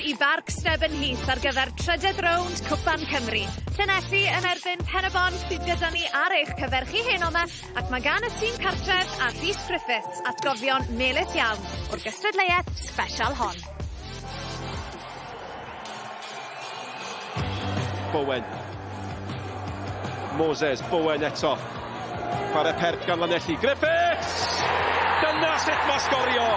i Barc Stebonheath ar gyfer trydedd rownd Cwpan Cymru. Llanelli yn erbyn Pen-y-bont sydd gyda ni ar eich cyfer chi heno 'ma ac mae gan y tîm cartref a Rhys Griffiths atgofion melys iawn o'r gystadleuaeth sbesial hon. Bowen. Moses, Bowen eto. Chwarae pert gan Lanelli. Griffiths! Dyna sut mae sgorio!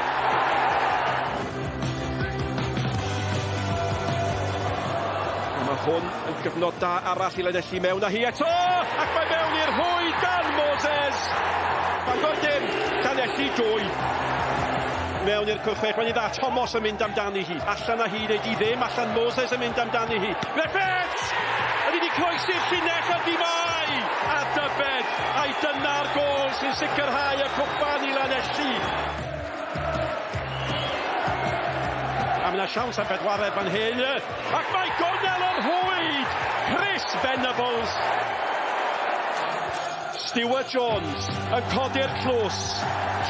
Mae hwn yn gyfnod da arall i Lanelli mewn â hi eto! Ac mae mewn i'r rhwyd gan Moses! Bangor dim, Llanelli 2. Mewn i'r cwrt chwech, mae'n dda, Thomas yn mynd amdani hi. Allan â hi, neu di ddim, allan Moses yn mynd amdani hi. Griffiths! Ydy di croesi'r llinell, ydy mai! A dybed, ai dyna'r gôl sy'n sicrhau y cwpan i Lanelli. A mae yna siawns am bedwaredd fan hyn, ac mae gornel o'r rhwyd! Chris Venables! Stuart Jones yn codi'r tlws.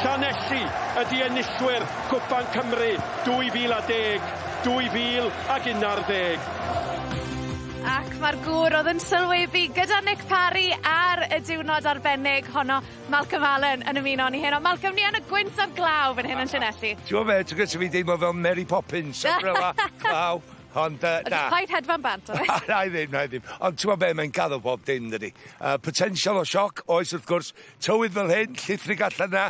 Llanelli ydy enillwyr Cwpan Cymru 2010, 2011. Ac mae'r gŵr oedd yn sylwebu gyda Nic Parry ar y diwrnod arbennig honno, Malcolm Allen, yn ymuno â ni heno. Malcolm, ni yn y gwynt a'r glaw fan hyn yn Llanelli. Ti'n gwybod be, ti'n gwybod, fi'n deimlo fel Mary Poppins, umbrella, glaw. Ond na. Paid hedfan bant, oes? Na i ddim, na i ddim. Ond ti'n gwybod be, mae'n gaddo bob dim, dydi. Potensial o sioc, oes wrth gwrs. Tywydd fel hyn, llithrig allan na.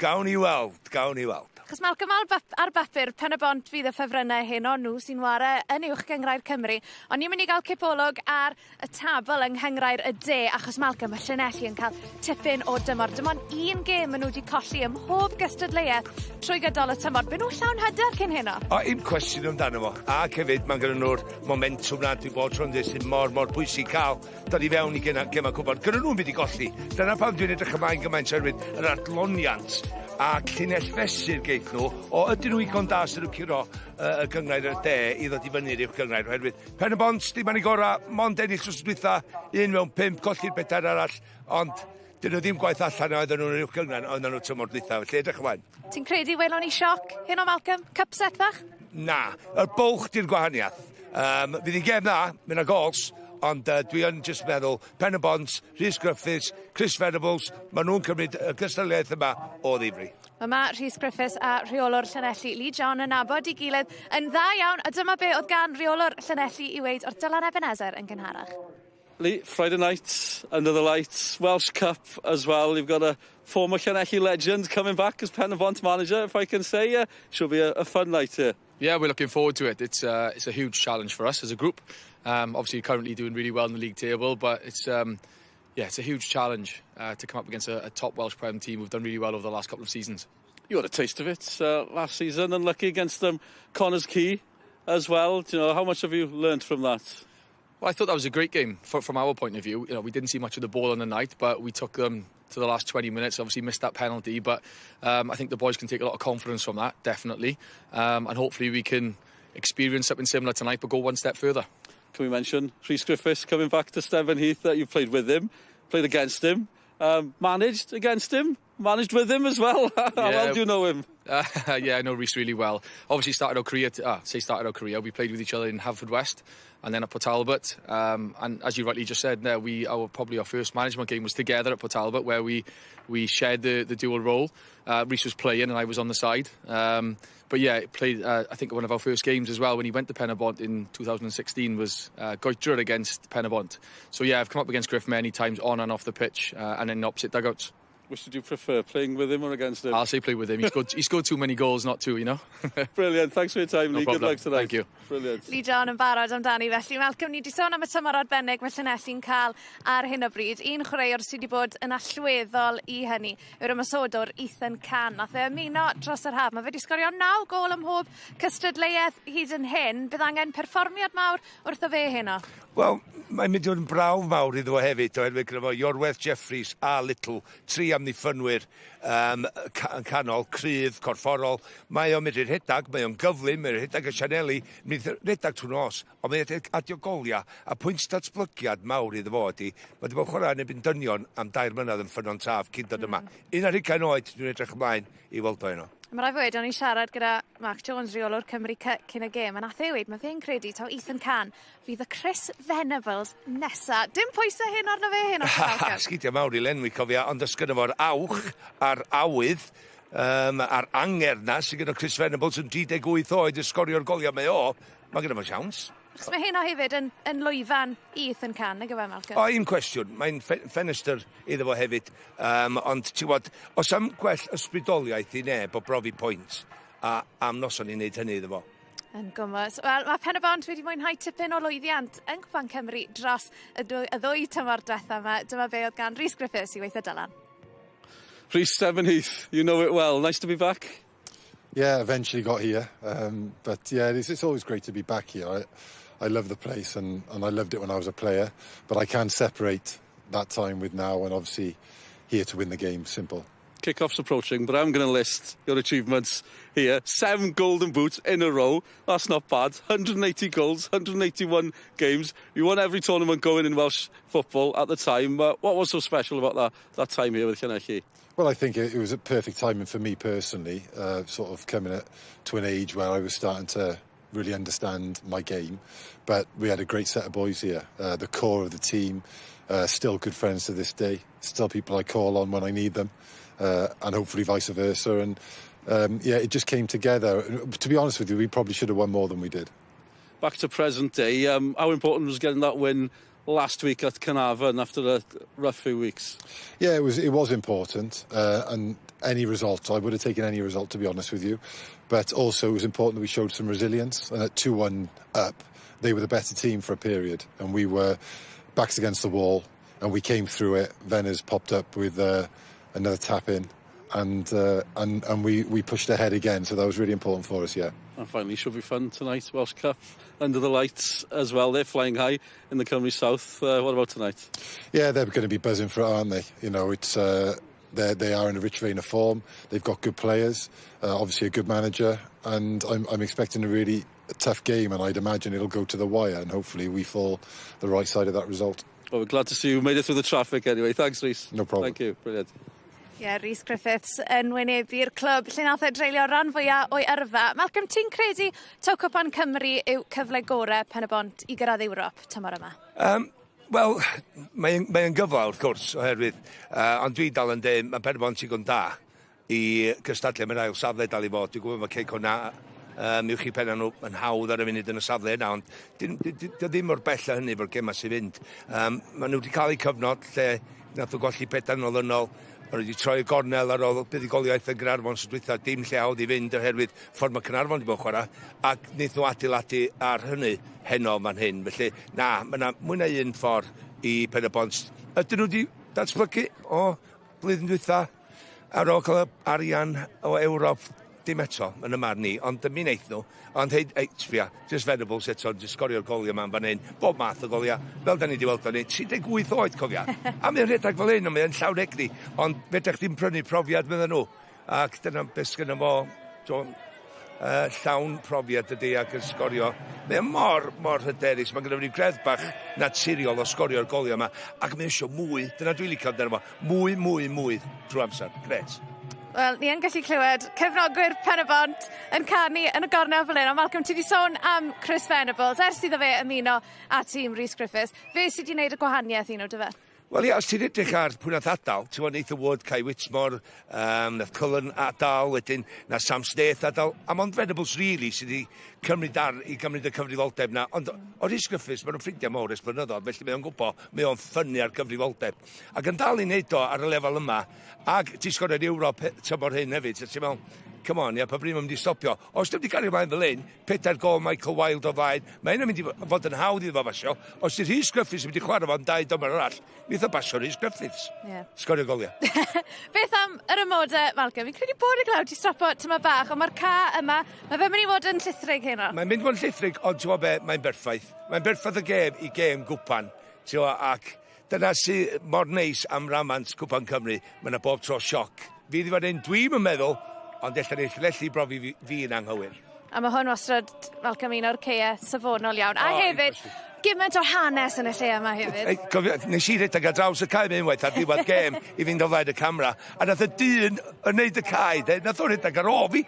Gawn ni weld, gawn ni weld. Achos Malcolm, ar bap- ar bapur, Pen-y-bont fydd y ffefrynnau heno, nhw sy'n ware yn Uwch Gynghrair Cymru. Ond ni'n mynd i gael cipolwg ar y tabl yng Nghynghrair y De, achos Malcolm, mae Llanelli yn cael tipyn o dymor. Dim ond un gêm maen nhw wedi colli ym mhob gystadleuaeth trwy gydol y tymor. Byd nhw llawn hyder cyn heno. O, un cwestiwn amdano fo. Ac hefyd, mae gen nhw'r momentwm na, dwi'n bod tro'n dweud sy'n mor, mor bwysig cael dod i fewn i gema cwpan. Gyda nhw'n mynd i golli. Dyna pam dwi'n edrych ymlaen gymaint oherwydd yr adloniant a llinell fesur geith nhw o ydyn nhw igon da sy'n nhw curo y gynghrair y de i ddod i fyny'r uwch gynghrair oherwydd Pen y Bont dim ar ei gora, mond ennill wsos dwytha, 1 mewn 5, colli'r pedair arall, ond dyn nhw ddim gwaith allan a oedden nhw'n yr uwch gynghrair oedden nhw tymor dwytha, felly edrych ymlaen. Ti'n credu welon ni sioc heno Malcolm? Cupset fach? Na, y bwlch di'r gwahaniaeth. Fydd hi'n gêm dda, mynd â gols, ond dwi yn jyst meddwl Pen y Bont, Rhys Griffiths, Chris Venables, maen nhw'n cymryd y gystadleuaeth yma o ddifri. Mae ma Rhys Griffiths a rheolwr Llanelli Lee John yn nabod ei gilydd yn dda iawn, a dyma be oedd gan reolwr Llanelli i weud wrth Dylan Ebenezer yn gynharach. Lee, Friday night, under the lights, Welsh Cup as well. You've got a former Llanelli legend coming back as Pen-y-bont manager, if I can say. Should be a fun night here. Yeah, we're looking forward to it. It's a huge challenge for us as a group. Obviously, currently doing really well in the league table, but it's a huge challenge to come up against a top Welsh Prem team who've done really well over the last couple of seasons. You had a taste of it last season, unlucky against Connah's Quay as well. Do you know, how much have you learnt from that? Well, I thought that was a great game from our point of view. We didn't see much of the ball on the night, but we took them to the last 20 minutes. Obviously missed that penalty, but I think the boys can take a lot of confidence from that, definitely. And hopefully we can experience something similar tonight, but go one step further. Can we mention Rhys Griffiths coming back to Stebonheath? That you've played with him, played against him, managed against him, managed with him as well. How well do you know him? Yeah, I know Rhys really well. Obviously started our career, say started our career, we played with each other in Haverfordwest and then at Port Talbot. And as you rightly just said, there, probably our first management game was together at Port Talbot, where we shared the dual role. Rhys was playing and I was on the side. But yeah, played, I think one of our first games as well when he went to Pen-y-bont in 2016 was Goytre against Pen-y-bont. So yeah, I've come up against Griff many times on and off the pitch and in opposite dugouts. Which did you prefer, playing with him or against him? I'll say play with him. He's scored too many goals not to. Brilliant. Thanks for your time, No Lee. Good problem. luck tonight. Thank you. Brilliant. Lee John yn barod amdani felly. Malcolm, ni wedi sôn am y tymor arbennig mae Llanelli'n cael ar hyn o bryd. Un chwaraewr sydd wedi bod yn allweddol i hynny yw'r ymosodwr Ethan Cann. Nath e ymuno dros yr haf. Mae fe wedi sgorio 9 gôl ym mhob cystadleuaeth hyd yn hyn. Bydd angen perfformiad mawr wrtho fe heno. Wel, mae'n mynd i fod yn brawf mawr iddo fo hefyd, oherwydd gyda fo Iorwerth Jeffries a Little, tri amddiffynwyr yn canol, cryf, corfforol. Mae o'n medru rhedag, mae o'n gyflym, mae'n rhedag y sianeli, mynd rhedag trwy nos, ond mae'n adio goliau, a pwynt datblygiad mawr iddo fo ydi, mae wedi bod yn chwarae yn erbyn dynion am 3 mlynedd yn Ffynnon Taf cyn dod yma. 21 oed, dwi'n edrych ymlaen i weld o heno. Mae rhaid fwyd, o'n i'n siarad gyda Mark Jones, reolwr Cymru cyn y gêm, a nath e weud, mae fe'n credu taw Ethan Can fydd y Chris Venables nesa. Dim pwysau hyn arno fe hyn. Sgidiau mawr i lenwi, cofia, ond os gynno fo'r awch a'r awydd a'r angerdd na sydd gyda Chris Venables yn 38 oed yn sgorio'r goliau mae o, mae gyda fo siawns. Achos mae heno hefyd yn lwyfan i Ethan Can, nag yw e, Malcolm? O, un cwestiwn. Mae'n ffenestr iddo fo hefyd. Ond, ti'n gwybod, os am gwell ysbrydoliaeth i neb o brofi pwynt, a am noson i wneud hynny iddo fo. Yn gwmws. Wel, mae Pen-y-bont wedi mwynhau tipyn o lwyddiant yng Nghwpan Cymru dros y ddwy tymor diwetha yma. Dyma be oedd gan Rhys Griffiths i weithio Dylan. Rhys Stephen Heath, you know it well. Nice to be back. Yeah, eventually got here. But yeah, it's always great to be back here. I love the place and I loved it when I was a player, but I can separate that time with now and obviously here to win the game, simple. Kick-off's approaching, but I'm going to list your achievements here. 7 golden boots in a row. That's not bad. 180 goals, 181 games. You won every tournament going in Welsh football at the time. What was so special about that time here with Llanelli? Well, I think it was a perfect timing for me personally, sort of coming to an age where I was starting to really understand my game. But we had a great set of boys here, the core of the team, still good friends to this day, still people I call on when I need them, and hopefully vice versa. And yeah, it just came together. To be honest with you, we probably should have won more than we did. Back to present day, how important was getting that win last week at Caernarfon after a rough few weeks? Yeah, it was important, and any result, I would have taken any result, to be honest with you. But also it was important that we showed some resilience, and at 2-1 up, they were the better team for a period, and we were backs against the wall, and we came through it. Venners popped up with another tap in, and we pushed ahead again, so that was really important for us, yeah. And finally, should be fun tonight, Welsh Cup, under the lights as well. They're flying high in the Cymru South. What about tonight? Yeah, they're going to be buzzing for it, aren't they? They are in a rich vein of form. They've got good players, obviously a good manager, and I'm expecting a really tough game, and I'd imagine it'll go to the wire, and hopefully we fall the right side of that result. Well, we're glad to see you made it through the traffic anyway. Thanks, Rhys. No problem. Thank you. Brilliant. Ie, yeah, Rhys Griffiths yn wynebu'r clwb lle nath e dreulio ran fwyaf o'i yrfa. Malcolm, ti'n credu taw Cwpan Cymru yw cyfle gorau Pen-y-bont i gyrraedd Ewrop tymor yma? Wel, mae'n mae gyfle wrth gwrs, oherwydd, ond dwi dal yn dweud, mae Pen-y-bont igon da i gystadlu am yr ail safle dal i fod. Dwi'n gwybod mae Cei Connah uwch eu penna nhw yn hawdd ar y funud yn y safle yna, ond dim mor bell â hynny fo'r gemau sy'n fynd. Maen nhw wedi cael eu cyfnod lle nath nhw golli pedair yn olynol, maen nhw wedi troi y gornel ar ôl buddugoliaeth yn Gaernarfon sy'n dwytha, dim lle hawdd i fynd oherwydd ffordd mae Caernarfon wedi bod yn chwarae, ac wnaeth nhw adeiladu ar hynny heno fan hyn. Felly, na, mae yna mwy na un ffordd i Pen-y-bont. Ydyn nhw wedi datblygu o blwyddyn dwytha ar ôl cael y arian o Ewrop? Dim eto, yn y marn ni, ond mi wneith nhw. Ond hei, hei, sbia, just Venables eto, just sgorio'r goliau yma fan hyn, bob math o goliau, fel da ni wedi weld ni, 38 oed, cofia. A mae'n rhedeg fel hyn, ond mae'n llawn egni, ond fedrech ddim prynu profiad medda nhw. Ac dyna beth sgynno fo, llawn profiad ydy ac yn sgorio. Mae mor, mor hyderus, mae gynno fo greddf bach naturiol o sgorio'r goliau yma, ac mae eisiau mwy, dyna dwi'n licio amdano fo, mwy, mwy, mwy drwy amser. Gret. Wel, ni yn gallu clywed cefnogwyr Pen-y-bont yn canu yn y gornel fel hyn. Ond Malcolm, ti wedi sôn am Chris Venables ers iddo fe ymuno â tîm Rhys Griffiths. Fe sydd wedi gwneud y gwahaniaeth i nhw, dy fe? Wel ia, os ti'n edrych ar pwy nath adael, ti'n gwybod, Nathan Wood, Kai Whitmore, nath Cullen adael, wedyn na Sam Snaith adael, a mond Venables really sydd wedi cymryd ar i gymryd y cyfrifoldeb na. Ond o Rhys Griffiths, maen nhw'n ffrindiau mawr ers blynyddoedd, felly mae o'n gwybod, mae o'n ffynnu ar gyfrifoldeb. Ac yn dal i wneud o ar y lefel yma, ac ti'n sgorio Ewrop tymor hyn hefyd, so ti'n meddwl, come on, ia, pa bryd mae'n mynd i stopio? Os dwi'n wedi cario ymlaen fel hyn, pedair gol Michael Wilde o flaen, mae hynny'n mynd i fod yn hawdd iddo fo basio. Os di Rhys Griffiths yn mynd i chwarae fo'n dau dymor arall, wneith o basio Rhys Griffiths. Sgorio goliau. Beth am yr amodau, Malcolm? Fi'n credu bod y glaw 'di stopo tyma bach, ond mae'r ca yma, mae fe'n mynd i fod yn llithrig heno. Mae'n mynd i fod yn llithrig, ond ti'n gwybod be, mae'n berffaith. Mae'n berffaith y gêm i gêm gwpan. Ti'n gwybod, ac dyna sydd mor neis am ramant Cwpan Cymru, mae yna bob tro sioc. Fi wedi fod yn, dwi'n yn meddwl, ond ella neith Llanelli brofi fi yn anghywir. A mae hwn wastad, Malcolm, un o'r ceie safonol iawn. A O, hefyd, un cwestiwn. Gymaint o hanes yn y lle yma hefyd. Ei, cofio, nes i redeg ar draws y cae unwaith ar ddiwedd gêm i fynd o flaen y camera, a nath y dyn yn neud y cae, de, nath o redeg ar ôl fi,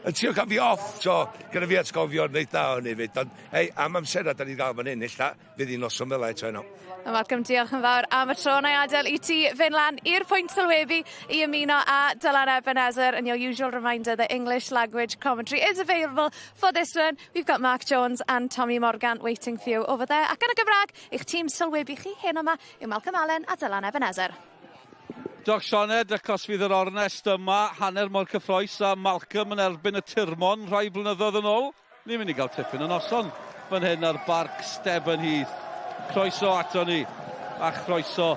a trio cael fi off, so gyda fi atgofion reit dda o hynny 'fyd, ond hei, am amsera da ni gael fan hyn, ella fydd hi'n noson fel eto heno. A Malcolm, diolch yn fawr am y tro. Na i adael i ti fynd lan i'r pwynt sylwebu i ymuno â Dylan Ebenezer and your usual reminder that English language commentary is available for this one. We've got Mark Jones and Tommy Morgan waiting for you over there. Ac yn y Gymraeg, eich tîm sylwebu chi heno yma yw Malcolm Allen a Dylan Ebenezer. Diolch Sioned, ac os fydd yr ornest yma hanner mor cyffrous a Malcolm yn erbyn y Tirmon rhai blynyddoedd yn ôl, ni'n mynd i gael tipyn o noson fan hyn ar Barc Stebonheath. Croeso ato ni, a chroeso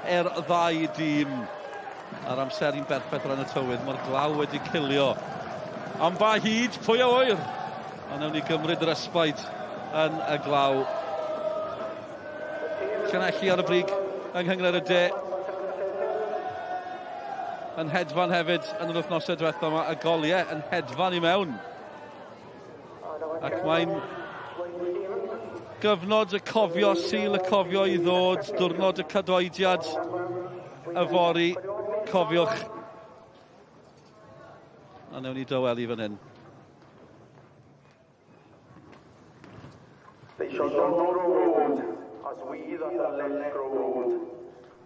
i'r ddau dîm. A'r amser i'n berffaith o ran y tywydd, mae'r glaw wedi cilio. Am ba hyd, pwy a ŵyr? Ond newn ni gymryd yr ysbaid yn y glaw. Llanelli ar y brig yng Nghynghrair y De. Yn hedfan hefyd yn yr wythnosau diwethaf yma, y goliau yn hedfan i mewn. Ac mae'n gyfnod y cofio, Sul y cofio i ddod, diwrnod y cadoediad yfory, cofiwch. A newn ni dawelu fan hyn. They shall not grow old as we that are left grow old.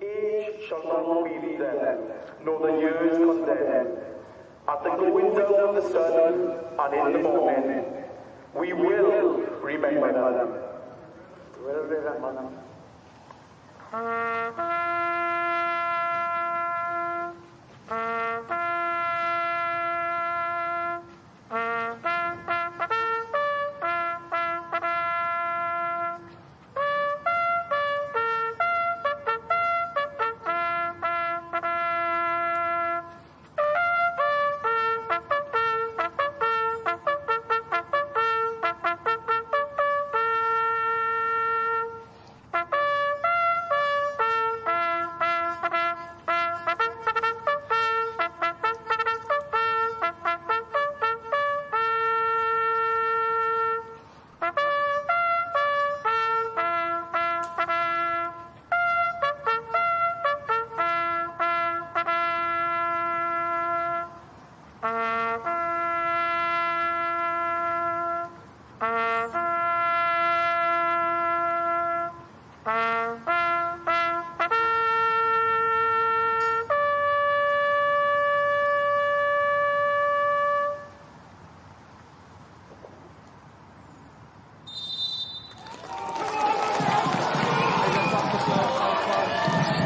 Age shall not weary them, nor the years condemn. At the going down of the sun and in the morning, we will remember them. We will remember them.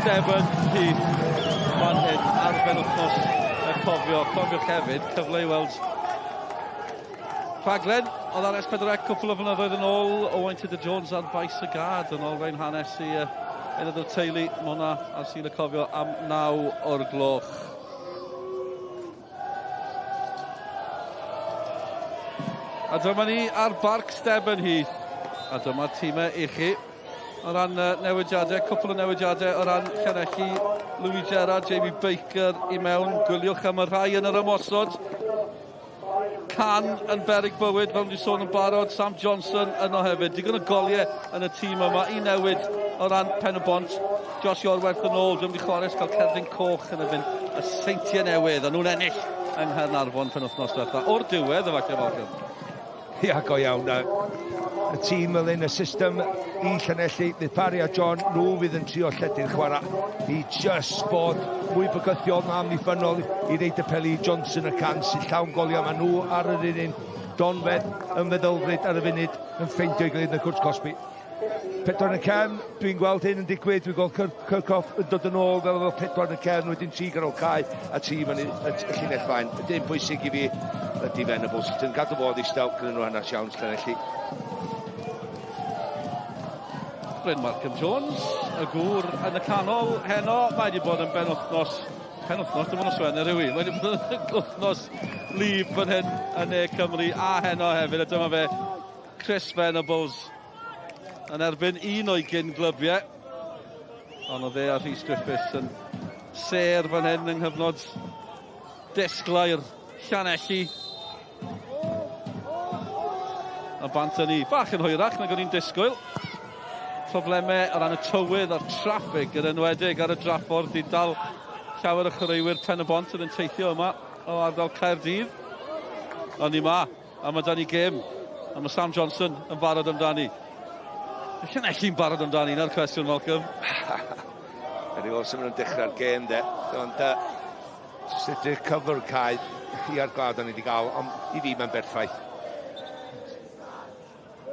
Stebonheath fan hyn ar benwythnos y cofio. Cofiwch hefyd, cyfle i weld rhaglen oedd ar S4C cwpl o flynyddoedd yn ôl, Owain Tudur Jones ar faes y gad yn olrhain hanes i aelod o'r teulu. Mae hwnna ar Sul y Cofio am 9 o'r gloch. A dyma ni ar Barc Stebonheath. A dyma'r tîmau i chi. O ran newidiadau, cwpl o newidiadau o ran Llanelli, Louis Gerrard, Jamie Baker i mewn. Gwyliwch am y rhai yn yr ymosod. Can yn beryg bywyd, fel wedi sôn yn barod. Sam Johnson yno hefyd. Digon o goliau yn y tîm yma i newid o ran Pen y Bont. Josh Iorwerth yn ôl, dwi'n mynd i chwarae cael cerdyn coch yn erbyn y Seintiau Newydd. A nhw'n ennill yng Nghaernarfon penwythnos diwetha. O'r diwedd, efallai, Malcolm. Ia, go iawn. Y tîm fel hyn, y system i Llanelli, fydd Parry a John, nhw fydd yn trio lledu'r chwarae i just bod mwy bygythiol na amddiffynnol i reid y peli i Johnson y Can sy'n llawn goliau. Mae nhw ar yr un un donfedd yn feddylfryd ar y funud yn ffeindio'i gilydd yn y cwrt cosbi. Pedwar yn y cefn, dwi'n gweld hyn yn digwydd, dwi'n gweld Kirchhoff yn dod yn ôl fel pedwar yn y cefn, wedyn tri ganol cae a tri fyny y llinell fain. Y dim pwysig i fi ydy Venables, sy'n gadw fod ddistaw gyda nhw hanes iawn Llanelli. Bryn Malcolm Jones, y gŵr yn y canol heno. Mae wedi bod yn benwythnos, penwythnos, dim ond nos Wener yw hi. Mae wedi bod yn wythnos lib fan hyn yn Ne Cymru a heno hefyd. A dyma fe, Chris Venables yn erbyn un o'i gyn glybiau. Ond oedd e a Rhys Griffiths yn sêr fan hyn yng nghyfnod disglair Llanelli. A bant â ni, bach yn hwyrach nag o'n i'n disgwyl. Problemau o ran y tywydd a'r traffig yn enwedig ar y draffordd di dal llawer o chwaraewyr Pen y Bont yn teithio yma o ardal Caerdydd. Ond ni ma, a mae da ni gêm, a mae Sam Johnson yn barod amdani. Llanelli'n barod amdani, na'r cwestiwn, Malcolm. Fe ni weld sut maen nhw'n dechrau'r gêm, de. Ond jyst edrych cyflwr cae i ar glawd o'n i wedi gael, ond i fi mae'n berffaith.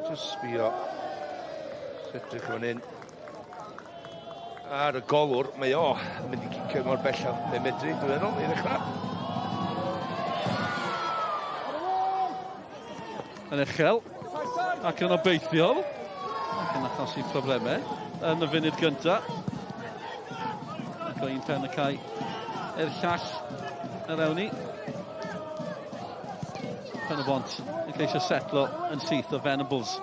Just sbio. Edrych fan hyn. Ar y golwr, mae o yn mynd i cicio mor bell â mae'n medru, dwi'n meddwl, i ddechrau. Yn uchel ac yn obeithiol ac yn achosi problemau yn y funud gyntaf. Ac o un pen y cae i'r llall yr ewn ni. Pen y Bont yn ceisio setlo yn syth o Venables.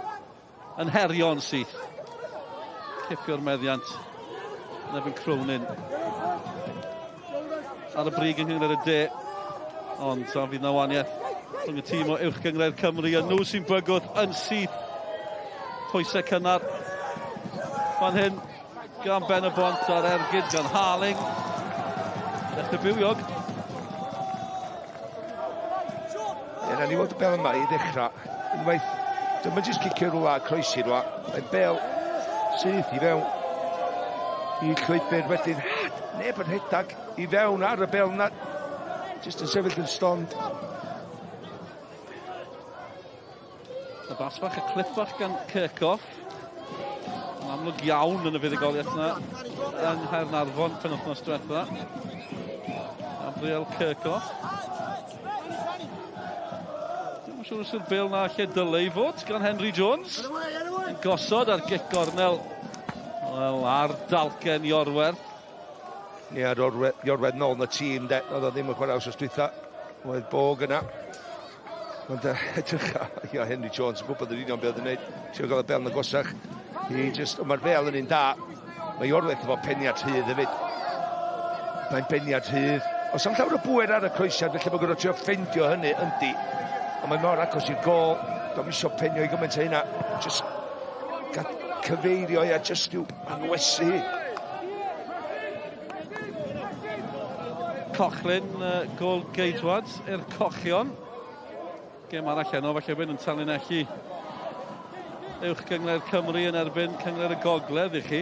Yn herio'n syth. Cipio'r meddiant yn erbyn Cronin. Ar y brig yng Nghynghrair y De. Ond a fydd na waniaeth rhwng y tîm o Uwch Gynghrair Cymru a nhw sy'n bygwth yn syth. Pwysau cynnar fan hyn gan Ben y Bont a'r ergyd gan Harling. Dechrau bywiog. Ie, na ni weld y bel yma i ddechrau. Unwaith, dyma jyst cicio rhywle a croesi rhywle. Mae'n bel syth i fewn i llwybr wedyn. Neb yn rhedeg i fewn ar y bel yna. Jyst yn sefyll yn stond. Y bas bach, y clip bach gan Kirchhoff. Yn amlwg iawn yn y fuddugoliaeth yna yng Nghaernarfon penwythnos diwetha. Gabriel Kirchhoff. Dwi'n siŵr os yw'r bel na lle dyle i fod gan Henry Jones. Yn gosod ar gic gornel. Wel, ar dalcen Iorwerth. Ie, ar Iorwerth nôl yn y tîm, de. Oedd o ddim yn chwarae wsos dwytha. Oedd Bog yna. Ond edrych, ia, Henry Jones yn gwybod yn union beth oedd yn gwneud. Trio gael y bel yn agosach. I just, ond mae'r bel yn un da. Mae Iorwerth efo peniad rhydd hefyd. Mae'n beniad rhydd. Os am llawer o bwer ar y croesiad, felly mae'n gorfod trio ffeindio hynny, yndi. Ond mae mor agos i'r gol. Do'n isio penio i gymaint o hynna. Just cyfeirio ia, just i'w anwesu hi. Cochlin, gol geidwad i'r Cochion. Gêm arall heno, falle bod yn tanlinellu Uwch Gynghrair Cymru yn erbyn Cynghrair y Gogledd i chi.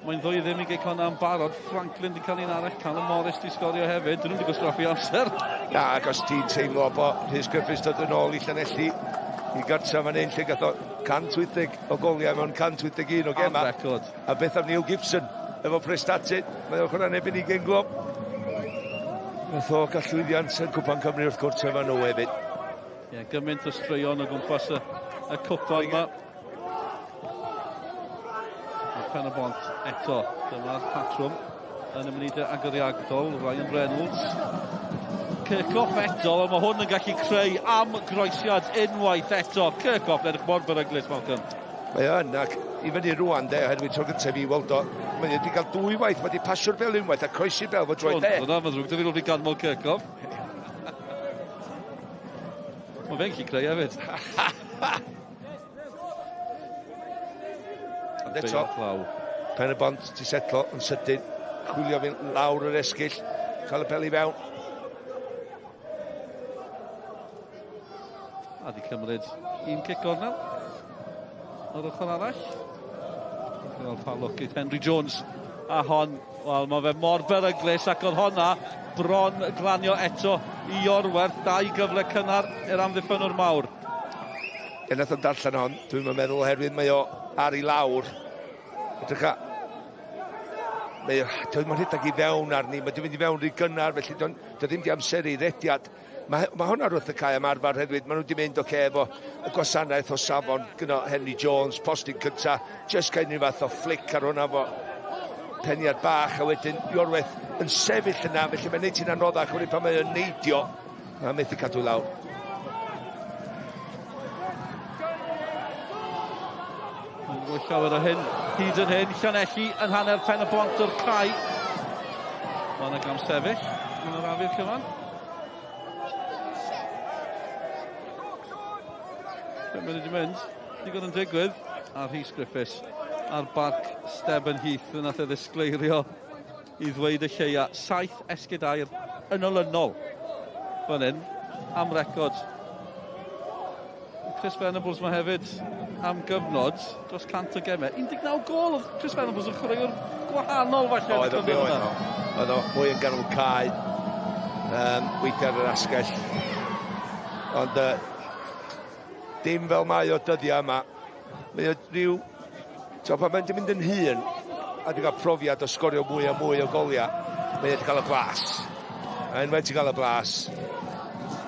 Mae'n ddwy ddim i gei Connah yn barod. Franklin di cael un arall, Callum Morris di sgorio hefyd. Dyn nhw'n di gwastraffu amser. Na, ac os ti'n teimlo bod Rhys Griffiths dod yn ôl i Llanelli i gartra fan hyn, lle gath o 180 o goliau mewn 181 o gemau. Record. A beth am Neil Gibson efo Prestatyn? Mae o'n chwarae yn erbyn i gen glwb. Nath o gael llwyddiant yn Cwpan Cymru wrth gwrs efo nhw hefyd. Ie, yeah, gymaint o straeon o gwmpas y, y cwpan yma. Mae Pen y Bont eto. Dyma'r patrwm yn ymwneud â agoriadol, Ryan Reynolds. Kirchhoff eto, ond mae hwn yn gallu creu am groesiad unwaith eto. Kirchhoff yn edrych mor beryglus, Malcolm. Mae o yn, ac i fyny rwan de, oherwydd tro gyntaf i weld o, mae wedi cael dwy waith, mae wedi pasio'r bel unwaith a croesi'r bel fo droed de. Dyna, mae'n ddrwg, dyna fi ganmol Kirchhoff. Mae fe'n gallu creu hefyd. Ond eto, Pen y Bont ti setlo yn sydyn, chwilio fi lawr yr esgyll, cael y bel i fewn. A di cymryd un cic gornel o'r ochr arall. Fel pa lwc Henry Jones a hon, wel mae fe mor beryglus ac oedd honna bron glanio eto i Iorwerth, dau gyfle cynnar i'r amddiffynwr mawr. Ie, nath o'n darllen hon, dwi'n meddwl oherwydd mae o ar ei lawr. Edrych a... Mae o, mae'n rhedeg i fewn arni, mae wedi mynd i fewn rhy gynnar, felly do ddim di amseru rediad. Mae, mae hwnna wrth y cae am arfer hefyd, maen nhw wedi mynd oce efo y gwasanaeth o safon gyda Henry Jones, postyn cynta, just cael unrhyw fath o flick ar hwnna fo peniad bach, a wedyn Iorwerth yn sefyll yna, felly mae'n neud hi'n anoddach wedyn pan mae o'n neidio, mae'n methu cadw lawr. Mae'n gwybod llawer o hyn, hyd yn hyn, Llanelli yn hanner pen y bont o'r cae. Mae yna gam sefyll yn yr afir cyfan. Beth mae'n wedi mynd, digon yn digwydd, a Rhys Griffiths ar barc Stebonheath yn nath e ddisgleirio i ddweud y lleia. 7 esgid aur yn olynol fan hyn am record. Chris Venables mae hefyd am gyfnod dros 100 o gemau. 19 gol oedd Chris Venables yn chwaraewr gwahanol falle. Oedd o, oedd o. Oedd o mwy yn ganol cae. Weithiau ar yr asgell. Ond dim fel mae o dyddiau yma. Mae o rhyw... So, pan mae'n mynd yn hŷn a di gael profiad o sgorio mwy a mwy o goliau, mae wedi cael y blas. A unwaith ti'n cael y blas,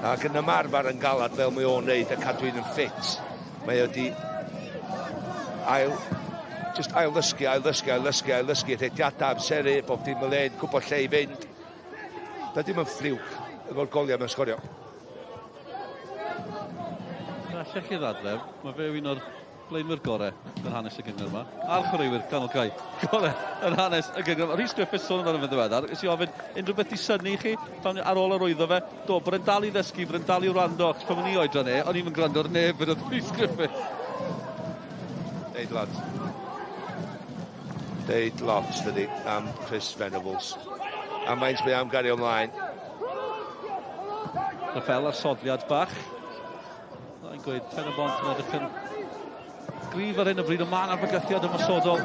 ac yn ymarfer yn galad fel mae o'n neud a cadw un yn ffit, mae o wedi just ail ddysgu, ail ddysgu, ail ddysgu, ail ddysgu, rhediadau, amseru, bob dim yn len, gwybod lle i fynd. Da dim yn ffliwc efo'r goliau mewn sgorio. Allech chi ddadle, mae fe un o'r blaenwyr gorau yn hanes y gynghrair yma. A'r chwaraewyr canol cae gorau yn hanes y gynghrair yma. Rhys Griffiths sôn amdano fe'n ddiweddar. Nes i ofyn unrhyw beth i synnu chi pan ar ôl arwyddo fe. Do, bod e'n dal i ddysgu, bod e'n dal i wrando. Achos pan o'n i oedran e, o'n i'm yn gwrando ar neb yn oedd Rhys Griffiths. Deud lot. Deud lot, dydi, am Chris Venables. A maint mae am gario ymlaen. Rafael ar sodliad bach. Mae'n gweud Pen y Bont yn edrych yn gryf ar hyn o bryd, ond mae yna fygythiad ymosodol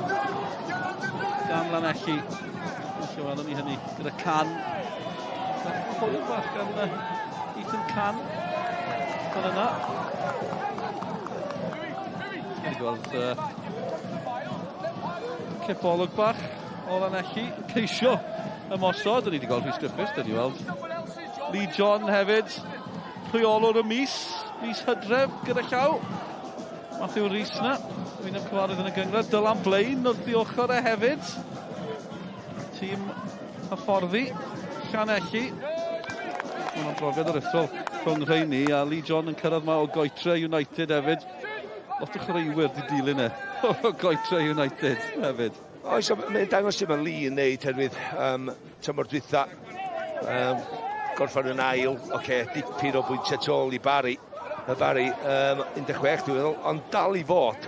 gan Lanelli. Felly welwn ni hynny gyda Can. Hwyl bach gan Ethan Can. Fan yna. Wedi gweld cipolwg bach o Lanelli. Ceisio ymosod. Ni wedi gweld Rhys Griffiths, dyn ni weld Lee John hefyd. Rheolwr y mis Hydref gyda llaw. Matthew Rhys na, wyneb cyfarwydd yn y gynghrair. Dylan Blaine wrth ei ochr e hefyd. Tîm hyfforddi Llanelli. Mae'n brofiad aruthrol rhwng rheini, a Lee John yn cyrraedd ma o Goetre United hefyd. Lot o chwaraewyr di dilyn e o Goetre United hefyd. Oes, mae'n dangos sut mae Lee yn neud herwydd tymor dwytha. Gorffan yn ail, oce, dipyn o bwyntiau tu ôl i Barry. Y Barry, 16 dwi'n meddwl, ond dal i fod,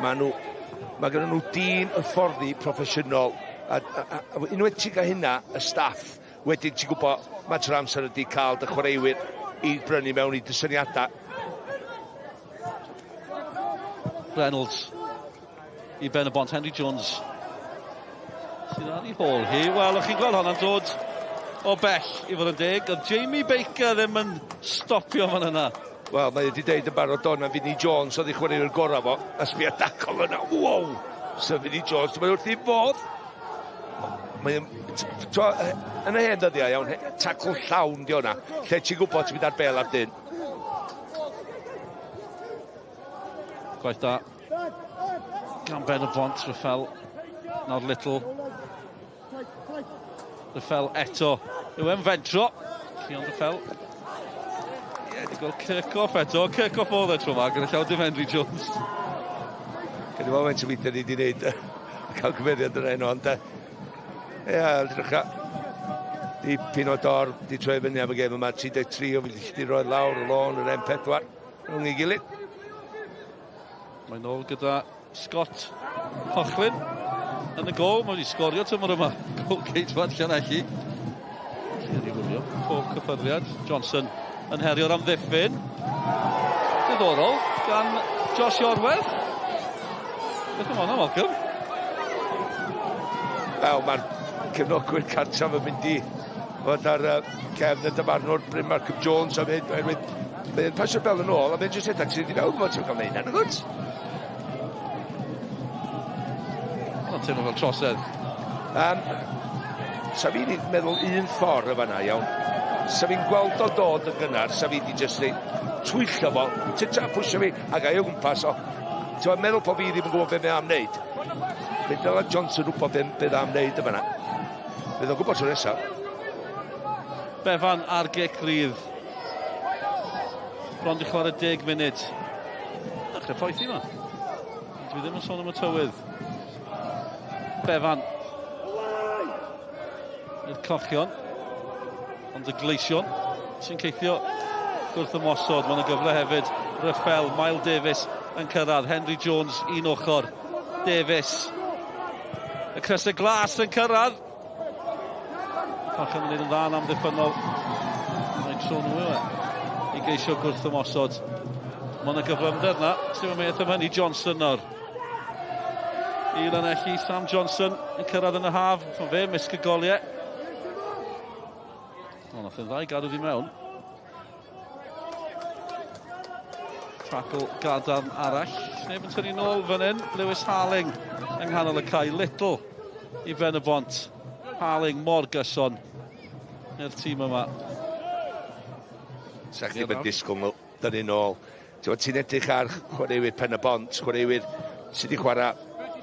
mae gen nhw dîm hyfforddi proffesiynol, a unwaith ti'n cael hynna, y staff, wedyn ti'n gwybod, mae trwy'r amser ydi cael dy chwaraewyr i brynu mewn i dysyniadau. Reynolds i Ben y Bont, Henry Jones sydd ar ei hôl hi. Wel, o'ch chi'n gweld hwnna'n dod o bell i fod yn deg. Oedd Jamie Baker ddim yn stopio fan yna. Wel, mae wedi deud yn barod do na Vinnie Jones oedd ei chwaraewyr gorau fo, a sbia dacl yna, wow! So Vinnie Jones, mae wrth ei fodd. Mae'n, yn y hen dyddiau iawn, tacl llawn di hwnna, lle ti'n gwybod ti'n mynd ar bel ar dyn. Gwaith da gan Ben y Bont, Rafael, nawr Little. Rafael eto, yw e'n fentro. Cian Rafael. Ie, di gweld Kirchhoff eto. Kirchhoff oedd e tro yma, gyda llaw dim Henry Jones. Gen i moment o weithio ni wedi gwneud cael cymeriad yn enw, ond ie, drycha. Dipyn o dor, di troi fyny am y gêm yma, 33 o filltiroedd lawr y lôn yr M4 rhwng ei gilydd. Mae'n ôl gyda Scott Cochlin yn y gôl. Mae wedi sgorio tymor yma. Gôl ceidwad Llanelli. Llanelli wylio pob cyffyrddiad. Johnson yn herio'r amddiffyn. Diddorol gan Josh Iorwerth. Beth am hwnna, Malcolm? Wel, mae'r cefnogwyr cartref yn mynd i fod ar cefn y dyfarnwr Bryn Malcolm Jones am hyn, oherwydd mae'n pasio'r bel yn ôl a mae'n jyst edrych sydd i fewn, mae'n cael neud hynny, gwrs. Mae'n teimlo fel trosedd. Sa fi'n meddwl un ffordd y fan'na, iawn. Sa fi'n gweld o dod yn gynnar, sa fi di jyst dweud, twyllo fo, tita, pwysio fi, ac ai o gwmpas o. Ti'n meddwl po fi ddim yn gwybod beth mae am wneud. Fe dyla Johnson wybod beth am wneud y fan'na. Fydd o'n gwybod tro nesaf. Bevan ar gic rydd. Bron di chwarae 10 munud. Dechrau poethi yma. Dwi ddim yn sôn am y tywydd. Bevan. I'r cochion. Ond y gleision sy'n ceithio gwrth ymosod. Mae yna gyfle hefyd. Rafael, Miles Davis yn cyrraedd. Henry Jones un ochr. Davies. Y crysau glas yn cyrraedd. Cochion yn gwneud yn dda yn amddiffynnol. Mae'n tro nhw yw e i geisio gwrth ymosod. Mae yna gyflymder na. Sy'n mynd am hynny Johnson nawr. I Lanelli, Sam Johnson yn cyrraedd yn y haf. Mae fe misg y goliau. O, nath e'n dda i gadw fi mewn. Tackle gadarn arall. Sneb yn tynnu nôl fan hyn. Lewis Harling yng nghanol y cae. Little i Ben y Bont. Harling mor gyson i'r tîm yma. Sa chdi ddim yn disgwyl nhw dynnu nôl. Ti'n edrych ar chwaraewyr Pen y Bont, chwaraewyr sydd wedi chwarae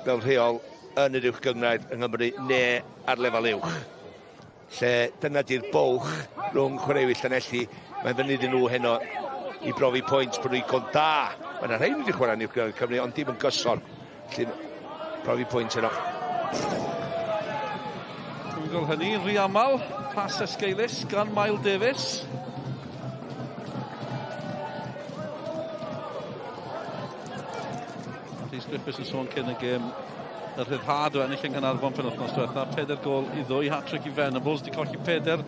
fel rheol yn yr uwch gynghrair yng Nghymru neu ar lefel uwch. Lle dyna di'r bwlch rhwng chwaraewyr Llanelli. Mae'n fyny iddyn nhw heno i brofi pwynt bod nhw'n ddigon da. Mae yna rhai wedi chwarae yn uwch gynghrair Cymru, ond dim yn gyson. Felly, profi pwynt heno. Dwi'n gweld hynny rhy aml. Pas esgeulus gan Mael Davies. Rhys Griffiths yn sôn cyn y gêm y rhyddhad o ennill yng Nghaernarfon penwythnos diwetha. 4 gôl i ddwy, hat-trick i Venables, di colli peder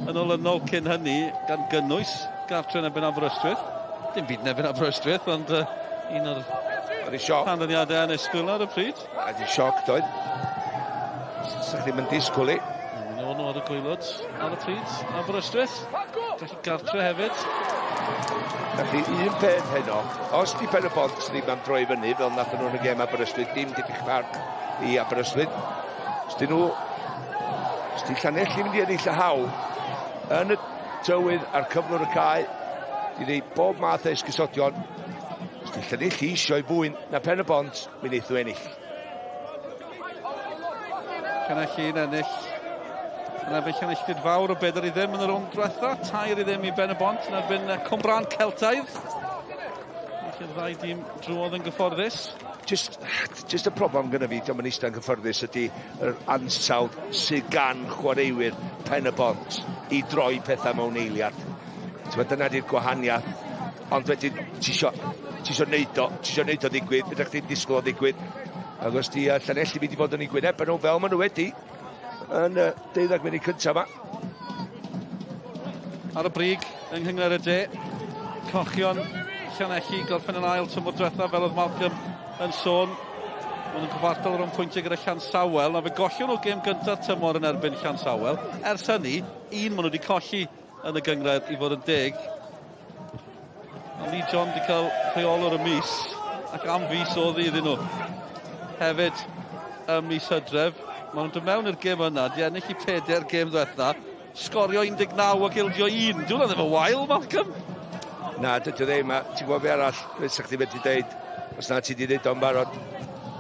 yn olynol cyn hynny, gan gynnwys gartre yn erbyn Aberystwyth. Dim byd yn erbyn Aberystwyth, ond un o'r canlyniadau annisgwyl ar y pryd. Oedd hi'n sioc, doedd. Sa chdi'm yn disgwyl i. O'n nhw ar y gwaelod ar y pryd, Aberystwyth. Felly gartre hefyd. Felly un peth heno, os di Pen y Bont ddim am droi fyny fel nath nhw yn y gêm Aberystwyth, dim diffyg parch i Aberystwyth. Os di nhw, os di Llanelli mynd i ennill y hawl yn y tywydd a'r cyflwr y cae, di rei bob math o esgusodion. Os di Llanelli eisiau fwy na Pen y Bont, mi wneith nhw ennill. Llanelli'n ennill yn erbyn Llanilltud Fawr o 4-0 yn y rownd diwetha. 3-0 i Ben y Bont yn erbyn Cwmbran Celtaidd. Felly'r ddau dîm drwodd yn gyfforddus. Just, just y problem gyda fi, diolch yn eistedd yn gyfforddus, ydy yr ansawdd sydd gan chwaraewyr Pen y Bont i droi pethau mewn eiliad. Ti'n dyna di'r gwahaniaeth. Ond wedyn, ti isio, ti isio neud o, ti isio neud o ddigwydd, beth chdi'n disgwyl o ddigwydd. Ac os di uh, Llanelli mynd i fod yn ei gwyneb nhw fel maen nhw wedi yn y 12 munud cyntaf yma. Ar y brig yng Nghynghrair y De, Cochion Llanelli gorffen yn ail tymor diwethaf fel oedd Malcolm yn sôn. Maen nhw'n gyfartal rhwng pwyntiau gyda Llansawel. Na fe gollon nhw gêm gyntaf tymor yn erbyn Llansawel. Ers hynny, un maen nhw wedi colli yn y gynghrair i fod yn deg. Mae Lee John wedi cael rheolwr y mis, ac am fis oedd hi iddyn nhw. Hefyd, ym mis Hydref, maen nhw'n dod mewn i'r gêm yna, di ennill i peder gêm ddiwetha, sgorio 19 ac ildio 1. Dwi'n ddim yn wael, Malcolm. Na, dydy o ddim. A ti'n gwybod be arall, fe sa chdi medru deud, os na ti di deud o'n barod,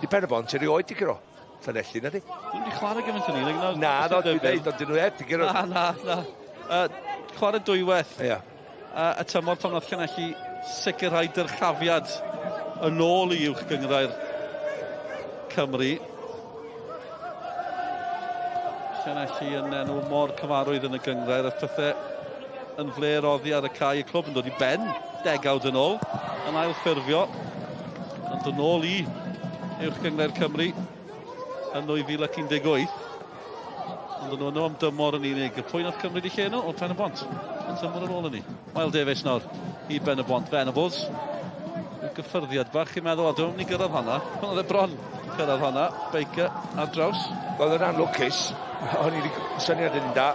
di Pen y Bont erioed di curo Llanelli, na di? Dwi'n wedi chwarae gymaint yn unig. Na, na, dwi'n deud, ond dyn nhw heb di guro. Na, na, na. Chwarae dwywaith. Ia. Y tymor pan nath Llanelli sicrhau dyrchafiad yn ôl i uwch gynghrair Cymru. Llanelli yn enw mor cyfarwydd yn y gynghrair a pethau yn fler oddi ar y cae. Y clwb yn dod i ben degawd yn ôl, yn ail ffurfio, yn dod nôl i uwch gynghrair Cymru yn 2018. Ond yn nhw am dymor yn unig. Pwy nath cymryd i lle nhw? O Pen y Bont. Yn tymor ar ôl hynny. Mael Davies nawr i Ben y Bont. Venables. Gyffyrddiad bach chi'n meddwl, o, dwi'n mynd i gyrraedd hwnna. Ond oedd e bron cyrraedd hwnna. Baker ar draws. Wel, yn anlwcus, o'n i wedi syniad yn da.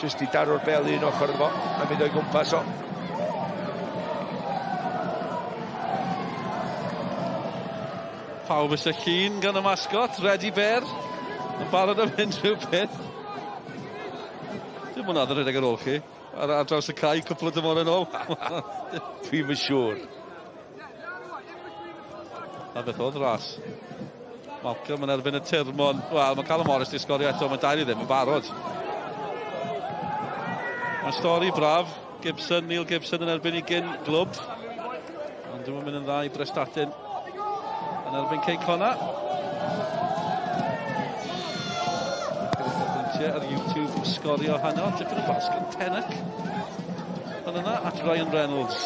Jyst i daro'r bel un ochr iddo fo, a mynd o'i gwmpas o. Pawb eisiau llun gan y mascot, Ready Bear, yn barod am unrhyw beth. Dim hwnna yn rhedeg ar ôl chi, ar, ar draws y cae cwpl o dymor yn ôl. Dwi'm yn siŵr. Na beth oedd ras. Malcolm yn erbyn y Tirmon. Wel, mae Callum Morris di sgorio eto, mae 2 i ddim yn barod. Mae'n stori braf. Gibson, Neil Gibson yn erbyn i gyn glwb. Ond dwi'n mynd yn dda i Brestatyn yn erbyn Cei Connah. Bwyntiau ar YouTube sgorio heno. Tipyn o bas gan Pennock. Fan yna at Ryan Reynolds.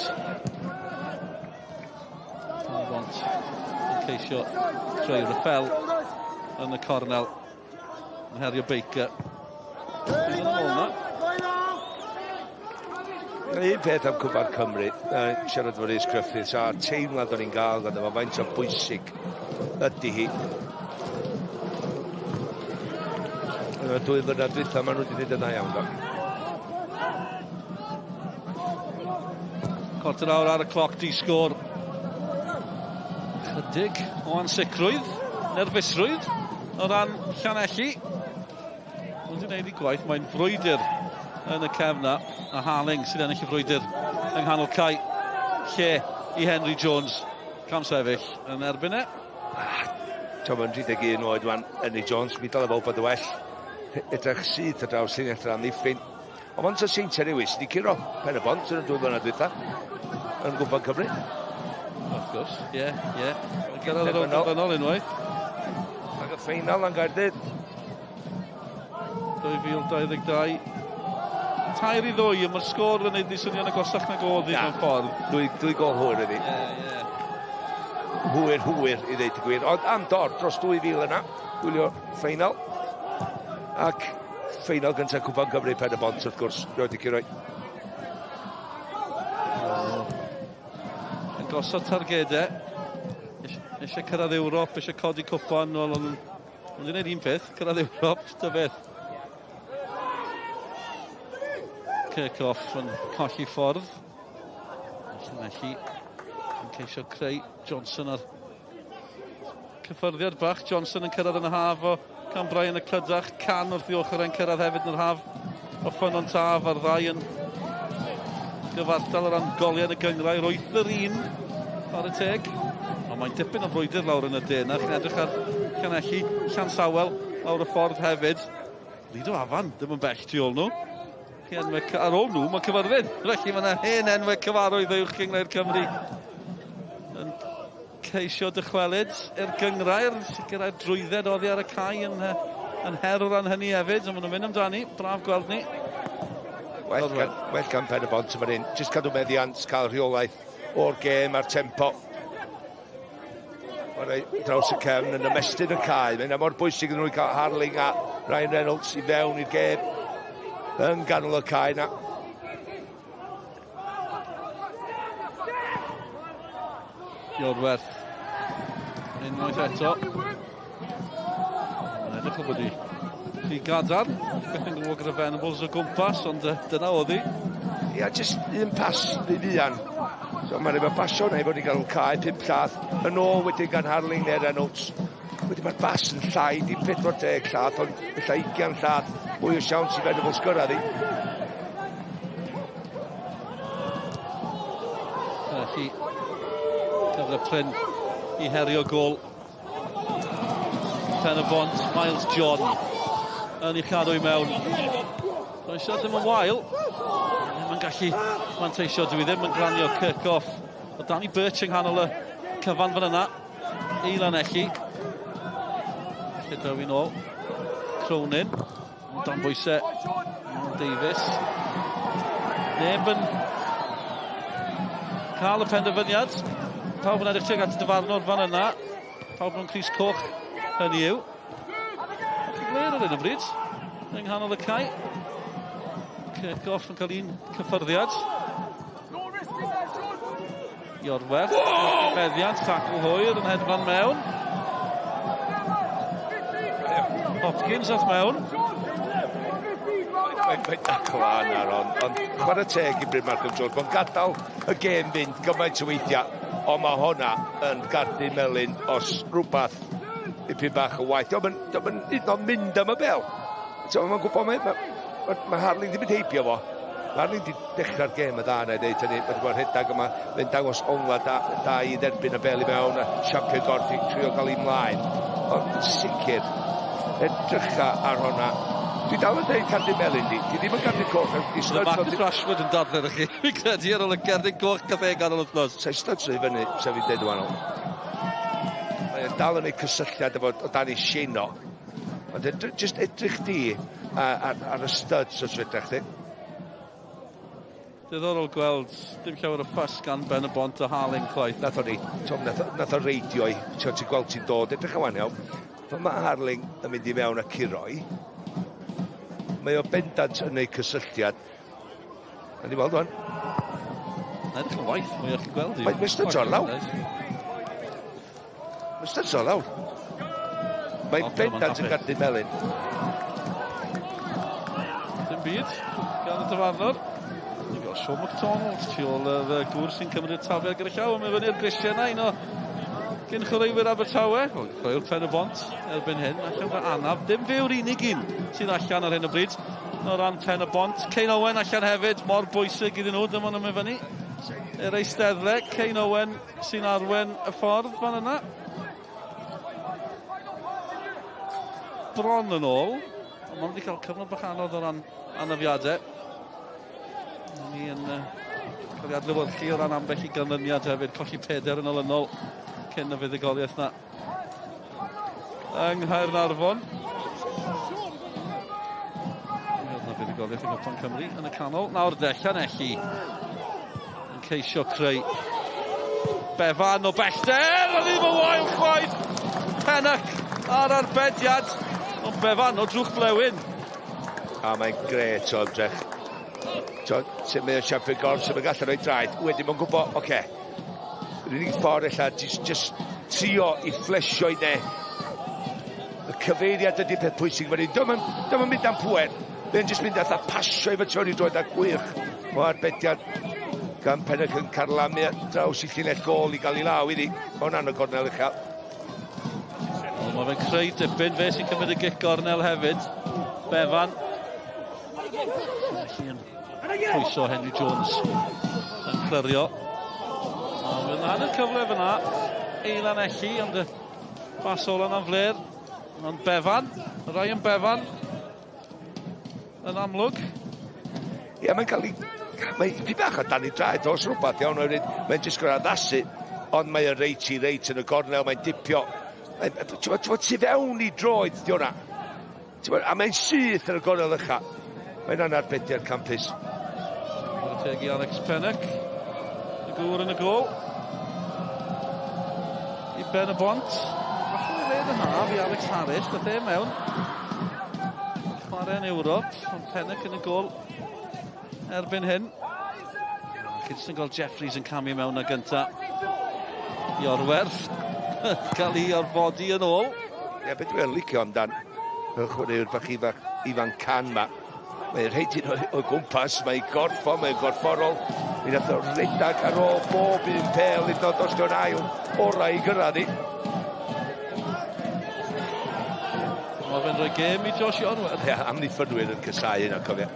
Bont yn Ceisio creu Raffel yn y cornel. Yn herio Baker. Yn ôl 'na. Un peth am Cwpan Cymru, siarad efo Rhys Griffiths, a'r teimlad o'n i'n gael ganddo fo, faint o bwysig ydy hi. Yn y 2 mlynedd dwytha, maen nhw wedi gwneud yn dda iawn, do. Cwarter awr ar y cloc, di sgôr. Chydig o ansicrwydd, nerfusrwydd o ran Llanelli. Ond wedi gwneud ei gwaith, mae'n frwydr yn y cefn na, a Harling sydd ennill y frwydr yng nghanol cae, lle i Henry Jones, cam sefyll yn erbyn e. Ti'n mae'n 31 oed wan, Henry Jones, mi dylai fo bod y well. Edrych syth ar draws llinell yr amddiffyn. Ond mae'n ta Seintiau Newydd sydd wedi curo Pen y Bont yn y 2 mlynedd dwytha yn Gwpan Cymru. Wrth gwrs, ie, ie. Yn cyrraedd yr rownd derfynol unwaith. Ac y ffeinal yn Gaerdydd. 2022. 3-2, mae'r sgôr yn neud ni swnio'n agosach nag oedd hi mewn ffordd. Dwy gol hwyr iddi. Ie, ie. Hwyr, hwyr i ddeud y gwir. Ond am dor dros 2,000 yna, gwylio ffeinal. Ac ffeinal gyntaf Cwpan Cymru Pen y Bont, wrth gwrs, roedd i curo. Yn gosod targedau, eisiau cyrraedd Ewrop, eisiau codi cwpan, wel, ond wedi gwneud un peth, cyrraedd Ewrop, dy beth. Kirchhoff yn colli ffordd. Llanelli yn ceisio creu Johnson ar cyffyrddiad bach. Johnson yn cyrraedd yn y haf o Can Brian y Clydach. Can wrth i ochr e'n cyrraedd hefyd yn yr haf o Ffynnon Taf, a'r ddau yn gyfartal o ran goliau yn y gynghrair. 8-1 ar y teg. Ond mae'n dipyn o frwydr lawr yn y de yna. Chi'n edrych ar Llanelli, Llansawel lawr y ffordd hefyd. Lido Afan, ddim yn bell tu ôl nhw. Chi enwau, ar ôl nhw, mae Cyfyrddin. Felly mae yna hen enwau cyfarwydd uwch gynghrair Cymru yn ceisio dychwelyd i'r gynghrair, sicrhau'r drwydded oddi ar y cae yn her o ran hynny hefyd, ond maen nhw'n mynd amdani, braf gweld ni. Well gan Pen y Bont yma hyn, jyst cadw meddiant, cael rheolaeth o'r gêm a'r tempo. Chwarae draws y cefn yn ymestyn y cae. Mae'n mor bwysig iddyn nhw i cael Harling a Ryan Reynolds i fewn i'r gêm yn ganol y cae na. Iorwerth unwaith eto. Mae'n edrych o bod i rhy gadarn. Beth yn gwybod gyda Venables o gwmpas, ond dyna oedd hi. Ia, jyst un pas rhy fuan. So mae'n efo basio na i fod i gael cae 5 llath yn ôl wedyn gan Harling neu Reynolds. Wedyn mae'r bas yn llai, dim 40 llath, ond ella 20 llath, mwy o siawns i Venables gyrraedd hi. Felly, cyfle prin i herio gôl Pen y Bont, Miles John yn ei chadw i mewn. Does o ddim yn wael. Ddim yn gallu manteisio, dwi ddim yn glanio Kirchhoff. O Danny Birch yng nghanol y cyfan fan yna. I Lanelli. Lle daw i nôl. Cronin. Dan bwysau Davies. Neb yn cael y penderfyniad. Pawb yn edrych tuag at y dyfarnwr fan yna. Pawb mewn crys coch, hynny yw. Cyfleoedd ar hyn o bryd. Yng nghanol y cae. Kirchhoff yn cael un cyffyrddiad. Iorwerth, meddiant, tacl hwyr yn hedfan mewn. Hopkins ath mewn. Mae'n dacl yna, ond chwarae teg i Bryn Malcolm Jones. Mae'n gadael y gêm fynd gymaint o weithiau, ond mae hwnna yn gardyn melyn os rhywbeth dipyn bach o waith. Dio'm yn hyd yn oed mynd am y bel. Mae'n gwybod, mae Harling ddim yn heibio fo. Mae Harling wedi dechrau'r gêm y dda, na i ddeud hynny. Mae wedi bod rhedeg yma, mae'n dangos ongla da i dderbyn y bel i mewn a siapio gorff i trio gael ei mlaen. Ond yn sicr, edrycha ar hwnna. Dwi dal yn dweud cardyn melyn di. Di ddim yn cardyn coch. Di Mae Marcus Rashford yn dadlau ar chi. Fi'n credu ar ôl y cerdyn coch cafe ganol wythnos. Sa'i studs i fyny, sef fi'n deud wahanol. Mae'n dal yn ei cysylltiad efo o dan ei sino. Ond jyst edrych di ar y studs os fedrech chi. Diddorol gweld dim llawer o ffys gan Ben y Bont a Harling chwaith. Nath o ni, Tom, nath, nath o reidio i, ti'n ti gweld ti'n dod, edrych yn iawn. Pan mae Harling yn mynd i mewn a curoi, mae o bendant yn ei cysylltiad. A ni weld o'n. Mae'n edrych yn waith, mwy o'ch chi'n gweld i. Mae'n Mr John lawr. Mae styso lawr. Mae'n bendant yn gadw melyn. Dim byd gan y dyfarnwr. Ni'n gweld Sean McDonald tu ôl yr gŵr sy'n cymryd y tafliad gyda llaw. Mae'n fyny'r grisiau yna, un o gyn chwaraewyr Abertawe. Wel, chwaraewr Pen y Bont erbyn hyn. Allan fe anaf. Dim fe yw'r unig un sydd allan ar hyn o bryd. O ran Pen y Bont. Kane Owen allan hefyd. Mor bwysig iddyn nhw. Dyma nhw'n mynd fyny. I'r eisteddle. Kane Owen sy'n arwen y ffordd fan yna. Bron yn ôl. Ond maen wedi cael cyfnod bach anodd o ran anafiadau. Ni yn cael ei adlewyrchu o ran ambell i ganlyniad hefyd. Colli peder yn olynol cyn y fuddugoliaeth na. Yng Nghaernarfon. Oedd na fuddugoliaeth yng Nghwpan Cymru yn y canol. Nawr de, Llanelli yn ceisio creu Bevan o bellter, ond ddim yn wael chwaith. Pennock ar arbediad, ond Bevan o drwch blewyn. A mae'n gret o ymdrech. Sut mae o'n siapio gorff, sut mae'n gallu rhoi draed. Wedyn mae'n gwybod, oce, okay, yr unig ffordd ella, just, just trio i fflesio i ne. Y cyfeiriad ydy peth pwysig fan hyn. Dyma mynd am pwer. Mae'n just mynd atha pasio i fy i droed a gwych o arbediad gan Pennock yn carlamu draws i llinell gôl i gael ei law iddi. Mae hwnna'n y gornel uchel. Wel, mae fe'n creu dipyn, fe sy'n cymryd y gic gornel hefyd. Bevan. Felly yn pwyso Henry Jones yn clirio. A fydd yna hanner cyfle fyna i Lanelli, ond y bas ola na'n fler. Ond Bevan, Ryan Bevan, yn amlwg. Ie, mae'n cael ei... Mae'n dipyn bach o dan ei draed os rhywbeth iawn, oherwydd mae'n jyst gorau addasu, ond mae'n reit i reit yn y gornel, mae'n dipio. Ti'n bod, tu fewn i droed, di hwnna. A mae'n syth yn y gornel ucha. Mae'n anarbediad campus. Chwarae teg i Alex Pennock. Y gŵr yn y gôl. I Ben y Bont. Falle o led yn haf i Alex Harris. Dath e mewn. Chwarae yn Ewrop. Ond Pennock yn y gôl erbyn hyn. Chi jyst yn gweld Jeffries yn camu mewn na gynta. Iorwerth. Cael ei orfodi yn ôl. Ie, beth dwi'n licio amdan y chwaraewr bach ifanc, Ifan Can ma. Mae'n rhaid i'n o gwmpas, mae'n gorffo, mae'n gorfforol. Mi nath o redag ar ôl bob un pêl, hyd yn oed os dio'n ail orau i gyrraedd i. Mae fe'n rhoi gêm i Josh Iorwerth. Ie, amddiffynwyr yn cysau hynna, cofio.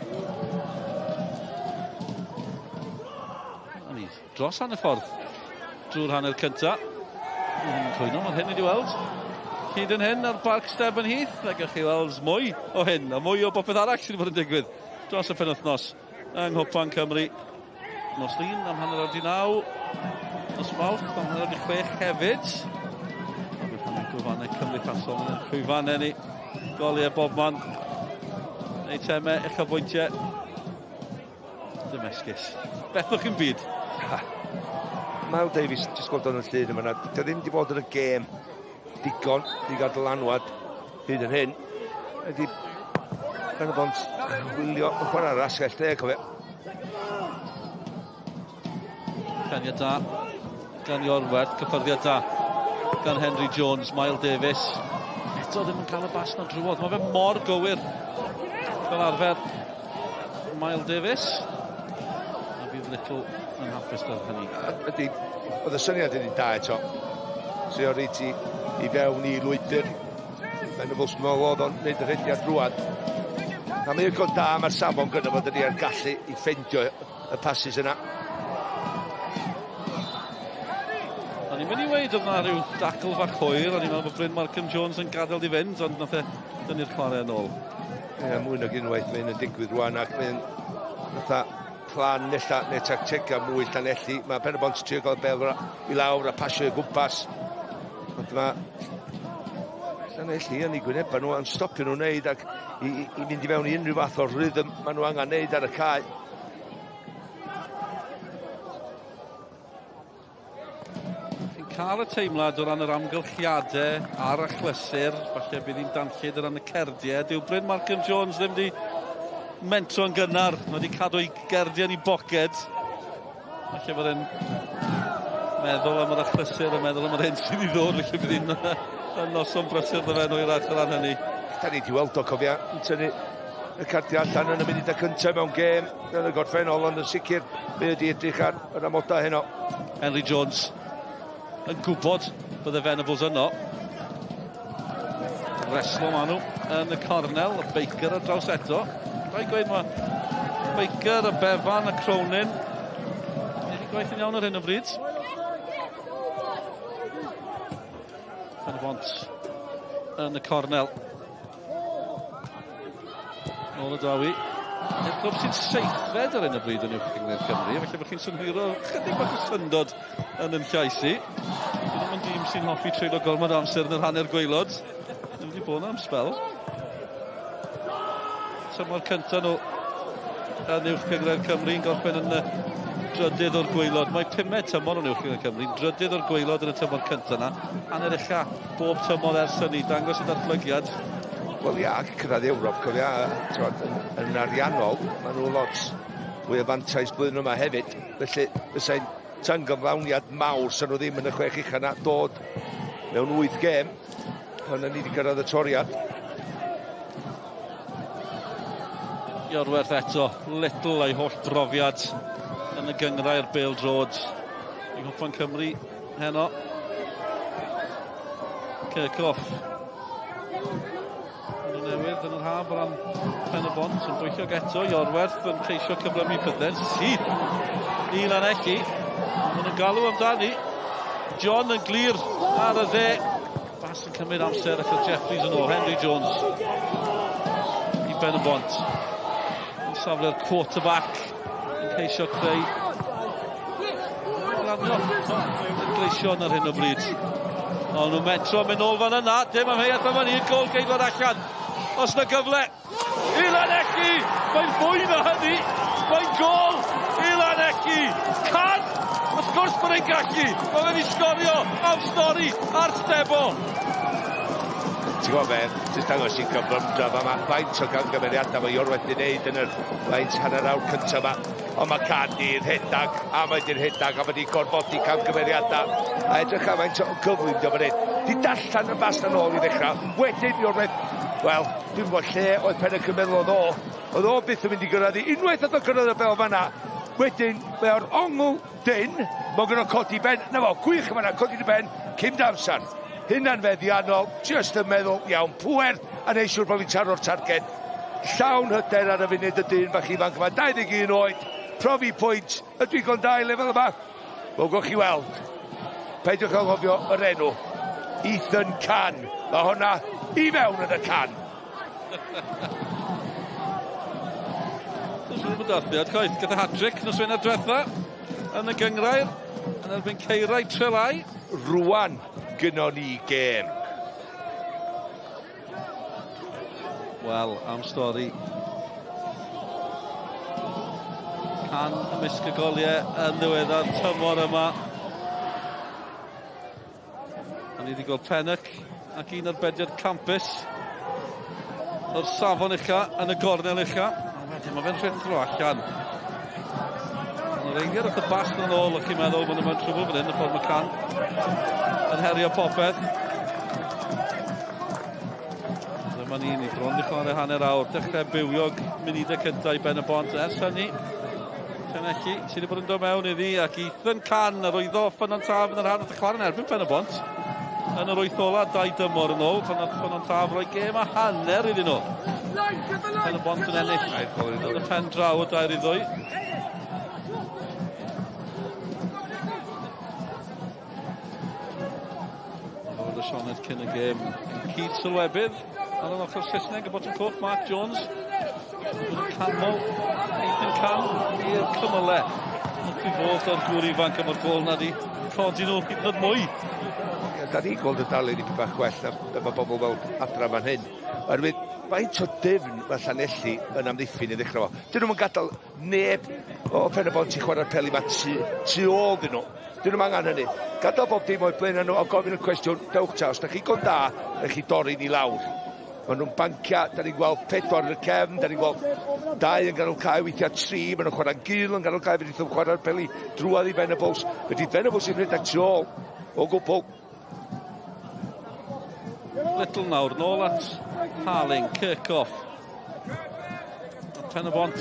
A ni dros hanner ffordd drwy'r hanner cynta. Yn cwyno, mae'r hyn wedi weld. Hyd yn hyn ar Barc Stebonheath, a gewch chi weld mwy o hyn, a mwy o bopeth arall sydd wedi bod yn digwydd dros y penwythnos yng Nghwpan Cymru. Nos Lun am 9:30, nos Mawrth am 5:30 hefyd. A bydd hynny'n gwefannau cymdeithasol yn llwyfannau ni. Goliau bob man. Eitemau, uchelbwyntiau. Dim esgus. Bethwch yn byd. Miles Davies, jyst gweld o'n y llun yma, dio ddim wedi bod yn y gêm digon i gael dylanwad hyd yn hyn. Ydy Ben y Bont chwilio yn chwarae ar asgell dde, cofio. Caniad da gan Iorwerth, cyffyrddiad da gan Henry Jones, Miles Davies. Eto ddim yn cael y bas na drwodd. Mae fe mor gywir fel arfer. Miles Davies. A bydd Little yn hapus gyda hynny. Ydy, oedd y syniad yn da eto. Trio reit i, i fewn i lwybr. Ben y bws meddwl oedd o'n neud y rhediad rwan. A mae'n go da, mae'r safon gyda fo dydi ar gallu i ffeindio y passes yna. O'n i'n mynd i weud oedd na rhyw dacl fach hwyr, o'n i'n meddwl bod Bryn Malcolm Jones yn gadael di fynd, ond nath e dynnu'r chwarae yn ôl. Ie, mwy nag unwaith mae'n yn digwydd rwan ac mae'n fatha plan nella neu tactega mwy Llanelli. Mae Pen y Bont trio gael bel i lawr a pasio i gwmpas. Ond mae Llanelli yn ei gwynebau nhw yn stopio nhw'n neud ac i, i, i fynd i fewn i unrhyw fath o rhythm maen nhw angen neud ar y cae. cael y teimlad o ran yr amgylchiadau a'r achlysur, falle bydd hi'n danllyd o ran y cerdiau. Dyw Bryn Malcolm Jones ddim wedi mentro'n gynnar, mae wedi cadw ei gerdiau yn ei boced. Falle bod e'n meddwl am yr achlysur a meddwl am yr hyn sydd i ddod, felly bydd hi'n yn noson brysur ddo fe'n hwyrach o ran hynny. Da ni wedi weld o, cofia, yn tynnu y cardiau allan yn y munudau cyntaf mewn gêm yn y gorffennol, ond yn sicr mae wedi edrych ar yr amodau heno. Henry Jones yn gwybod bydde Venables yno. Reslo maen nhw yn y cornel, y Baker ar draws eto. Rhaid gweud mae Baker, y Bevan, y Cronin. Wedi gwaith yn iawn ar hyn o bryd. Pen y bont yn y cornel. Nôl y Dawi. I'r clwb sy'n seithfed ar hyn o bryd yn Uwch Gynghrair Cymru, felly bod chi'n synhwyro chydig bach o syndod yn yn llais i. Dyn nhw'm yn dîm sy'n hoffi treulio gormod o amser yn yr hanner gwaelod. Ddim wedi bod am sbel. Tymor cyntaf nhw yn Uwch Gynghrair Cymru yn gorffen yn y drydydd o'r gwaelod. Mae pumed tymor yn Uwch Gynghrair Cymru, drydydd o'r gwaelod yn y tymor cyntaf yna. Hanner ucha bob tymor ers hynny, dangos y datblygiad. Wel ia, ac cyrraedd Ewrop, cofia, t'mod, yn, yn ariannol, maen nhw lot fwy o fantais blwyddyn yma hefyd. Felly, fysai'n tan gyflawniad mawr sy'n nhw ddim yn y chwech ucha na dod mewn wyth gêm pan ni wedi cyrraedd y toriad. Iorwerth eto, Little a'i holl brofiad yn y gynghrair bêl-droed yng Nghwpan Cymru heno. Kirchhoff. Yn y newydd yn yr haf o ran Pen y Bont yn bwyllog eto. Iorwerth yn ceisio cyflymu pethau. Syth i Lanelli. Maen nhw'n galw amdani. John yn glir ar y dde. Bas yn cymryd amser ac oedd Jeffries yn ôl. Henry Jones i Ben y Bont. Yn safle'r quarterback yn ceisio creu Glanio y gleision ar hyn o bryd. Ond nhw'n metro mynd nôl fan yna. Dim amheuaeth am hynny. Gol geidwad allan. Os na gyfle i Lanelli! Mae'n fwy na hynny! Mae'n gol i Lanelli! Can! Wrth gwrs bod e'n gallu! Mae wedi sgorio am stori ar Stebo! Ti'n gwybod be, jyst dangos i'n gyflymdra fa ma, faint o gamgymeriadau mae Iorwerth wedi wneud yn yr faint hanner awr cyntaf yma. Ond mae Can di rhedag, a mae di'n rhedag, a mae di gorfodi camgymeriadau. A edrych am faint o gyflym di o'n hyn. Di darllen y bas yn ôl i ddechrau. Wedyn Iorwerth, wel, dwi'n gwybod lle oedd Pen y Cymeddwl oedd o. Oedd o byth yn mynd i gyrraedd i. Unwaith oedd o gyrraedd y bel fanna, wedyn mae o'r ongl dyn, mae'n gyda codi ben. Na fo, gwych yma na, codi dy ben, cyn dy amser. Hynna'n feddiannol, jyst yn meddwl, iawn, pwer, a neud siŵr bod fi'n taro'r targed. Llawn hyder ar y funud y dyn bach ifanc yma, 21 oed, profi pwynt, ydw i'n gondau lefel yma? Wel, gwch chi weld. Peidiwch anghofio yr enw. Ethan Can. Mae hwnna i fewn yn y can. Does ddim yn dathliad chwaith. Gyda hat-trick nos Wener diwetha yn y gynghrair yn erbyn Caerau Trelai. Rwan gynnon ni gêm. Wel, am stori. Can ymysg y goliau yn ddiweddar tymor yma. A ni wedi gweld Pennock ac un arbediad campus o'r safon ucha yn y gornel ucha. A wedyn mae fe'n rhuthro allan. Ond yr eiliad wrth y bas yn ôl, o'ch chi'n meddwl bod nhw mewn trwbl fan hyn, y ffordd mae Can yn herio popeth. Dyma ni, ni bron i chwarae hanner awr. Dechrau bywiog munudau cyntaf i Ben y Bont ers hynny. Llanelli sydd wedi bod yn dod mewn iddi ac Ethan Can yr oeddo Ffynnon Taf yn yr haf wrth y chwarae yn erbyn Pen y Bont yn yr wyth ola dau dymor yn ôl pan oedd Ffynnon Taf roi gêm a hanner iddyn nhw. Pen y Bont yn ennill yn y pen draw o 2-2. Roedd y Sioned cyn y gêm yn cyd sylwebydd ar yr ochr Saesneg y botwm coch Mark Jones. Bod yn canmol Ethan Can i'r cymyle. Wrth i fod o'r gŵr ifanc am o'r gol na di codi nhw hyd yn oed mwy. Da ni'n gweld y darlun dipyn bach gwell na be mae bobl weld adra fan hyn. Oherwydd faint o dyfn mae Llanelli yn amddiffyn i ddechrau fo. Dyn nhw'n gadael neb o Pen y Bont i chwarae'r peli ma tu, tu ôl dyn nhw. Dyn nhw'm angen hynny. Gadael bob dim o'i blaenau nhw a gofyn y cwestiwn, dewch ta, os da chi gon da, na chi dorri ni lawr. Maen nhw'n bancia, da ni'n gweld pedwar yn y cefn, da ni'n gweld dau yn ganol cae, weithiau tri, maen nhw'n chwarae'n gul yn ganol cae, fe wnaethon chwarae'r peli drwodd i Venables, fe di Venables i'n rhedeg tu ôl o gwbl. Little nawr, nôl at Harling, Kirkhoff. Pen y bont,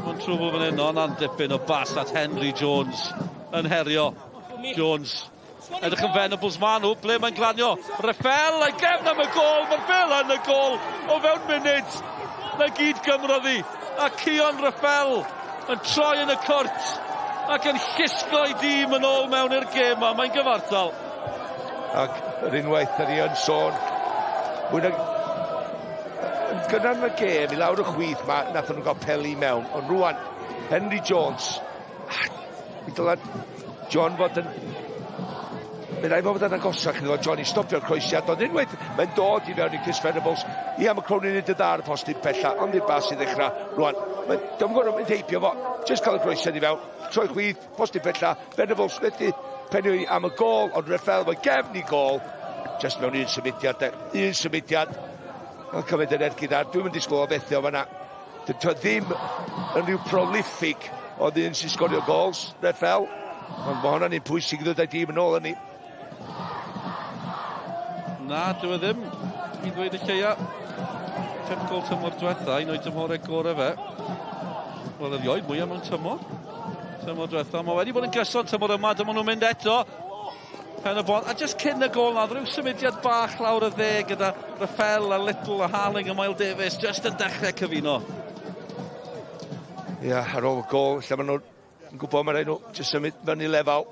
mae'n trwbl fan hyn, ond dipyn o bas at Henry Jones yn herio. Jones Edrych yn Venables ma nhw, ble mae'n glanio? Reffel, a'i gefn am y gol, mae'r bel yn y gol o fewn munud. Na gyd gymrodd hi, a Cion Reffel yn troi yn y cwrt ac yn llusgo i dîm yn ôl mewn i'r gêm ma, mae'n gyfartal. Ac yr unwaith da ni yn sôn, mwy na yn gynnar yn y gêm, i lawr y chwith ma, nath nhw gael peli mewn, ond rwan, Henry Jones, mi dyla John fod yn... Mae'n rhaid fod yn agosach iddo John i stopio'r croesiad, ond unwaith mae'n dod i fewn i Chris Venables, ia, mae Cronin yn dod ar y postyn pella, ond i'r bas i ddechrau rwan. Mae'n dwi'n gwybod mynd heibio fo, jyst cael y croesiad i fewn, troi chwith, postyn pella, Venables methu pennu am y gol, ond Reffel mae gefn i gol, jyst mewn un symudiad, un symudiad, mae'n cymryd yr ergyd ar, dwi'n mynd disgwyl o fethu o fanna. Dydy o ddim yn rhyw prolific o ddyn sy'n sgorio gols, Reffel. Ond mae hwnna'n un pwysig i ddod â'i dîm yn ôl yn ni. Na, dyw e ddim, i ddweud y lleia. Pump gol tymor diwetha, un o'i tymhorau gorau fe. Wel, erioed mwyaf mewn tymor. Tymor diwetha. Mae wedi bod yn gyson tymor yma, dyma nhw'n mynd eto. Pen y bont, a jyst cyn y gol na, rhyw symudiad bach lawr y dde gyda Raffel a Little a Harling a Miles Davis jyst yn dechrau cyfuno. Ia, yeah, ar ôl y gol, lle maen nhw'n gwybod mae rhaid nhw jyst symud fyny lefel.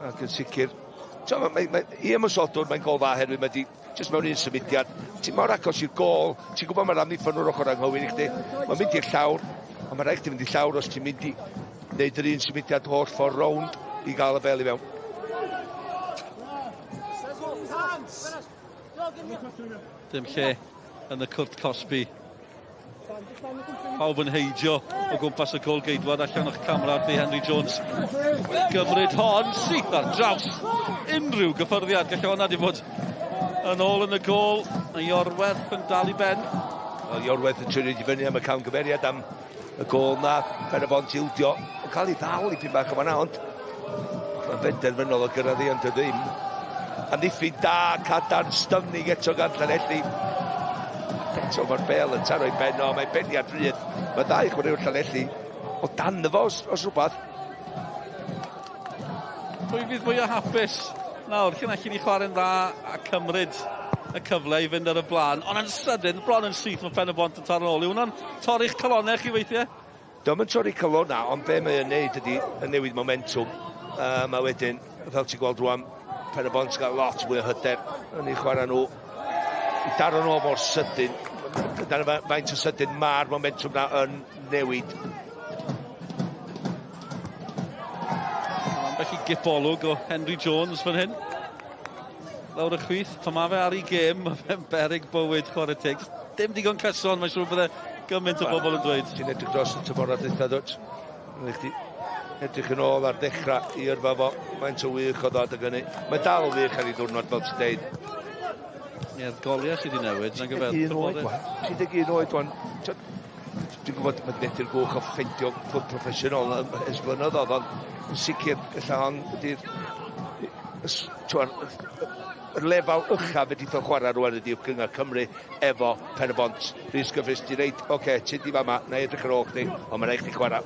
Ac yn sicr, so, mae, mae, i ymosodwr mae'n gol dda herwydd mae di jyst mewn un symudiad. Ti mor agos i'r gol, ti'n gwybod mae'r amddiffyn o'r ochr anghywir i chdi. Mae'n mynd i'r llawr, ond mae rhaid chdi fynd i'r llawr os ti'n mynd i wneud yr un symudiad holl ffordd rownd i gael y bel i fewn. Dim lle yn y cwrt cosbi. Pawb yn heidio o gwmpas y gol geidwad allan o'ch camera wrth i Henry Jones gymryd hon syth ar draws unrhyw gyffyrddiad. Gallai hwnna di fod yn ôl yn y gol. Mae Iorwerth yn dal i ben. Wel, Iorwerth yn trio i fyny am y camgymeriad am y gol na, Pen y Bont ildio, yn cael ei ddal i pyn bach o fanna, ond mae'n benderfynol o gyrraedd i, ond ddim. Amddiffyn da, cadarn, styfnig eto gan Llanelli. Eto mae'r bel yn taro i ben o, mae'n beniad rhydd. Mae ddau chwaraewr Llanelli o dan fo os, os rhywbeth. Pwy fydd fwyaf hapus nawr? Llanelli wedi chwarae'n dda a cymryd y cyfle i fynd ar y blaen, ond yn sydyn, bron yn syth, mae Pen y Bont yn taro'n ôl. Yw hwnna'n torri'ch calonnau chi weithiau? Dio'm yn torri calonna, ond be mae o'n neud ydy yn newid momentum. Mae wedyn, fel ti'n gweld rwan, Pen y Bont gael lot mwy o hyder yn ei chwarae nhw. I daro nhw mor sydyn, dyna faint o sydyn mae'r momentum na yn newid. Ambell i gipolwg o Henry Jones fan hyn. Lawr y chwith, pan mae fe ar ei gêm, mae fe'n berig bywyd chwarae teg. Dim digon cyson, mae'n siŵr bydde gymaint o bobl yn dweud. Ti'n edrych dros y tymorau dwytha, dwyt? Chdi edrych yn ôl ar ddechrau i yrfa fo, faint o wych oedd o adeg hynny. Mae dal yn wych ar ei ddwrnod, fel ti'n deud. Ie'r goliau sydd wedi newid, nag yfe? 31 oed, wan. 31 oed, wan. Dwi'n gwybod mae methu'r gwch o ffeindio clwb proffesiynol ers blynyddoedd, ond yn sicr, ella hon ydy'r yr lefel uchaf wedi o chwarae rwan ydy Uwch Gyngor Cymru efo Pen y Bont. Rhys Griffiths di reid, oce, okay, ti di fama, na i edrych ar ôl chdi, ond mae rhaid chdi chwarae.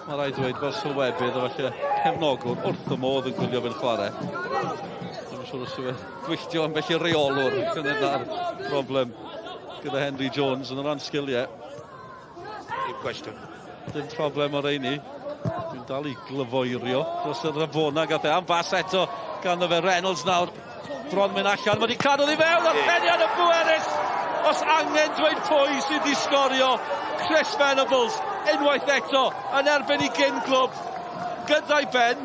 Mae rhaid dweud fel sylwebydd o falle cefnogwr wrth y modd yn gwylio fe'n chwarae. Dwi'n siŵr os yw e'n gwylltio ambell i reolwr, dyna'r broblem gyda Henry Jones yn o ran sgiliau. Dim cwestiwn. Dim problem o reini. Dwi'n dal i glyfoerio dros y Rabona gath e am bas eto ganddo fe Reynolds nawr. Bron mynd allan, mae wedi cadw i fewn a'r peniad yn bwerus. Os angen dweud pwy sydd wedi sgorio, Chris Venables unwaith eto yn erbyn i gyn glwb gyda'i ben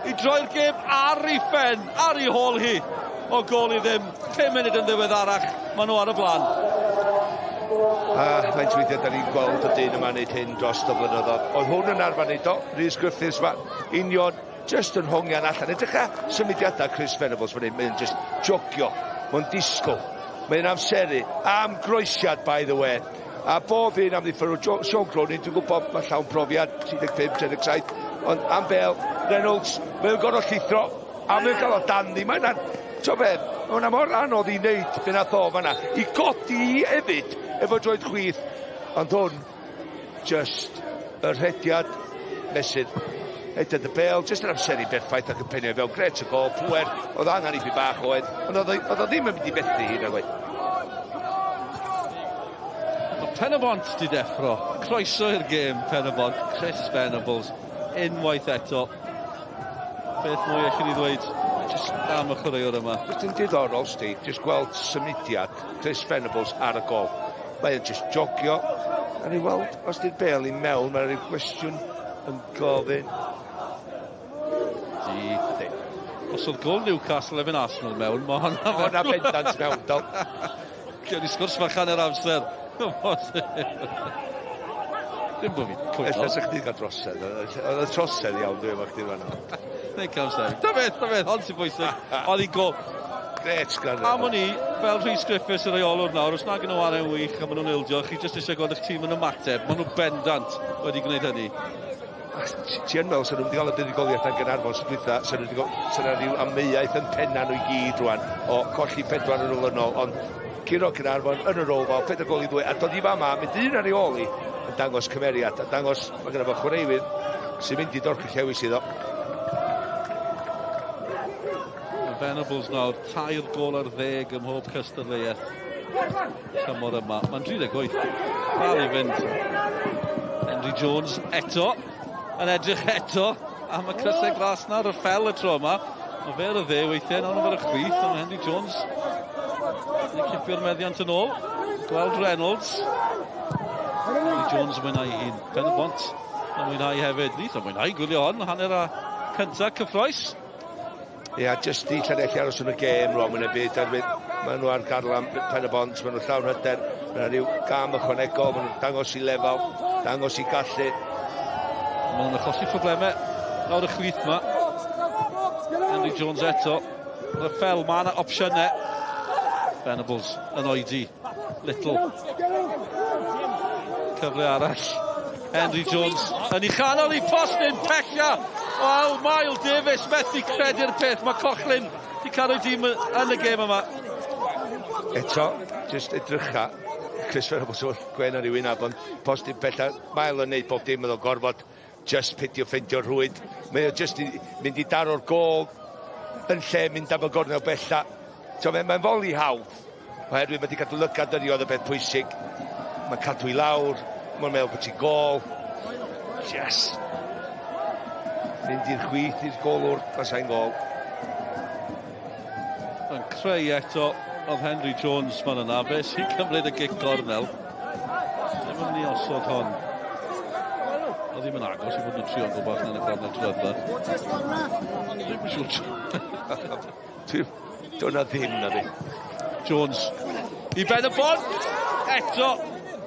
i droi'r gêm ar ei phen, ar ei hôl hi o gol i ddim. 5 munud yn ddiweddarach, maen nhw ar y blaen. A faint weithiau da ni'n gweld y dyn yma'n neud hyn dros y blynyddoedd. Oedd hwn yn arfer neud o, Rhys Griffiths ma, union, just yn hongian allan. Edrych ar symudiadau Chris Venables fan hyn, mae'n just jogio, mae'n disgwyl, mae'n amseru, am groesiad by the way. A bob un amddiffynwr, Sean Cronin, dwi'n gwybod mae llawn profiad, 35, 37, ond am bel, Reynolds, mae'n gorfod llithro, a mae'n cael o dan ni. Mae'n Ti'n be, mae hwnna mor anodd i wneud be nath o fanna. I godi hefyd efo droed chwith, ond hwn, just y rhediad mesur. Rhediad y bel, just yr amseru berffaith ac yn penio fewn. Gret y gol, pwer, oedd angen i fi bach oedd, ond oedd o ddim yn mynd i fethu hi nag oedd. Mae Pen-y-bont di deffro. Croeso i'r gêm Pen-y-bont. Chris Venables unwaith eto. Beth mwy allwn ni ddweud jyst am y chwaraewr yma? Jyst yn diddorol, Steve, jyst gweld symudiad Chris Venables ar y gol. Mae o'n jyst jogio. A ni weld os di'r bel i mewn, mae'n rhyw gwestiwn yn gofyn. Di. Ydy. Os oedd gol Newcastle efo'n Arsenal mewn, mae hwnna... Hwnna bendant mewn, dal. Gewn ni sgwrs fach hanner amser. Dim bod fi'n cwyno. Ella sa chdi gael drosedd. Oedd y trosedd iawn dwi'n efo chdi fan'na. Neu cam sefyll. Da beth, da beth, hon sy'n bwysig. Oedd hi'n gol. Gret, gan. Am o'n i, fel Rhys Griffiths yr reolwr nawr, os nag yn nhw arau'n wych a maen nhw'n ildio, chi jyst eisiau gweld eich tîm yn ymateb. Maen nhw bendant wedi gwneud hynny. Ti yn meddwl, sy'n nhw wedi cael y buddugoliaeth yn Gaernarfon sy'n dwytha, sy'n nhw wedi cael, sy'n rhyw amheuaeth yn penna nhw i gyd rwan, o colli pedwar yn olynol, ond curo Caernarfon yn yr Oval, 4 gol i 2, a dod i fama, mynd un ar ei ôl i, yn dangos cymeriad, a dangos, mae gyda fo chwaraewyr sy'n mynd i dorchi llewis iddo. Mae Venables nawr, 3 gol ar ddeg ym mhob cystadleuaeth tymor yma. Mae'n 38. Dal i fynd. Henry Jones eto, yn edrych eto am y crysau glas na, Rafael y tro yma. Mae fe ar y dde weithiau, nawr ar y chwith, ond Henry Jones yn cipio'r meddiant yn ôl. Gweld Reynolds. Henry Jones yn mwynhau hun. Pen y bont yn mwynhau hefyd. Nith yn mwynhau gwylio hon, hanner a cynta cyffroes. Ia, yeah, jyst i Llanelli aros yn y gêm rwan mwyn y byd. Maen nhw ar garlam Pen y Bont, maen nhw llawn hyder. Mae rhyw gam ychwanegol, maen nhw'n dangos i lefel, dangos i gallu. Maen nhw'n achosi problemau lawr y chwith ma. Henry Jones eto. Rafael, mae yna opsiynau. Venables yn oedi. Little. Cyfle arall. Henry Jones yn ei chanol i postyn pella. Wel, Mael Davies methu credu'r peth. Mae Cochlin di cael ei dîm yn y gêm yma. Eto, jyst edrycha. Chris Venables o'r gwen ar ei wynaf, ond postyn pella. Mael yn neud bob dim oedd o'n gorfod. Just pidio ffeindio'r rhwyd. Mae o just i mynd i daro'r gôl yn lle mynd am y gornel bella. So, mae'n mae foli hawdd. Oherwydd mae wedi cadw lygad yn oedd y beth pwysig. Mae'n cadw i lawr. Mae'n meddwl bod ti'n gôl. Yes. Mynd i'r chwith i'r golwr, fasai'n gôl. Yn creu eto oedd Henry Jones fan yna. Fe sy'n cymryd y gic gornel. Ddim yn mynd i osod hon. Oedd ddim yn agos i fod yn trio gwybod yn y gornel diwetha. Ddim yn siŵr. Dyna ddim na fi. Jones i ben y bont! Eto,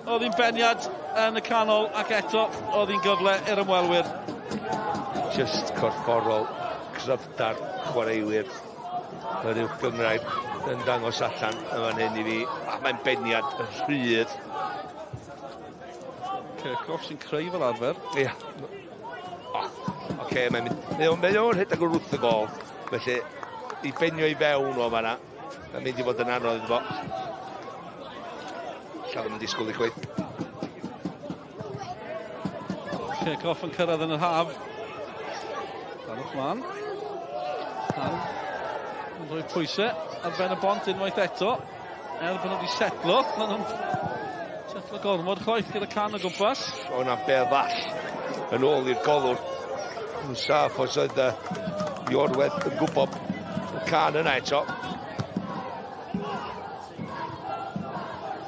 oedd hi'n beniad yn y canol ac eto oedd hi'n gyfle i'r ymwelwyr. Just corfforol, cryfdar chwaraewyr yr uwch gynghrair yn dangos allan yn fan hyn i fi. A mae'n beniad rhydd. Kirchhoff sy'n creu fel arfer. Ia. Oh, Oce, okay, mae'n mynd... Mae o'n mae o'n rhedeg o'r wrth y gol. Felly, i benio i fewn o fanna, mae'n mynd i fod yn anodd iddo fo. Lla ddim yn disgwyl i chweith. Kirchhoff yn cyrraedd yn yr haf. Dalwch mlaen. Can yn rhoi pwysau ar ben y bont unwaith eto. Er bod nhw wedi setlo, maen nhw'n setlo gormod chwaith gyda Can o gwmpas. O na bel fall yn ôl i'r golwr. Yn saff os oedd uh, Iorwedd yn gwybod y can yna eto.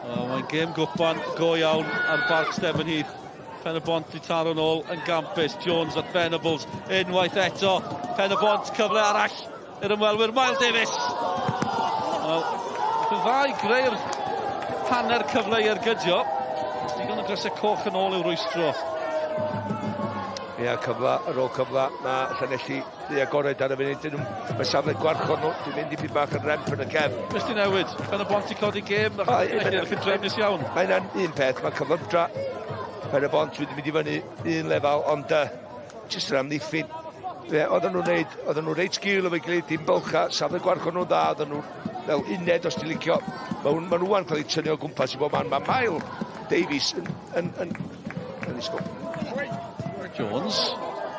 Oh, mae'n gêm gwpan go iawn ar Barc Stephen Heath. Pen y Bont di taro nôl yn gampus. Jones at Venables unwaith eto. Pen y Bont cyfle arall i'r ymwelwyr. Miles Davies! Wel, yn dda i greu'r hanner cyfle i ergydio. Digon o grysau coch yn ôl i'w rwystro. Ia, cyfle ar ôl cyfle. Mae Llanelli di agored ar y funud. Dyn nhw, mae safle gwarchod nhw. Dwi'n mynd i byd bach yn remp yn y cefn. Beth sy'n newid? Pen y bont i codi gêm. Edrych yn drefnus iawn. Mae hynna'n un peth. Mae cyflymdra Pen y bont wedi mynd i fyny un lefel, ond jyst yr amddiffyn. Fe, oedden nhw'n neud, oedden nhw reit gil efo'i gilydd, dim bylcha, safle gwarchod nhw'n dda, oedden nhw fel uned os ti'n licio. Mae ma nhw wan cael eu tynnu o gwmpas i bob man. Mae Mael Davies yn, yn, yn, yn ysgol. Jones.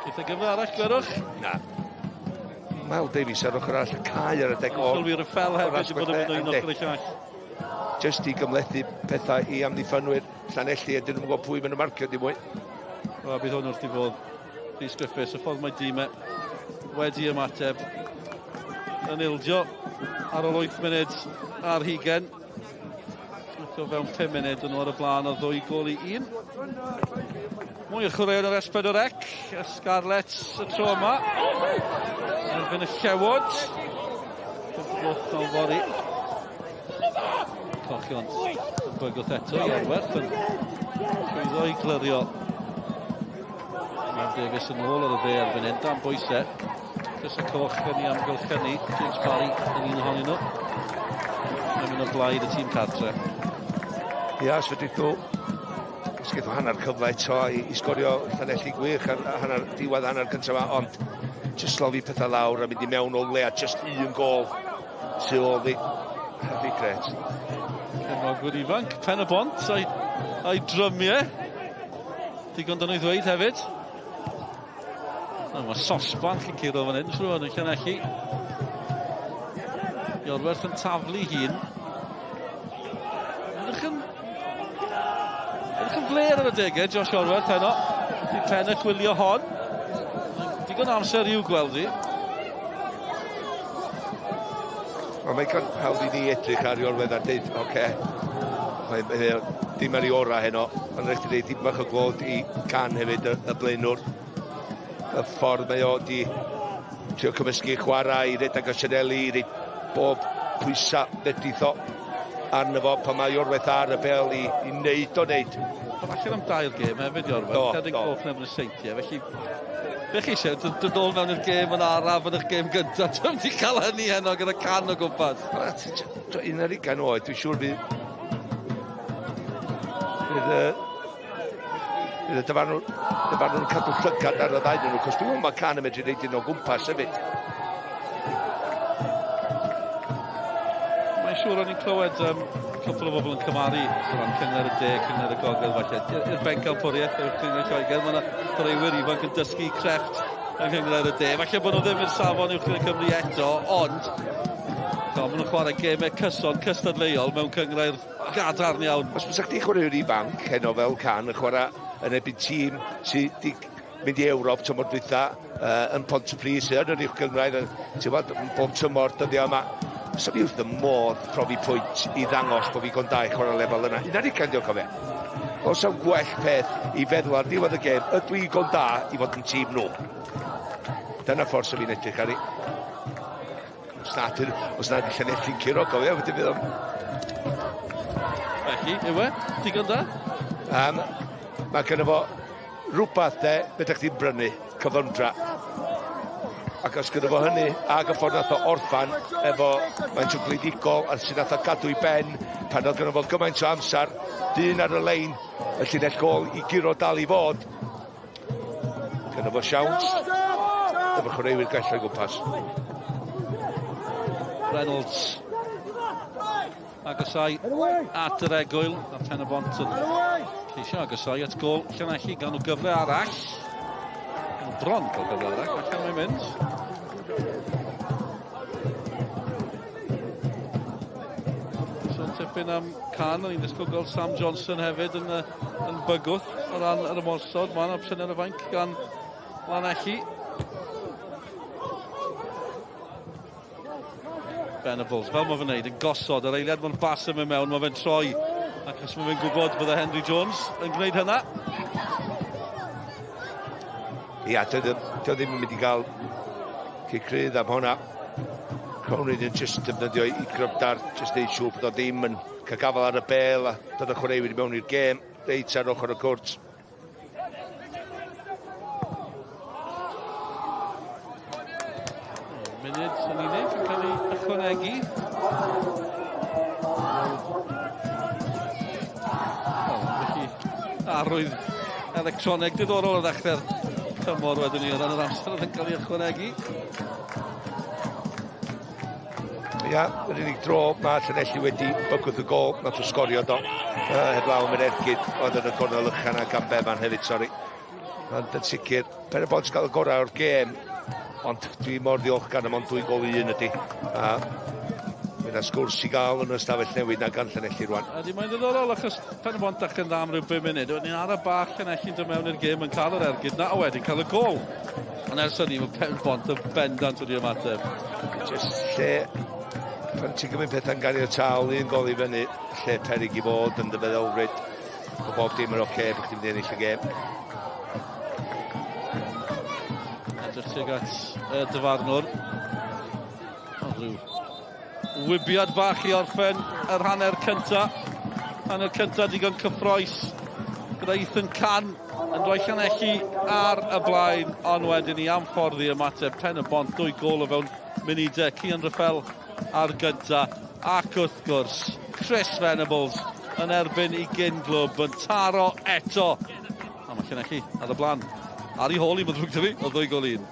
Geith e gyfle arall, gwerwch? Na. Mael Davies ar ochr arall y cae ar y deg o. Sylwi Ryffel hefyd yn bod yn mynd o un ochr i'r llall. Jyst i gymlethu pethau i amddiffynwyr Llanelli, a dyn nhw'n gwybod pwy maen nhw'n marcio dim mwy. Wel, bydd hwn wrth i fod. Rhys Griffiths, y ffordd mae dîm e wedi ymateb yn ildio ar ôl 8 munud ar hugen. Ac o fewn 5 munud yn nhw ar y blaen o ddwy gol i un. Mwy o chwaraeon ar S4C, y Scarlets y tro yma. Erbyn y Llewod. Pump gloch naw fory. Cochion yn bygwth eto i Arwerth yn llwyddo i glirio. Ian Davies yn ôl ar y dde erbyn hyn, dan bwysau. Crys y coch yn ei amgylchynu, James Parry yn un ohonyn nhw. Yn mynd o blaid y tîm cartre. Ia, os fedrith nhw os geith hanner cyfle eto i, i sgorio Llanelli gwych ar hanner, diwedd hanner cyntaf yma, ond jyst slofi pethau lawr a mynd i mewn o lea jyst un gol tu ôl fi. That'd be great. Cefnogwyr ifanc, Pen y Bont a'i, a'i drymiau. Digon dyn nhw i ddweud hefyd. No, mae sosban chi'n curo fan hyn, siŵr yn Llanelli. Iorwerth yn taflu hun. Edrych yn... Edrych yn fler ar y degau, Josh Iorwerth heno. Di pen y chwilio hon. Digon amser i'w gweld hi. Wel, mae'n cael hawdd i ni edrych ar Iorwerth a dweud, oce, okay, mae, mae, dim ar ei orau heno, ond rhaid i ddeud dim bach o glod i Can hefyd, y, y blaenwr. Y ffordd mae o di trio cymysgu chwarae, i redeg o Sianeli, i reid bob pwysau fedrith o arno fo pan mae Iorwerth ar y bel i, i wneud o wneud. Oedd allan am dair gêm hefyd Iorwerth, do, do. Coch yn y Seintiau, felly be chi eisiau, dod nôl mewn i'r gêm yn araf yn eich gêm gyntaf, dwi'n wedi cael hynny heno gyda can o gwmpas. Un ar ugain oed, dwi'n siŵr fydd fydd y fydd y dyfarnwr, dyfarnwr yn cadw llygad ar y ddau nhw, cos dwi'n meddwl mae Can yn medru reid un o gwmpas hefyd. Mae'n siŵr o'n i'n clywed um, cwpl o bobl yn cymaru o ran Cyngor y De, Cyngor y Gogledd falle. I'r bencampwriaeth o'r Cyngor Lloegr, mae yna chwaraewyr ifanc yn dysgu crefft yng Nghyngor y De. Falle bod nhw ddim i'r safon uwch gyda Cymru eto, ond maen nhw'n chwarae gemau cyson, cystadleuol mewn cynghrair gadarn iawn. Os fysa chdi chwaraewr ifanc heno fel Can yn chwarae yn erbyn tîm sydd wedi mynd i Ewrop tymor dwytha uh, yn Pontypridd sydd yn yr uwch gynghrair yn ti'n gwbod, bob tymor dyddiau yma. Fysa fi wrth y modd profi pwynt i ddangos bod fi gon da i chwarae lefel yna. Un ar ugain diolch cofio. Os am gwell peth i feddwl ar ddiwedd y gêm, ydw i gon da i fod yn tîm nhw. Dyna ffordd sy'n fi'n edrych ar i. Os na, os na di Llanelli'n curo, cofio, wedyn fydd o'n... Felly, yw e? Digon da? Um, mae gynno fo rhywbeth de, beth chdi'n brynu, cyflymdra. Ac os gynno fo hynny, ag y ffordd nath o orffan efo faint o gleidigol, a sydd nath o gadw i ben, pan oedd gynno fo gymaint o amser, dyn ar y lein, y llinell gol i guro dal i fod. Gynno fo siawns, efo chwaraewyr gall o'i gwmpas. Reynolds agosau at yr egwyl a Pen y Bont yn ceisio agosau at gol Llanelli gan nhw gyfle arall. Nhw bron cael gyfle arall, allan mae'n mynd. Sôn tipyn am Can, o'n i'n disgwyl gweld Sam Johnson hefyd yn, yn bygwth o ran yr ymosod. Mae'n opsiwn ar y fainc gan Lanelli. Venables, fel mae fe'n neud, yn gosod yr eiliad mae'n bas yn mynd mewn, mae fe'n troi, ac os mae fe'n gwybod bydde Henry Jones yn gwneud hynna. Ia, dio ddim yn mynd i gael cic rydd am hwnna. Cronin yn just defnyddio i gryfdar, just neud siŵr bod o ddim yn cael gafel ar y bel a dod y chwaraewyr i mewn i'r gêm, reit ar ochr y cwrt. Munud yn unig yn cael ei ychwanegu. Felly, arwydd electroneg diddorol o ddechrau'r tymor wedyn ni o ran yr amser oedd yn cael ei ychwanegu. Ia, yr unig dro mae Llanelli wedi bygwth y gol, nath o sgorio do. Heblaw am yr ergyd oedd yn y gornel ychan a gan Bevan hefyd, sori. Ond yn sicr, Pen-y-bont gael y gorau o'r gêm, ond dwi mor ddiolchgar am ond 2 gol i 1 ydy. A mae yna sgwrs i gael yn y stafell newid na gan Llanelli rwan. Ydy, mae'n ddiddorol achos Pen-y-bont dechrau'n dda am ryw 5 munud. Wedyn ar y bach Llanelli'n dod mewn i'r gêm yn cael yr ergyd na, a wedyn cael y gol. Ond ers hynny mae Pen-y-bont yn bendant wedi ymateb. Just lle, pan ti'n gymryd pethau'n ganiataol, un gol i fyny, lle peryg i fod yn dy feddylfryd. Mae bob dim yn oce, bod chdi'n mynd i ennill y gêm. Edrych tuag at y dyfarnwr. O, rhyw wybiad bach i orffen yr hanner cynta. Hanner cynta digon cyffroes gyda Ethan Can yn rhoi Llanelli ar y blaen, ond wedyn i am ffordd i ymateb Pen-y-bont, 2 gôl o fewn munudau. Cian Raffel ar gynta, ac wrth gwrs Chris Venables yn erbyn i gyn glwb yn taro eto. A mae Llanelli ar y blaen. Ar ei hôl i, mae'n ddrwg 'da fi, o 2 gôl i 1.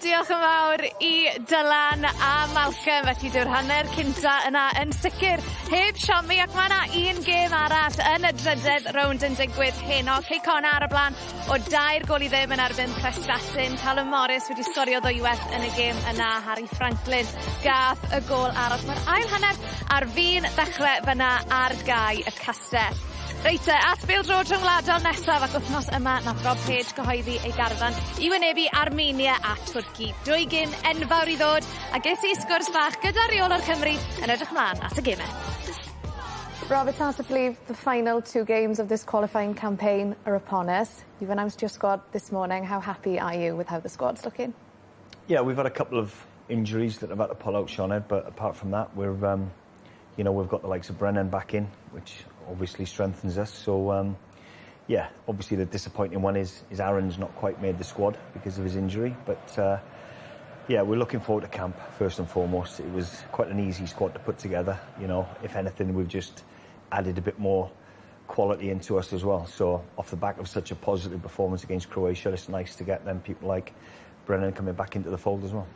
Diolch yn fawr i Dylan a Malcolm, felly dyw'r hanner cynta yna yn sicr heb siomi, ac mae yna un gêm arall yn y drydedd rownd yn digwydd heno. Cei Connah ar y blaen o 3 gôl i ddim yn erbyn Prestatyn. Callum Morris wedi sgorio ddwywaith yn y gêm yna. Harry Franklin gath y gôl arall. Mae'r ail hanner ar fin ddechrau fyna ar gae y Castell. Reit te, at bêl-droed rhyngwladol nesaf, ac wythnos yma nath Rob Page gyhoeddi ei garfan i wynebu Armenia a Twrci. 2 gêm enfawr i ddod, a ges i sgwrs fach gyda reolwr Cymru yn edrych mlaen at y gemau. Rob, it's hard to believe the final 2 games of this qualifying campaign are upon us. You've announced your squad this morning. How happy are you with how the squad's looking? Yeah, we've had a couple of injuries that have had to pull out, Sioned, but apart from that, we're, you know, we've got the likes of Brennan back in, which obviously strengthens us. So, yeah, obviously the disappointing one is Aaron's not quite made the squad because of his injury. But, yeah, we're looking forward to camp, first and foremost. It was quite an easy squad to put together. You know, if anything, we've just added a bit more quality into us as well. So off the back of such a positive performance against Croatia, it's nice to get them people like Brennan coming back into the fold as well.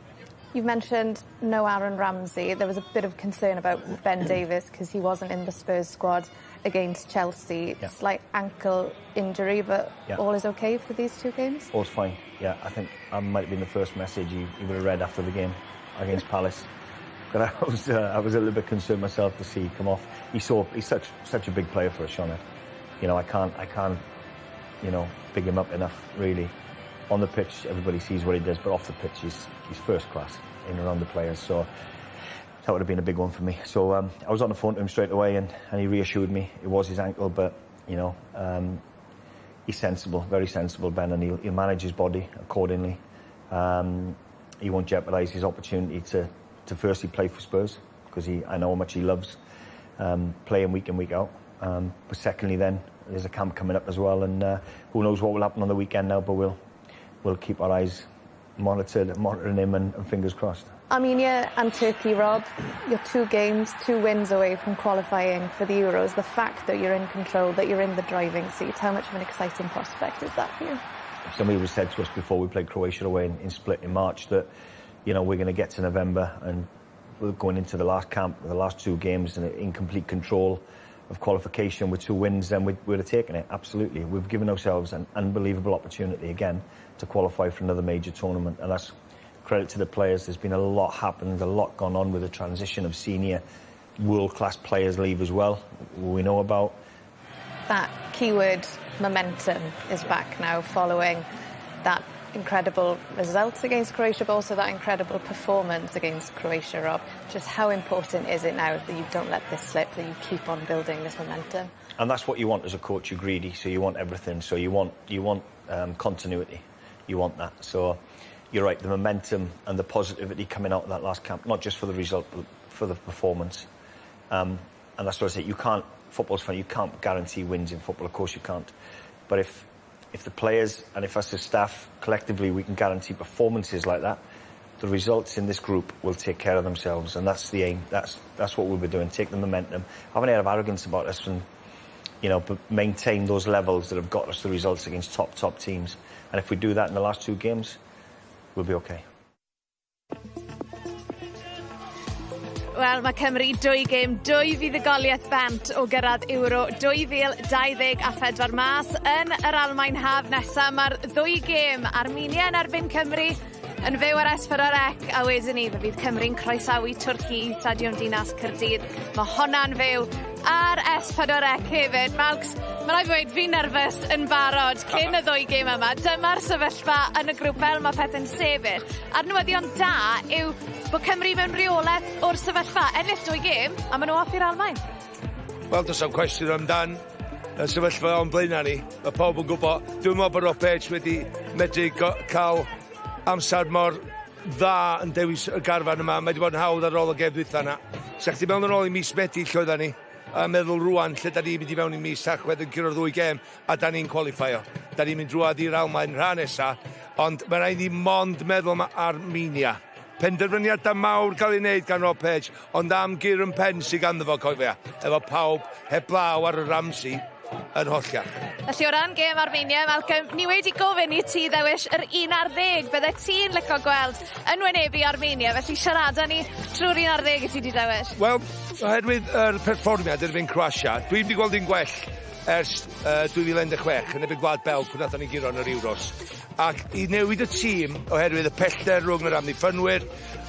You've mentioned no Aaron Ramsey. There was a bit of concern about Ben Davies because he wasn't in the Spurs squad against Chelsea. Yeah. Slight ankle injury, but yeah. All is okay for these 2 games? All's fine, yeah. I think that might have been the first message he would have read after the game against Palace. But I was a little bit concerned myself to see him come off. He's such a big player for us, Sioned. You know, I can't, you know, big him up enough, really. On the pitch, everybody sees what he does, but off the pitch, he's first class in and around the players. So that would have been a big one for me. So I was on the phone to him straight away, and he reassured me it was his ankle, but, you know, he's sensible, very sensible, Ben, and he'll manage his body accordingly. He won't jeopardise his opportunity to firstly play for Spurs, because I know how much he loves playing week in, week out. But secondly, then, there's a camp coming up as well, and who knows what will happen on the weekend now, but we'll keep our eyes monitoring him and fingers crossed. Armenia and Turkey, Rob, you're 2 games, 2 wins away from qualifying for the Euros. The fact that you're in control, that you're in the driving seat, how much of an exciting prospect is that for you? If somebody was said to us before we played Croatia away in Split in March that, you know, we're going to get to November and we're going into the last camp, the last 2 games and in complete control of qualification with 2 wins, then we'd have taken it, absolutely. We've given ourselves an unbelievable opportunity again to qualify for another major tournament, and that's credit to the players. There's been a lot happened, a lot gone on with the transition of senior world-class players leave as well, we know about. That keyword momentum is back now following that incredible result against Croatia, but also that incredible performance against Croatia, Rob. Just how important is it now that you don't let this slip, that you keep on building this momentum? And that's what you want as a coach. You're greedy, so you want everything. So you want continuity. You want that. So You're right, the momentum and the positivity coming out of that last camp, not just for the result, but for the performance. And that's what I say, you can't, football's funny, you can't guarantee wins in football, of course you can't. But if the players and if us as staff collectively we can guarantee performances like that, the results in this group will take care of themselves, and that's the aim. That's what we'll be doing, take the momentum, have an air of arrogance about us and, you know, but maintain those levels that have got us the results against top teams. And if we do that in the last 2 games, we'll be okay. Wel, mae Cymru 2 gêm, 2 fuddugoliaeth bant o gyrraedd Euro 2024 mas yn yr Almaen haf nesaf. Mae'r 2 gêm, Armenia yn erbyn Cymru yn fyw ar S4C, a wedyn ni fe fydd Cymru'n croesawu Twrci i Stadiwm Dinas Caerdydd. Mae honna'n fyw ar S4C hefyd. Malcs, mae rhaid fi weud fi'n nerfus yn barod cyn y 2 gêm yma. Dyma'r sefyllfa yn y grŵp fel mae pethau'n sefyll. A'r newyddion da yw bod Cymru mewn reolaeth o'r sefyllfa. Ennill 2 gêm, a maen nhw off i'r Almaen. Wel, does am cwestiwn amdan y sefyllfa o'n blaenau ni. Mae pawb yn gwybod. Dwi'n meddwl bod Rob Page wedi medru cael amser mor dda yn dewis y garfan yma. Mae wedi bod yn hawdd ar ôl y gêm dwytha yna. Sa chdi mewn yn ôl i mis Medi lle oeddan ni, a meddwl rwan lle da ni'n mynd i mewn i mis Tachwedd yn curo'r 2 gêm, a da ni'n qualifio. Da ni'n mynd drwadd i'r Almaen rhan nesa, ond mae rhaid ni mond meddwl am Armenia. Penderfyniadau mawr cael ei wneud gan Rob Page, ond am gyr yn pen sydd ganddo fo, cofia, efo pawb heblaw ar y Ramsey yn holliach. Felly o ran gêm Armenia, Malcolm, ni wedi gofyn i ti ddewis yr 11 bydde ti'n licio gweld yn wynebu Armenia, felly siarada ni trwy'r 11 i ti di dewis. Wel, oherwydd yr perfformiad erbyn Croatia, dwi'n wedi gweld un gwell ers 2016 yn erbyn Gwlad Belg pan nathon ni guro yn yr Euros. Ac i newid y tîm oherwydd y pellter rhwng yr amddiffynwyr,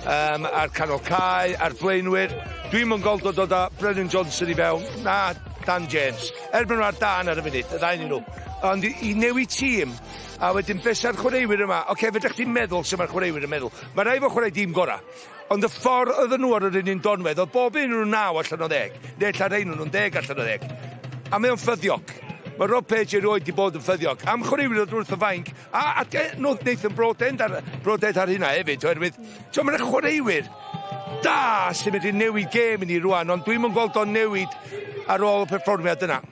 a'r canol cae, a'r blaenwyr, dwi'm yn gweld o dod â Brennan Johnson i fewn, na Dan James. Erbyn nhw ar dan ar y funud, y ddau nhw. Ond i newid tîm, a wedyn beth sa'r chwaraewyr yma, oce, fedrwch chi'n meddwl sut mae'r chwaraewyr yn meddwl. Mae rhaid fo chwarae dîm gorau. Ond y ffordd oedden nhw ar yr un donwedd, oedd bob un nhw'n 9 allan o 10, neu ella rhain nhw'n 10 allan o 10. A mae o'n ffyddiog. Mae Rob Page erioed wedi bod yn ffyddiog. Am chwaraewyr oedd wrth y fainc, a Nathan Broadhead ar hynna hefyd, oherwydd, mae'n chwaraewyr da sy'n mynd i newid gêm i ni rwan, ond dwi'm yn gweld o'n newid ar ôl y perfformiad yna.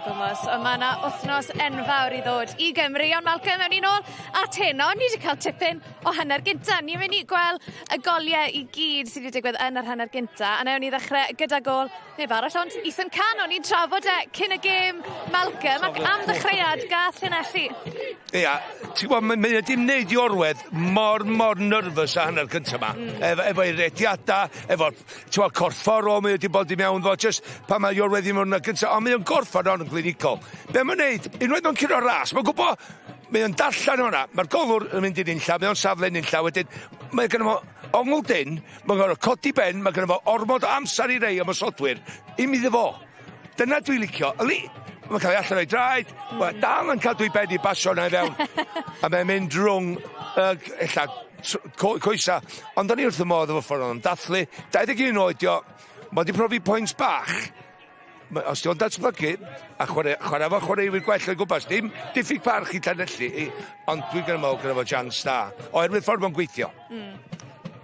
Gwmws, ond mae yna wythnos enfawr i ddod i Gymru. Ond Malcolm, mewn ni'n ôl at heno, ni wedi cael tipyn o hanner gynta. Ni'n mynd i gweld y goliau i gyd sydd wedi digwydd yn yr hanner gynta. A newn ni ddechrau gyda gôl neb arall, ond Ethan Can, o'n i'n trafod e cyn y gêm, Malcolm, ac am ddechreuad gath Llanelli. Ia, ti'n gwybod, mae wedi wneud i Orwedd mor nervous a hanner cynta yma. Efo'i rediadau, efo'r corfforol, mae wedi bod i mewn fo, just pan mae Orwedd i mewn yn gynta, ond mae o'n gorffan o'n glinigol. Be mae'n neud, unwaith mae'n curo'r ras, mae'n gwybod, mae o'n darllen hwnna, mae'r golwr yn mynd i'n unlla, mae o'n safle yn unlla, wedyn mae gynno fo ongl dyn, mae'n gorfod codi ben, mae gynno fo ormod o amser i rei ymosodwyr, i'm iddo fo. Dyna dwi'n licio. Yli, mae'n cael ei allan o'i draed, mae dal yn cael dwy ben i basio na i fewn, a mae'n mynd rhwng, ella, coesa. Ond o'n i wrth y modd efo ffordd o'n dathlu, 21 oed o, mae wedi profi pwynt bach. Os di o'n datblygu, a chwarae fo chwaraewyr gwell o'i gwmpas, dim diffyg parch i Llanelli, ond dwi'n meddwl gyda fo chance da, oherwydd ffordd mae'n gweithio.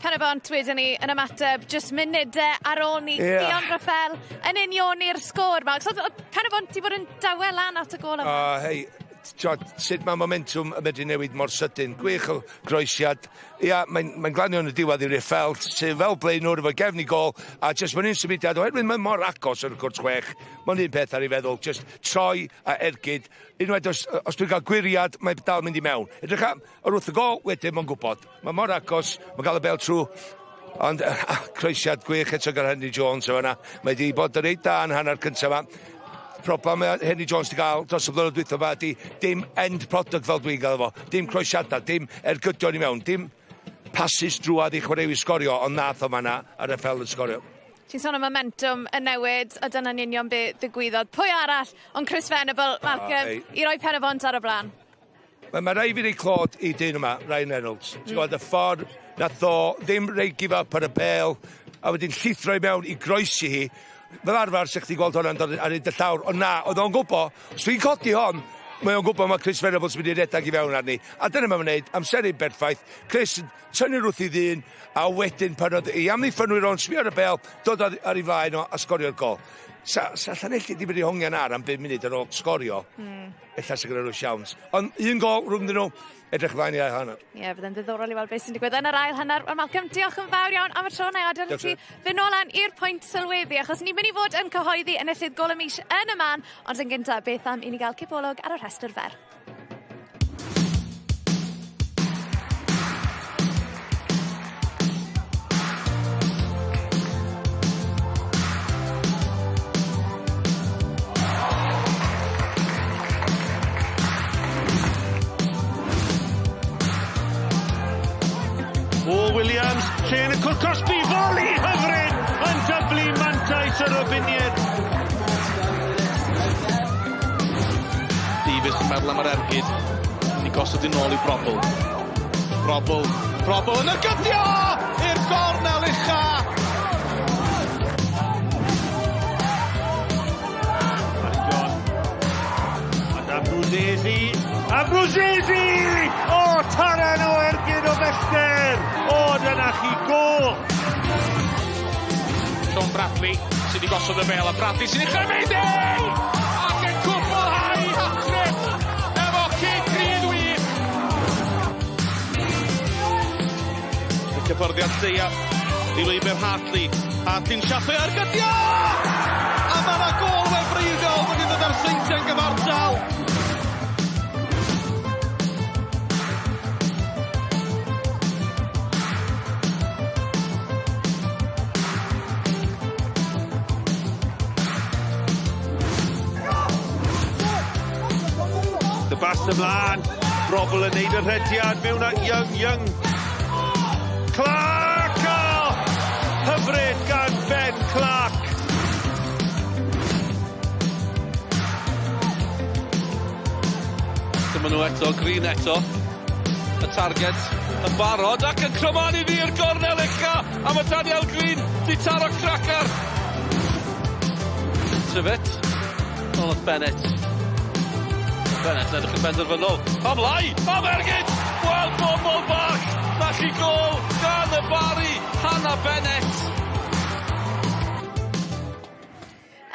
Pen-y-bont wedyn ni yn ymateb jyst munudau ar ôl ni. Dion Raffel yn unioni'r sgôr. So, Pen-y-bont di bod yn dawel lan at y gôl yma. Hei, sut mae momentum yn medru newid mor sydyn. Gwych o groesiad. Ia, mae'n glanio yn y diwedd i Raffel, sydd fel blaenwr efo gefn i gôl, a jyst mae'n un symudiad, oherwydd mae'n mor agos yn y cwrt 6, mae'n un peth ar ei feddwl, jyst troi a ergyd. Unwaith os dwi'n cael gwiriad, mae'n dal mynd i mewn. Edrych am, ar wrth y gôl, wedyn mae'n gwybod. Mae mor agos, mae'n cael y bêl trwy. Ond croesiad gwych eto gan Henry Jones o fanna. Mae wedi bod yn reit da yn hanner cyntaf yma. Problem mae Henry Jones wedi gael dros y blynyddoedd dwytha yma ydi dim end product fel dwi'n gael efo. Dim croesiadau, dim ergydion i mewn, dim passes drwadd i chwaraewyr sgorio, ond nath o fanna ar Raffel yn sgorio. Ti'n sôn am momentum y newid, a dyna'n union be ddigwyddodd. Pwy arall ond Chris Venable, Malcolm, i roi Pen-y-bont ar y blaen? Mae rhaid fi roi clod i dyn yma, Ryan Reynolds. Ti'n gwybod y ffordd nath o ddim rei give up ar y bêl, a wedyn llithro i mewn i groesi hi. Fel arfer, sech chdi gweld hwnna'n dod ar hyd y llawr, ond na, oedd o'n gwybod, os dwi'n codi hon, Mae o'n gwybod mae Chris Venables mynd i redag i fewn arni. A dyna mae'n wneud, amseru berffaith. Chris yn tynnu wrth i ddyn, a wedyn pan oedd ei amddiffynwyr o'n sbio ar y bel, dod ar ei flaen o a sgorio'r gol. Sa, sa Llanelli di mynd i hongian ar am 5 munud ar ôl sgorio, ella sa gyda nhw siawns. Ond un gol rhwng nhw, edrych ymlaen i ail hanner. Ie, yeah, byddai'n ddiddorol i weld beth sy'n digwydd yn yr ail hanner. Wel, Malcolm, diolch yn fawr iawn am y tro na i adael i ti fynd nôl lan i'r pwynt sylweddu, achos ni'n mynd i fod yn cyhoeddi enillydd gol y mis yn y man, ond yn gyntaf, beth am i ni gael cipolwg ar y rhestr fer? O Williams, lle yn y cwrt cosbi, foli hyfryd yn dyblu mantais yr Robiniad. Davies yn meddwl am yr ergyd. Ni gosod i nôl i Brobl. Brobl, Brobl yn y gydio! I'r gornel ucha! John. A Abruzesi. Abruzesi! O, taran o ergyd o bellter! O, dyna chi gol! Sean Bradley sydd wedi gosod y bel, a Bradley sy'n ei chymryd i! Ac yn cwblhau hat-trick efo cic rydd wych! Y cyffyrddiad lleia i lwybr Hartley. Hartley'n siapio ar gydio! A mae yna gol wefreiddiol wedi dod ar Seintiau'n gyfartal. Y bas ymlaen, Brobl yn neud y rhediad mewn at Young, Young. Clark! O! Hyfryd gan Ben Clark. Dyma nhw eto, Green eto. Y target yn barod ac yn crymanu i'r gornel ucha. A mae Daniel Green di taro cracar. Tyfet. Nôl at Bennett. Bennett yn edrych yn benderfynol. Am lai! Am ergyd! Wel, bobl bach! Na chi gol gan y Bari, Hannah Bennett.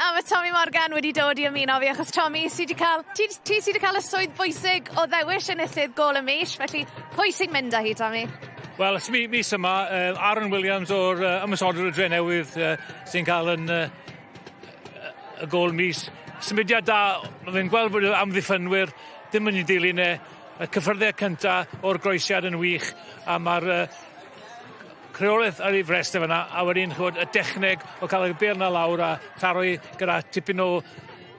A mae Tommy Morgan wedi dod i ymuno fi, achos Tommy, sy 'di cael, ti, ti sy 'di cael y swydd bwysig o ddewis enillydd gol y mis, felly pwy sy'n mynd â hi, Tommy? Wel, mis yma, Aaron Williams o'r ymosodwr y Drenewydd sy'n cael yn y gol mis. Symudiad da, mae fe'n gweld bod y amddiffynwyr ddim yn ei dilyn e. Y cyffyrddiad cynta o'r groesiad yn wych, a mae'r creolaeth ar ei frest e fan'na, a wedyn ch'mod y dechneg o cael y bêl 'na lawr a taro hi gyda tipyn o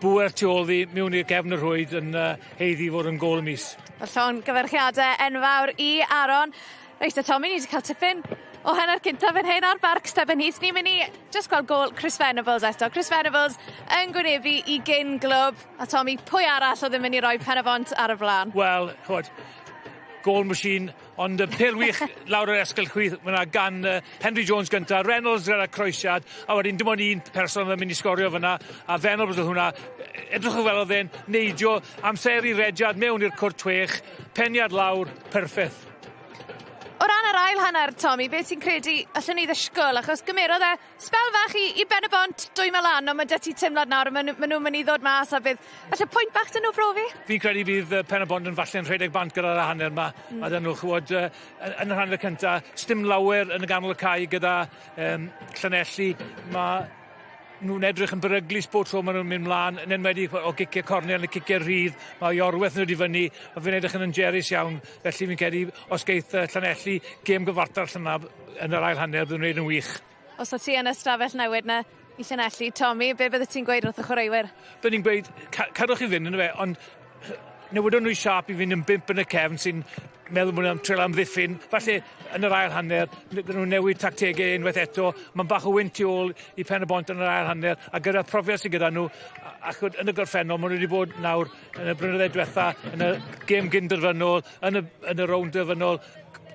bŵer tu ôl ddi mewn i'r gefn y rhwyd yn haeddu fod yn gol y mis. Wel, llongyfarchiade enfawr i Aaron. Reit, a Tommy, ni wedi cael tipyn o hanner cynta fan hyn ar Barc Stebonheath. Ni'n mynd i just gweld gol Chris Venables eto. Chris Venables yn gwynebu i gyn glwb. A Tommy, pwy arall oedd yn mynd i roi Pen-y-bont ar y blaen? Wel, ch'mod, goal machine, ond y pêl wych lawr yr esgyll chwith fyna gan Henry Jones gynta, Reynolds gyda croesiad, a wedyn dim ond un person yn mynd i sgorio fyna, a Venables oedd hwnna. Edrychwch fel oedd e'n neidio, amseru rediad mewn i'r cwrt chwech, peniad lawr, perffaith. O ran yr ail hanner, Tommy, beth ti'n credu allwn ni ddisgwyl? Achos gymerodd e sbel fach i Ben-y-bont dwymo lan, ond mae 'da ti teimlad nawr, maen nhw'n mynd i ddod mas a bydd falle pwynt bach 'dyn nhw brofi? Fi'n credu bydd Pen-y-bont yn falle'n rhedeg bant gyda'r hanner yma. Mae 'dyn nhw, ch'mod, yn yr hanner cynta, sdim lawer yn y ganol y cae gyda Llanelli. Mae nhw'n edrych yn beryglus bob tro maen nhw'n mynd mlaen, yn enwedig o giciau cornel neu ciciau rhydd. Mae Iorwerth yn dod i fyny, mae fe'n edrych yn angerus iawn, felly fi'n credu os geith Llanelli gêm gyfartal llynaf yn yr ail hanner, bydd nhw'n gwneud yn wych. Os o ti yn y stafell newid na i Llanelli, Tommy, be bydde ti'n gweud wrth y chwaraewyr? Byddwn ni'n gweud, cadwch chi fynd, yndyfe, ond newidon nhw i siâp i fynd yn bump yn y cefn sy'n meddwl bod nhw'n treial amddiffyn. Falle yn yr ail hanner, bydden nhw'n newid tactegau unwaith eto. Mae'n bach o wynt tu ôl i Pen-y-bont yn yr ail hanner, a gyda'r profiad sydd gyda nhw, ac yn y gorffennol, maen nhw wedi bod nawr yn y blynyddoedd diwetha, yn y gêm gynderfynol, yn y rownd derfynol,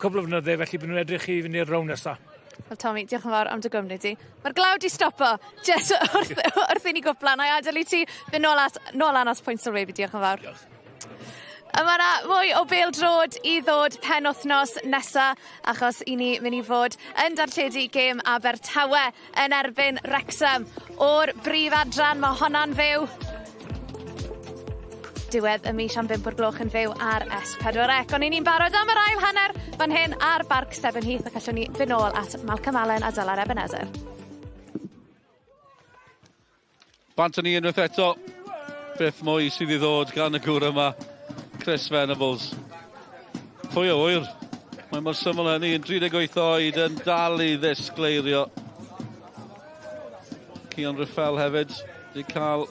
cwbl o flynydde, felly bydden nhw'n edrych i fynd i'r rownd nesaf. Wel, Tommy, diolch yn fawr am dy gwmni di. Mae'r glaw di stopo, jyst wrth i ni gwpla. Na i adael i ti fynd nôl lan at pwynt sylwebu, diolch yn fawr. Diolch. A ma' 'na mwy o bêl-drod i ddod penwthnos nesa achos 'yn ni myn' i fod yn darlledu gêm Abertawe yn erbyn Wrecsam o'r brif adran ma' honna'n fyw. Diwedd y mis am bump o'r gloch yn fyw ar S4C. Ond 'yn ni'n barod am yr ail hanner fan hyn ar Barc Stebonheath ac allwn ni fyn' nôl at Malcolm Allen a Dylan Ebenezer. Bant â ni unwaith eto. Beth mwy sydd i ddod gan y gŵr yma, Chris Venables. Pwy a ŵyr? Mae mor syml hynny, yn 38 oed yn dal i ddisgleirio. Cian Ruffel hefyd wedi cael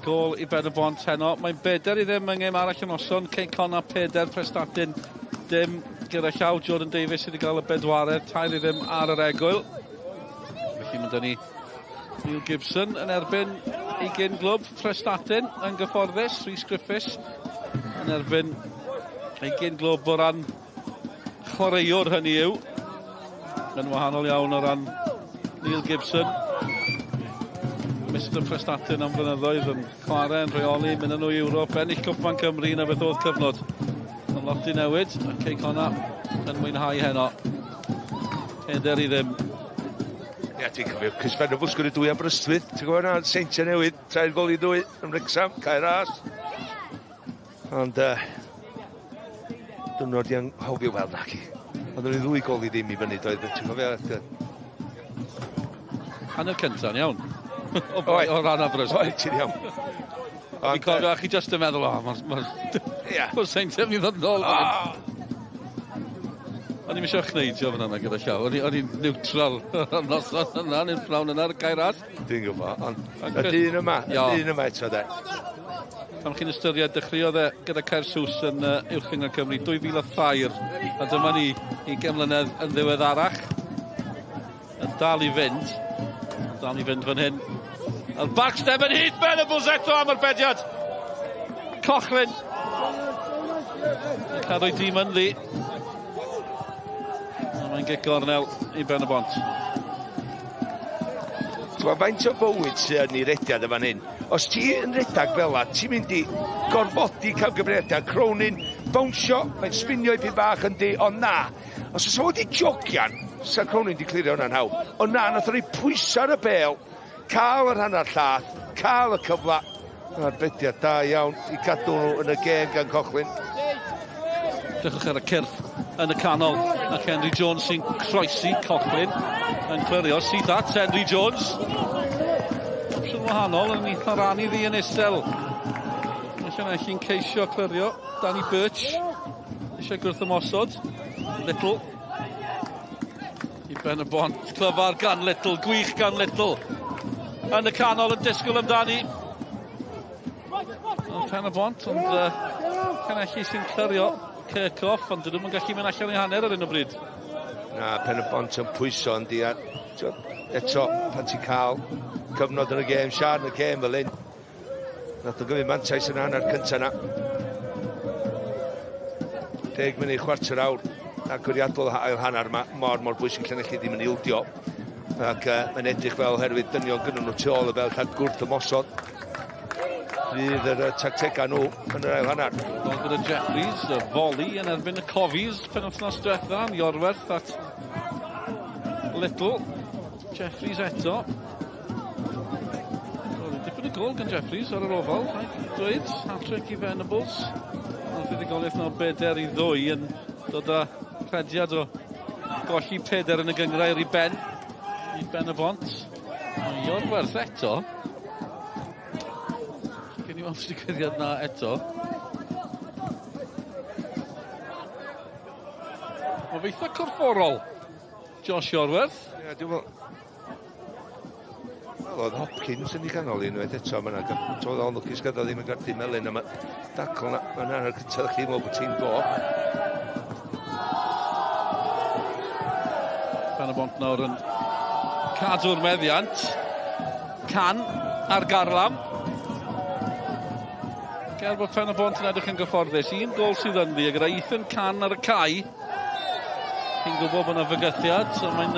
gôl i Ben y Bont heno. Mae'n bedair i ddim yng ngêm arall y noson. Cei Connah peder, Prestatyn dim. Gyda llaw Jordan Davies sydd wedi cael y bedwaredd, tair i ddim ar yr egwyl. Felly mae 'da ni Neil Gibson yn erbyn ei gyn glwb Prestatyn yn gyfforddus, Rhys Griffiths yn erbyn ei gyn glwb o ran chwaraewr hynny yw. Yn wahanol iawn o ran Neil Gibson. Mr Prestatyn am flynyddoedd yn chwarae, yn rheoli, mynd â nhw i Ewrop, ennill Cwpan Cymru, na beth oedd cyfnod. Yn lot i newid, a Cei Connah yn mwynhau heno. Heder i ddim. Ia, ti'n cofio Chris Venables sgorio dwy Aberystwyth, ti'n cofio hwnna, Seintiau Newydd, tair gol i ddwy yn Wrecsam, Cae Ras. Ond, dwi'n nod i anghofio, wel, naci. Ond o'n i ddwy gol i ddim i fyny, doedd, ti'n cofio? Hanner cynta'n iawn. O, o ran Aberystwyth. Oed, ti'n iawn. Fi'n cofio, chi jyst yn meddwl, o, mae'r ma, Ia. ma Seintiau mynd i ddod nôl. O'n i'm eisiau chneidio fan yna gyda llaw. O'n i'n neutral y noson yna, neu'r pnawn yna ar y Cae Ras. Dwi'n gwybod, ond y dyn yma, y dyn yma eto de. Pan chi'n ystyried, dechreuodd e gyda Caersws yn Uwch Gynghrair Cymru 2003, a dyma ni 20 mlynedd yn ddiweddarach. Yn dal i fynd, yn dal i fynd fan hyn. A'r backstep yn Heath Venables eto am arbediad. Coughlin yn cadw'i dîm ynddi. Mae'n gic gornel i Ben y Bont. Ti'n faint o fywyd sydd yn ei rediad y fan hyn? Os ti yn redag fel la, ti'n mynd i gorfodi camgymeriadau. Cronin, bownsio, mae'n sbinio i pyn bach yndi, ond na. Os oes o wedi jogian, sa Cronin di clirio hwnna'n hawdd. Ond na, nath o roi pwysau ar y bêl, cael yr hanner llath, cael y cyfle. Arbediad da iawn i gadw nhw yn y gêm gan Coughlin. Drychwch ar y cyrff yn y canol ac Henry Jones sy'n croesi Coughlin yn clirio syth at Henry Jones. Opsiwn wahanol yn eitha ran iddi yn isel. Mae Llanelli'n ceisio clirio. Danny Birch eisiau gwrth ymosod. Little. I Ben y Bont. Clyfar gan Little. Gwych gan Little. Yn y canol yn disgwyl amdani. Ond Pen y Bont, ond Llanelli sy'n clirio Kirkhoff, ond dyn nhw'n gallu mynd allan i hanner ar hyn o bryd. Na, Pen y Bont yn pwyso yndi, a eto, pan ti'n cael cyfnod yn y gêm, siarad yn y gêm fel hyn, nath o gymryd mantais yn hanner cynta na. 10 munud, chwarter awr, agoriadol ail hanner yma, mor, mor bwysig Llanelli ddim yn ildio. Ac mae'n edrych fel oherwydd dynion gyda nhw tu ôl y fel rhag gwrth ymosod. Fydd yr tactegau nhw yn yr ail hanner. Gol gyda Jeffries, y volley yn erbyn y Cofis penwythnos diwetha, Iorwerth at Little. Jeffries eto. Roedd dipyn o gol gan Jeffries ar yr ofal, rhaid dweud. Hat-trick i Venables. Ond fuddugoliaeth nawr 4-2 yn dod â rhediad o golli peder yn y gynghrair i ben. I Ben y Bont. Mae Iorwerth eto. Gen i weld digwyddiad na eto. Mae fe eitha corfforol, Josh Iorwerth. Ie, dwi'n meddwl... Wel, oedd Hopkins yn ei ganol unwaith eto, mae'n toedd o'n lwcus gyda ddim yn garthu melyn, a mae dacl na, mae'n hanner cyntaf chi'n meddwl bod ti'n goch. Pen y Bont nawr yn cadw'r meddiant. Can ar garlam. Ger bod Pen y Bont yn edrych yn gyfforddus. Un gol sydd ynddi, a gyda Ethan Can ar y cae. Chi'n gwybod bod yna fygythiad, so mae'n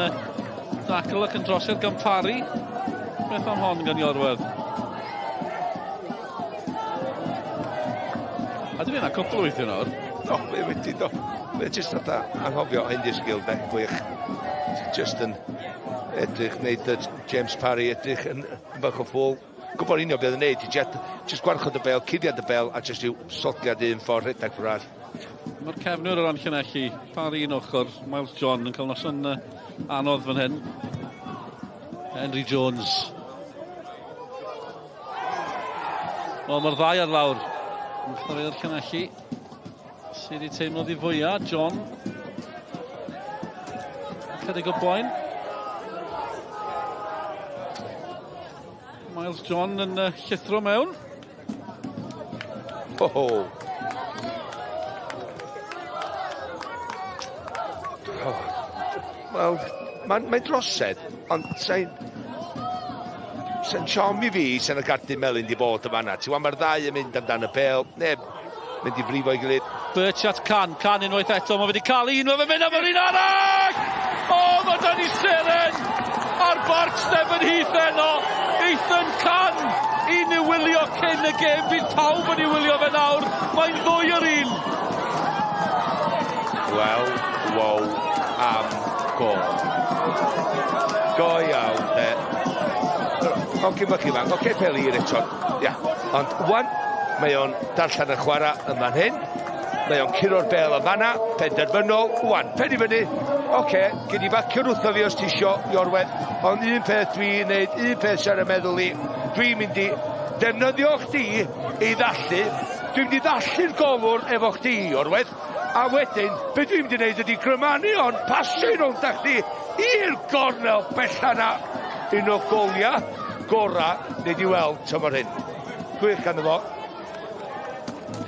dacl ac yn drosiad gan Parry. Beth am hon gan Iorwerth? A dyn yna cwpl o weithiau nawr. Do, mae wedi do. Mae jyst fatha anghofio hyn di'r sgil de, gwych. Just yn edrych, wneud James Parry edrych yn bach o ffôl. Gwybod union beth yn neud, just, just gwarchod y bel, cuddiad y bel, a just i'w sodliad un ffordd rhedeg ffordd arall. Mae'r cefnwr o ran Llanelli, par un ochr, Miles John yn cael noson anodd fan hyn. Henry Jones. Wel, mae'r ddau ar lawr. Yn chwaraeo'r Llanelli. Sydd wedi teimlo ddi fwyaf, John. Chydig o boen. Miles John yn llithro mewn. Ho ho. Oh. Wel, mae'n mae drosedd, ond sa'n... Sa'n siom i fi, sa'n y gardyn melyn di bod yma na. Ti'n mae'r ddau yn mynd amdan y bel, neb mynd i frifo i gilydd. Birch at Can, Can unwaith eto, mae wedi cael un, mae fe'n mynd am yr un arall! O, mae dan i seren! Ar barc Stephen Heath heno, Ethan Can! Un i'w wylio cyn y gêm, bydd pawb yn ei wylio fe nawr, mae'n ddwy yr un! Wel, wow, am gol. Go iawn, de. Hogyn bach ifanc, oce, pel hir eto. Ia, ond wan, mae o'n darllen y chwarae yn fan hyn. Mae o'n curo'r bel yn fanna, penderfynol, wan, pen i fyny. Oce, gyd i bacio wrtho fi os ti isio, Iorwerth. Ond un peth dwi'n neud, un peth sy'n y meddwl i, dwi'n mynd i defnyddio chdi i ddallu. Dwi'n mynd i ddallu'r golwr efo chdi, Iorwerth. A wedyn, be dwi'n mynd i wneud ydy grymanu o'n pasio rownd â chdi i'r gornel bella na. Un o goliau gora neu di weld tymor hyn. Gwych ganddo fo.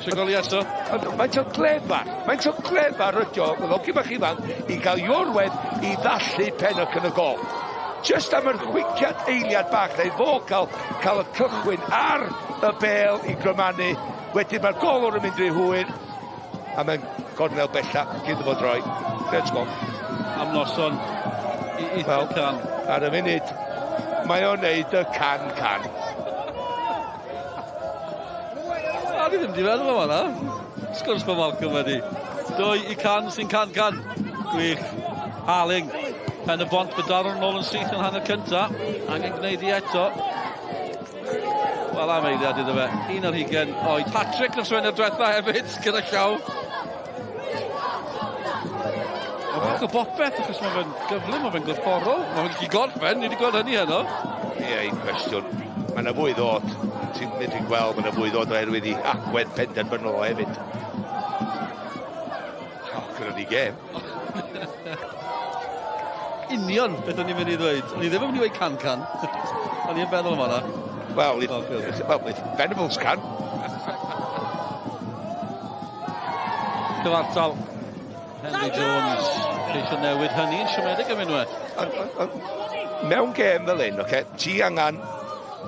Eisiau goli eto? Ond Faint o glefar, faint o glefar ydi o, fel hogyn bach ifanc, i gael Iorwerth i ddallu pen o cyn y gol. Just am yr chwiciad eiliad bach, neu fo cael, cael y cychwyn ar y bel i grymanu. Wedyn mae'r golwr yn mynd rhy hwyr, a mae'n gornel bella, cyn iddo fo droi. Great goal. Am noson i Ethan Wel, Can. Ar y funud, mae o'n neud y can-can. A ni ddim di meddwl am hwnna. Sgwrs mae Malcolm wedi. 2 i Can sy'n can-can. Gwych. Harling. Pen y bont bedaron nôl yn syth yn hanner cynta. Angen gwneud i eto. Wel, am eiliad iddo fe. 21 oed. Hat-trick nos Wener diwetha hefyd, gyda llaw. Mae'n bach o bopeth, achos mae fe'n gyflym, mae fe'n gorfforol, mae fe'n gallu gorffen, ni wedi gweld hynny heno. Ie, un cwestiwn. Mae yna fwy ddod. Ti'n medru gweld mae yna fwy ddod oherwydd i agwedd penderfynol o hefyd. O, gyda ni gêm. Union beth o'n i'n mynd i ddweud. O'n i ddim yn mynd i ddweud can-can. O'n i'n meddwl am hwnna. Wel, if, well, if Venables can. Cyfartal. Henry Jones. Ceisio newid hynny yn siomedig am unwaith. Ond, mewn gêm fel hyn, oce, ti angen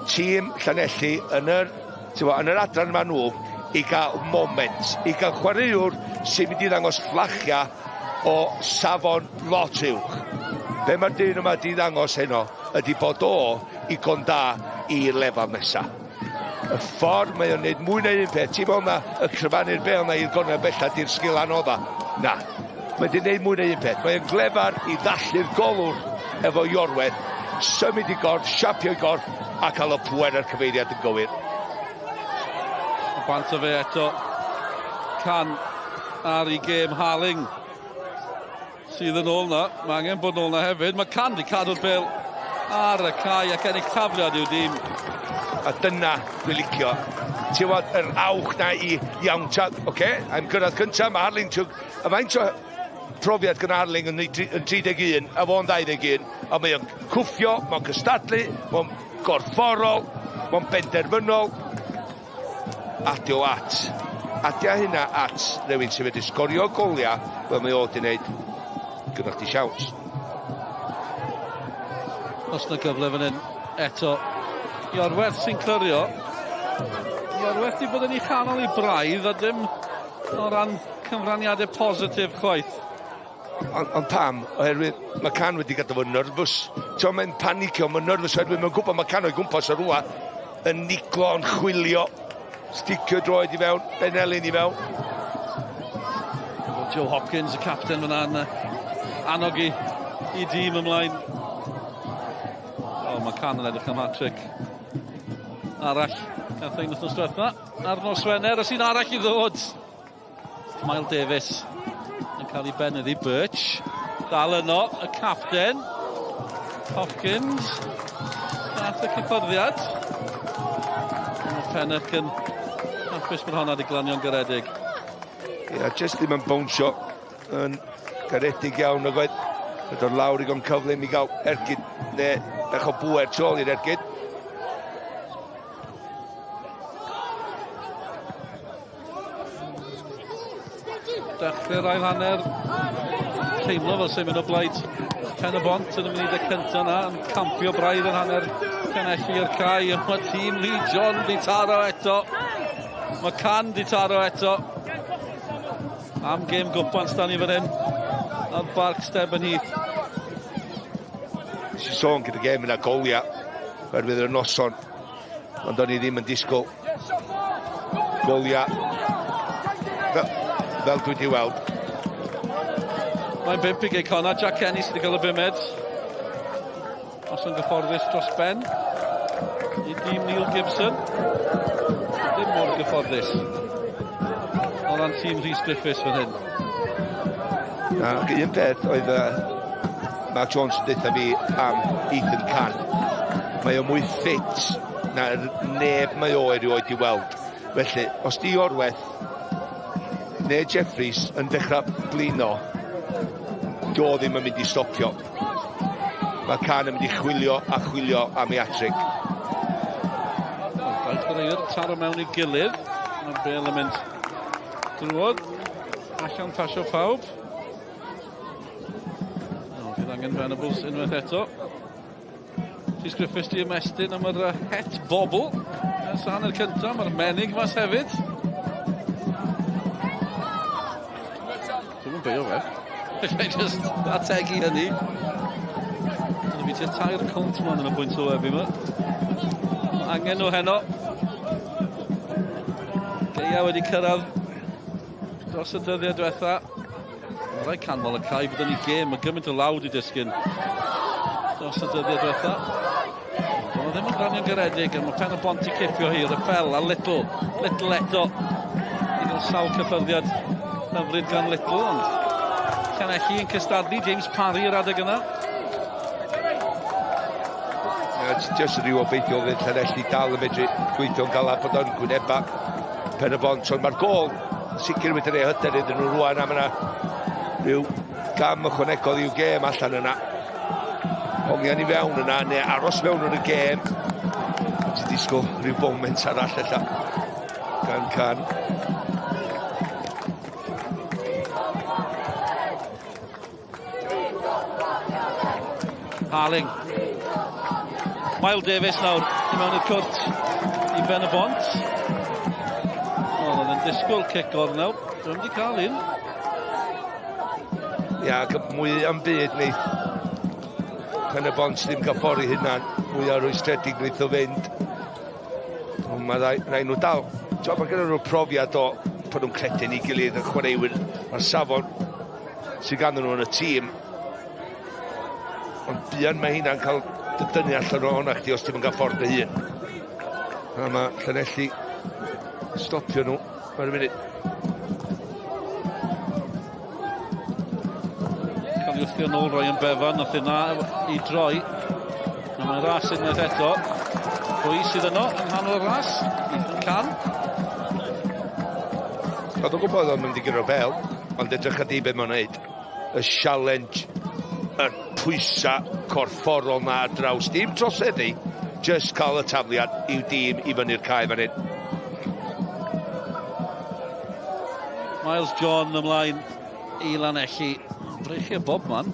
tîm Llanelli yn yr, ti'n yn yr adran yma nhw i gael moment, i gael chwaraewr sy'n mynd i ddangos fflachia o safon lot uwch. Be mae'r dyn yma di ddangos heno ydy bod o i da i'r lefel nesa. Y ffordd mae o'n neud mwy na un peth, ti'n meddwl na y cryfanu'r bel na i'r gornel bella di'r sgil anodda. Na, mae di neud mwy na un peth. Mae o'n glefar i ddallu'r golwr efo Iorwerth, symud i gorff, siapio i gorff, a cael y pwer a'r cyfeiriad yn gywir. Bant o fe eto. Can ar ei gêm Harling sydd yn ôl na. Mae angen bod nôl na hefyd. Mae Can di cadw'r bel ar y cae ac ennill tafliad i'w dîm. A dyna dwi'n licio. Ti'n gwybod, yr awch na i iawn ta, oce, okay, I'm gyrraedd cyntaf, mae Harling, a faint o profiad gyda Harling yn, yn 31, a fo'n 21, a mae o'n cwffio, mae'n cystadlu, mae'n gorfforol, mae'n benderfynol. Adio at. Adio hynna at rhywun sy'n wedi sgorio goliau, fel mae o wedi wneud gyda chdi siawns. Os na gyfle fan hyn eto. Iorwerth sy'n clirio. Iorwerth di bod yn ei chanol i braidd a dim o ran cyfraniadau positif chwaith. Ond on pam? Oherwydd mae Can wedi gadw fo'n nervous. Ti'n mae'n panicio, mae'n nervous oherwydd mae'n gwybod mae Can o'i gwmpas o rwla yn niglo, yn chwilio. Sticio droed i fewn, Benelin i fewn. Joe Hopkins, y capten fyna, yn annog i, i dîm ymlaen. O, mae Can yn edrych am hat-trick arall. Gath ein wythnos diwetha. Ar nos Wener, os un arall i ddod. Miles Davis yn cael ei benyddu. Birch dal yno, y capten. Hopkins. Nath y cyffyrddiad. Mae Pennock yn hapus bod honna wedi glanio'n garedig. Ie, yeah, just ddim yn bownsio yn garedig iawn nag oedd. Yn dod lawr i gon cyflym i gael ergyd neu bach o bŵer tu ôl i'r ergyd. Dechrau'r ail hanner. Teimlo fel sy'n mynd o blaid Pen y Bont yn y munudau cyntaf yna, yn campio braidd yn hanner Llanelli i'r cae. Mae tîm Lee John di taro eto. Mae Can di taro eto. Am gêm gwpan stan ni fan hyn. Ar Barc Steben Heath. Nes i sôn gyda gêm yna goliau oherwydd y noson, ond o'n i ddim yn disgwyl goliau fel, fel dwi wedi weld. Mae'n bump i Gei Connah. Jack Kenny sydd wedi cael y bumed. Os yn gyfforddus dros ben i dîm Neil Gibson. Ddim mor gyfforddus. O ran tîm Rhys Griffiths fan hyn. Ac un peth oedd Mark Jones yn deutha fi am Ethan Can. Mae o mwy ffit na neb mae o erioed i weld. Felly, os di Orweth neu Jeffries yn dechrau blino, do ddim yn mynd i stopio. Mae Can yn mynd i chwilio a chwilio am ei hat-trick. Dau chwaraewr taro mewn i gilydd. Mae'r bel yn mynd drwodd. Allan pasio pawb. O, bydd angen Venables unwaith eto. Rhys Griffiths di ymestyn am yr het bobl. Ers hanner cyntaf, mae'r menig mas hefyd. Dwi'm yn beio fe. Allai just ategu hynny. Dyna fi tua tair cwnt mlaen yn y pwynt sylwebu yma. Mae angen nhw heno. Gaea wedi cyrraedd dros y dyddiau diwetha. Mae rhaid canmol y cae bod yn ei gêm. Mae gymaint o lawd i disgyn dros y dyddiau diwetha. Ond ddim yn glanio'n garedig, a mae Pen y Bont i cipio hi, Raffel a Little. Little eto. I gael sawl cyffyrddiad hyfryd gan Little, ond Llanelli yn cystadlu, James Parry yr adeg yna. Yeah, it's just rhyw obeithiol fydd Llanelli dal yn medru gweithio'n galad bod o'n gwyneba Pen y Bont, ond mae'r gôl sicr wedi rhoi hyder iddyn nhw rwan, a mae yna rhyw gam ychwanegol i'w gêm allan yna. Hongian i fewn yna, neu aros fewn yn y gêm. Ti'n disgwyl rhyw foment arall ella gan Can. Harling. Miles Davis nawr i mewn i'r cwrt i Ben y Bont. Wel, oedd yn disgwyl cic gornel. Dwi'n wedi cael un. Ia, ac mwy am byd wneith Pen y Bont ddim cael ffordd i hynna, mwy o rwystredig wneith o fynd. Ond mae rai, rai nhw dal. Tio, mae gen nhw'r profiad o bod nhw'n credu yn ei gilydd yn chwaraewyr mae'r safon sydd ganddyn nhw yn y tîm. Ond buan mae hynna'n cael dy dynnu allan o hwnna chdi os ti'n cael ffordd dy hun. A mae Llanelli stopio nhw ar y munud. Cael ei wthio nôl Ryan Bevan, nath yna i droi. A mae'n ras unwaith eto. Pwy sydd yno yng nghanol y ras? Ethan Can. Oedd o'n gwybod o'n mynd i gyrra'r bel, ond edrych ar di be mae'n neud. Y challenge, y pwysa corfforol na ar draws. Dim troseddu, just cael y tafliad i'w dîm i fyny'r cae fan hyn. Miles John ymlaen i Lanelli. Breichio bob man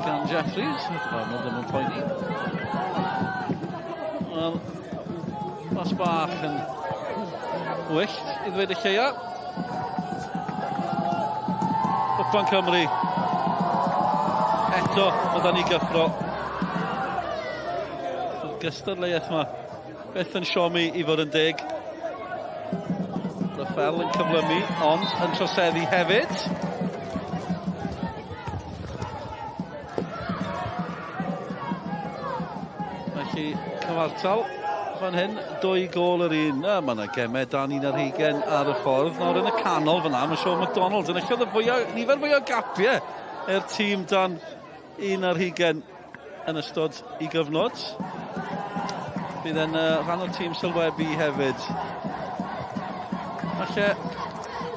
gan Jeffries. Wel, ddim yn poeni. Wel, pas bach yn wyllt i ddweud y lleia. Cwpan Cymru. Eto, mae da ni gyffro. Yr gystadleuaeth yma. Beth yn siomi i fod yn deg. Rafael yn cyflymu, ond yn troseddu hefyd. Felly, cyfartal fan hyn, dwy gol yr un. Na, mae yna gemau dan 21 ar y ffordd. Nawr yn y canol fyna, mae Sean McDonald yn enillodd y fwyaf, nifer fwy o gapiau i'r tîm dan 21 yn ystod i gyfnod. Bydd e'n rhan o'r tîm sylwebu hefyd. Falle,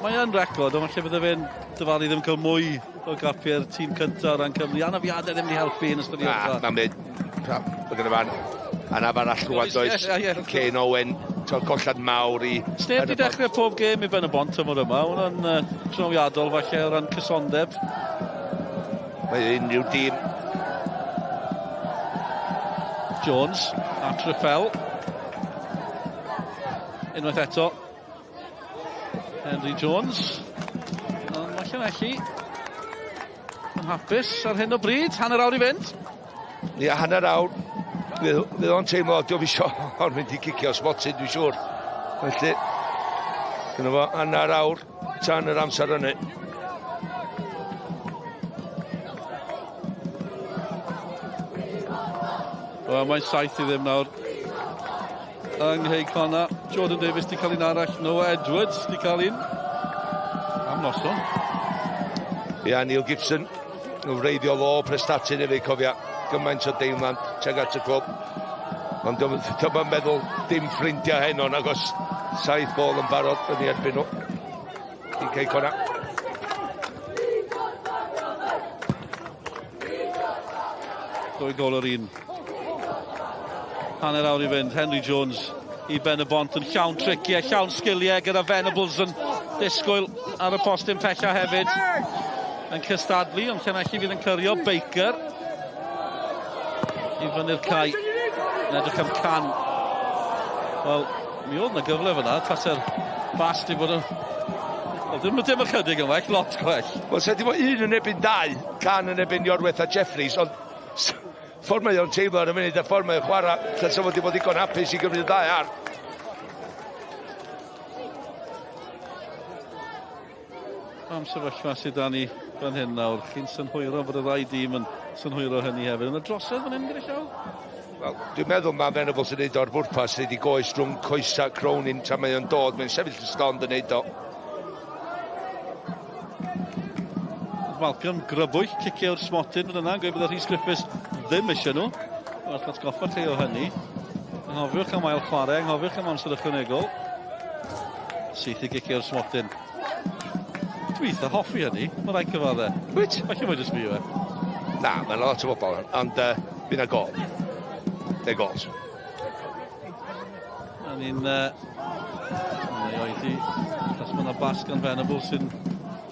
mae yn record, ond falle bydde fe'n dyfalu ddim cael mwy o gapiau'r tîm cyntaf o ran Cymru. Anafiadau ddim wedi helpu yn ystod i Na, mae'n mynd. Mae gyda fan anaf arall rwan, does? Kane Owen, ti'n collad mawr i... Sneb wedi dechrau pob gêm i Ben y Bont tymor yma. Hwna'n trawiadol falle o ran cysondeb. Mae unrhyw dîm. Jones a Treffel. Unwaith eto. Henry Jones. Ond mae Llanelli yn hapus ar hyn o bryd. Hanner awr i fynd. Ie, hanner awr. Fydd o'n teimlo, diolch isio o'n mynd i cicio smotyn, dwi'n siŵr. Felly, gyda fo hanner awr tan yr amser hynny. Wel, mae'n 7-0 nawr. Yng Nghei Connah, Jordan Davies di cael un arall, Noah Edwards di cael un. Am noson. Ia, Neil Gibson, yn wreiddiol o Prestatyn hefyd, cofia, gymaint o deimlad tuag at y clwb. Ond dio'm yn meddwl dim ffrindiau heno, nag oes 7 gôl yn barod yn ei erbyn nhw. I Cei Connah. Dwy gol yr un. Hanner awr i fynd, Henry Jones i Ben y Bont yn llawn triciau, llawn sgiliau gyda Venables yn disgwyl ar y postyn pella hefyd. Yn cystadlu, ond Llanelli fydd yn clirio Baker. I fyny'r cae. Yn edrych am Can. Wel, mi oedd yna gyfle fyna, tase'r bas di bod yn... Wel, dim, dim ychydig yn well, lot gwell. Wel, se di bod un yn ebyn dau, Can yn ebyn Iorwerth a Jeffries, ond ffordd mae o'n teimlo ar y munud a ffordd mae'n chwarae, lle fod wedi bod digon hapus i gymryd y ddau ar. Am sefyllfa sydd dan ni fan hyn nawr. Chi'n synhwyro bod y ddau dîm yn synhwyro hynny hefyd. Yna drosedd fan hyn gyda llaw? Wel, dwi'n meddwl mae Venables yn neud o'r bwrpas, neud i goes rhwng coesa Cronin tra mae o'n dod, mae'n sefyll y stond yn neud o. Malcolm grybwyll, cicio o'r smotyn fan yna, gweud bod Rhys Griffiths ddim eisiau nhw. Wel, atgoffa chi o hynny. Anghofiwch am ail chwarae, anghofiwch am amser ychwanegol. Syth i gicio o'r smotyn. Dwi eitha hoffi hynny, mae rhaid cyfadde. Wyt? Falle mae jyst fi yw e. Na, mae'n lot o bobl, ond bydd na gol. They're goals. A ni'n... Mae'n oedi, achos mae yna bas gan Venables sy'n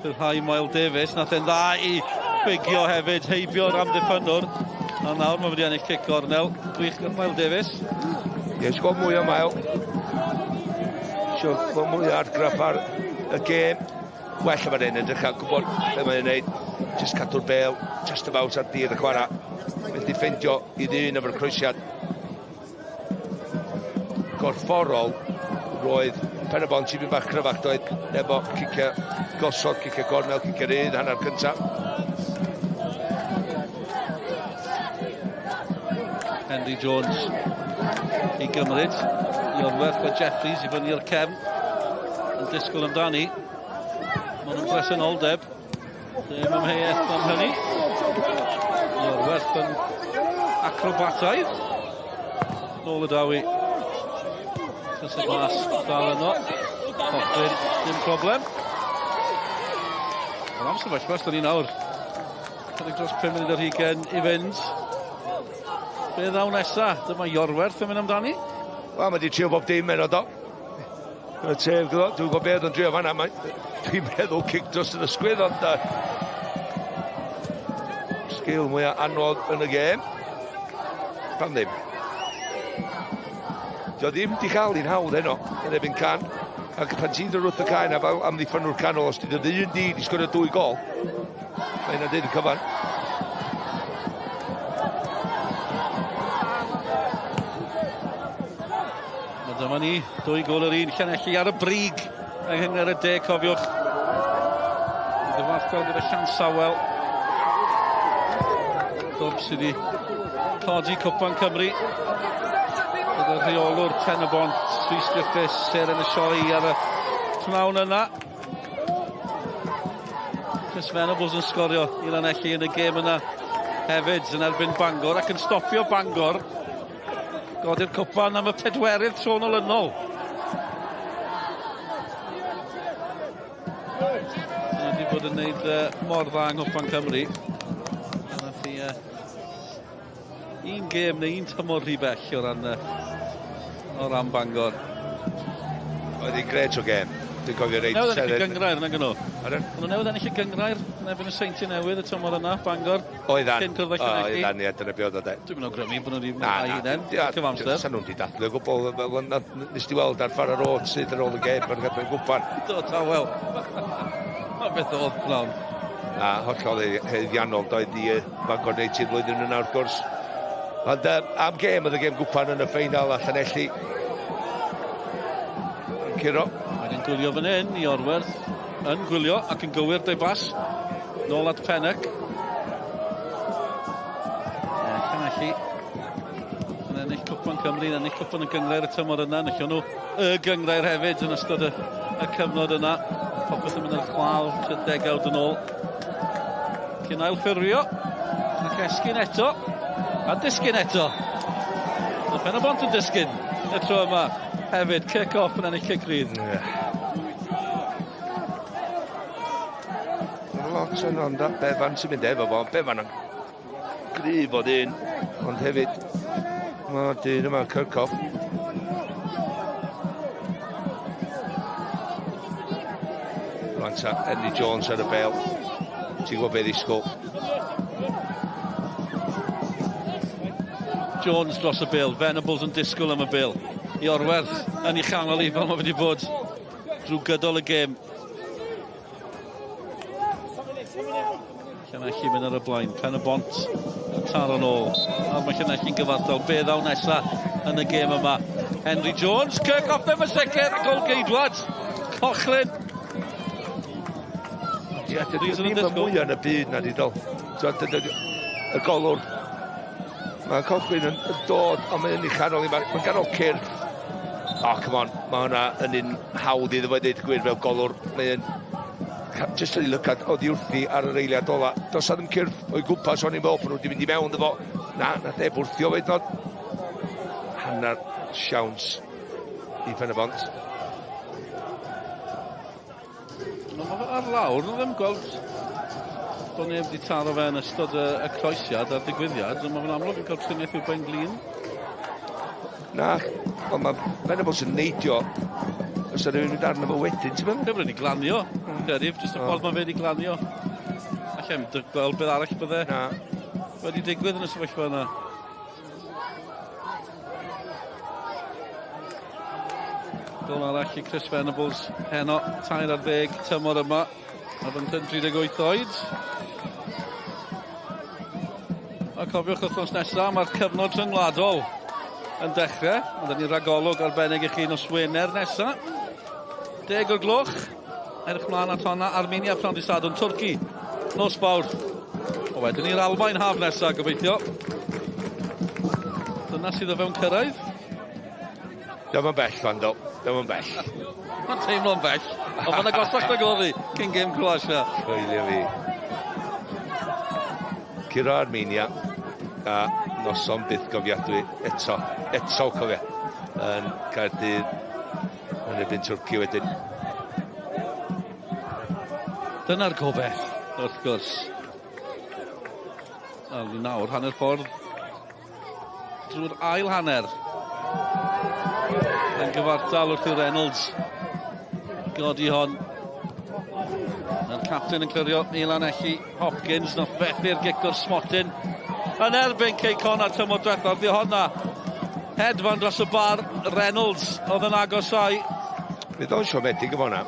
rhyddhau Moel Davies. Nath e'n dda i ffugio hefyd, heibio'r amddiffynnwr. A nawr mae wedi ennill cic gornel. Gwych gan Moel Davies. Ie, yeah, gweld mwy o Mael. Isio gweld mwy o argraff ar y gêm. Well am hyn, edrych ar gwybod beth mae'n ei wneud. Just cadw'r bel, just about ar dir y chwarae. Mae'n defendio i ddyn efo'r croesiad. Gorfforol, roedd Pen-y-bont tipyn bach cryfach doedd efo cicio gosod, cicio gornel, cicio rydd, hanner cyntaf. Henry Jones i gymryd. Iorwerth a Jeffries i fyny i'r cefn. Yn disgwyl amdani. Maen nhw'n bresenoldeb. Dim amheuaeth am hynny. Iorwerth yn acrobataidd. Nôl y dawi. Tys y bas dal yno. Cochrane, dim problem. Wel, am sefyllfa, da ni nawr. Chydig dros 5 munud ar hugain i fynd. Be ddaw nesa? Dyma Iorwerth yn mynd amdani. Wel, mae di trio bob dim heno, do. Y teg, dwi'n gwybod beth o'n drio fanna. Dwi'n meddwl cic dros yr ysgwydd, ond sgil mwyaf anodd yn y gêm. Pam ddim? Dio ddim di chael un hawdd heno yn ebyn Can. Ac pan ti'n dod wrth y cae na fel amddiffynwr canol, os ti'n dod un dyn i sgorio 2 gol, mae hynna'n deud y cyfan. A dyma ni, 2 gol yr un, Llanelli ar y brig. yng Nghynghrair y De, cofiwch. Gyfartal gyda Llansawel. Clwb sydd wedi codi Cwpan Cymru. Gyda rheolwr Pen y Bont, Rhys Griffiths, seren y sioe ar y pnawn yna. Chris Venables yn sgorio i Lanelli yn y gêm yna hefyd yn erbyn Bangor ac yn stopio Bangor godi'r cwpan am y pedwerydd tro'n olynol. Mae wedi bod yn gwneud mor dda yng Nghwpan Cymru. Nath hi un gêm neu un tymor rhy bell o ran, o ran Bangor. Oedd hi'n gret o gêm. Dwi'n cofio reit... Newydd ennill y gyngrair, nag nhw? Pardon? Ond newydd ennill y gyngrair yn erbyn y Seintiau Newydd y tymor yna, Bangor. Oeddan. Cyn cwrdd â Llanelli. Oeddan, ie, dyna be oedd o de. Dwi'n mynd awgrymu bod nhw wedi mwynhau hunain, cyfamser. Sa nhw'n di dathlu o gwbl, nes di weld ar ffordd ar ôl sydd ar ôl y gêm, pan gadw'n gwpan. Do, tawel. Mae beth oedd pnawn. Na, hollol haeddiannol doedd i Bangor United flwyddyn yna wrth gwrs. Ond am gêm, oedd y gêm gwpan yn y ffeinal a Llanelli yn curo. Mae'n yn gwylio fan hyn i Orwerth, yn gwylio ac yn gywir dau bas. Nôl at Pennock. Llanelli yn ennill Cwpan Cymru, yn ennill Cwpan y Gynghrair y tymor yna, enillon nhw y gynghrair hefyd yn ystod y, y cyfnod yna. Popeth yn mynd ar chwal tua degawd yn ôl. Cyn ail ffurfio, ac esgyn eto, a disgyn eto. Mae Pen y Bont yn disgyn y tro yma hefyd. Kick off yn ennill cic rydd. Yeah. Lot yn ond Bevan sy'n mynd efo fo. Bevan yn gryf o ddyn, ond hefyd mae'r dyn yma, Kirchhoff. Rwan ta, Henry Jones ar y bel. Ti'n gwybod beth ddisgwyl. Jones dros y bel, Venables yn disgwyl am y bel. I Orwerth yn ei chanol i fel mae wedi bod drwy gydol y gêm. Llanelli mynd ar y blaen, Pen y Bont yn taro nôl. Nawr mae Llanelli'n gyfartal, be ddaw nesa yn y gêm yma? Henry Jones, Kirk off ddim yn sicr, gol geidwad. Cochlin. Ie, dydyn nhw ddim y mwyaf yn y byd na di dol. Y golwr. Mae Cochlin yn dod, ond mae'n ei chanol i, mae'n ganol cyrff. Oh, come on, mae hwnna yn un hawdd iddo fo ddeud gwir fel golwr. Mae'n jyst yn ei lygad oddi wrthi ar yr eiliad ola. Does ddim cyrff o'i gwmpas, o'n i'n meddwl bod nhw wedi mynd i mewn iddo fo. Na, na neb wrthio fe nod. Hanner siawns i Pen y Bont. No, mae fe ar lawr, nhw ddim gweld bod neb wedi taro fe yn ystod y, y croesiad a'r digwyddiad, ond mae fe'n amlwg yn cael triniaeth i'w ben glin. Na, ond mae Venables yn neidio. Os yna rhywun mynd arno fo wedyn, ti'n meddwl? Fe wedi glanio, mm. credu, jyst y ffordd mae fe wedi glanio. Allai'm gweld beth arall bydde Na. wedi digwydd yn y sefyllfa yna. Gol arall i Chris Venables heno, 13 tymor yma. Mae fe'n 38 oed. A cofiwch wythnos nesaf, mae'r cyfnod rhyngwladol yn dechrau. Ond ni ragolwg arbennig i chi nos Wener nesaf. 10 o'r gloch. Edrych mlaen at honna, Armenia pnawn dydd Sadwrn, Twrci, nos Fawrth. O wedyn ni'r Almaen haf nesaf, gobeithio. Dyna sydd o fewn cyrraedd. Dim yn bell, Fando. Dim yn bell. Mae'n teimlo'n bell. Ond mae'n agosach nag oedd hi cyn gêm Croatia. Coelio fi. Curo Armenia a noson byth gofiadwy eto. Eto, cofia. Yn Caerdydd yn erbyn Twrci wedyn. Dyna'r gobeith, wrth gwrs. A ni nawr hanner ffordd drwy'r ail hanner. Yn gyfartal wrth i Reynolds godi hon. Mae'r captain yn clirio i Lanelli. Hopkins nath fethu'r gic o'r smotyn. Yn erbyn Cei Connah tymor diwethaf. Di honna hedfan dros y bar. Reynolds oedd yn agosau. Fydd o'n siomedig efo hwnna.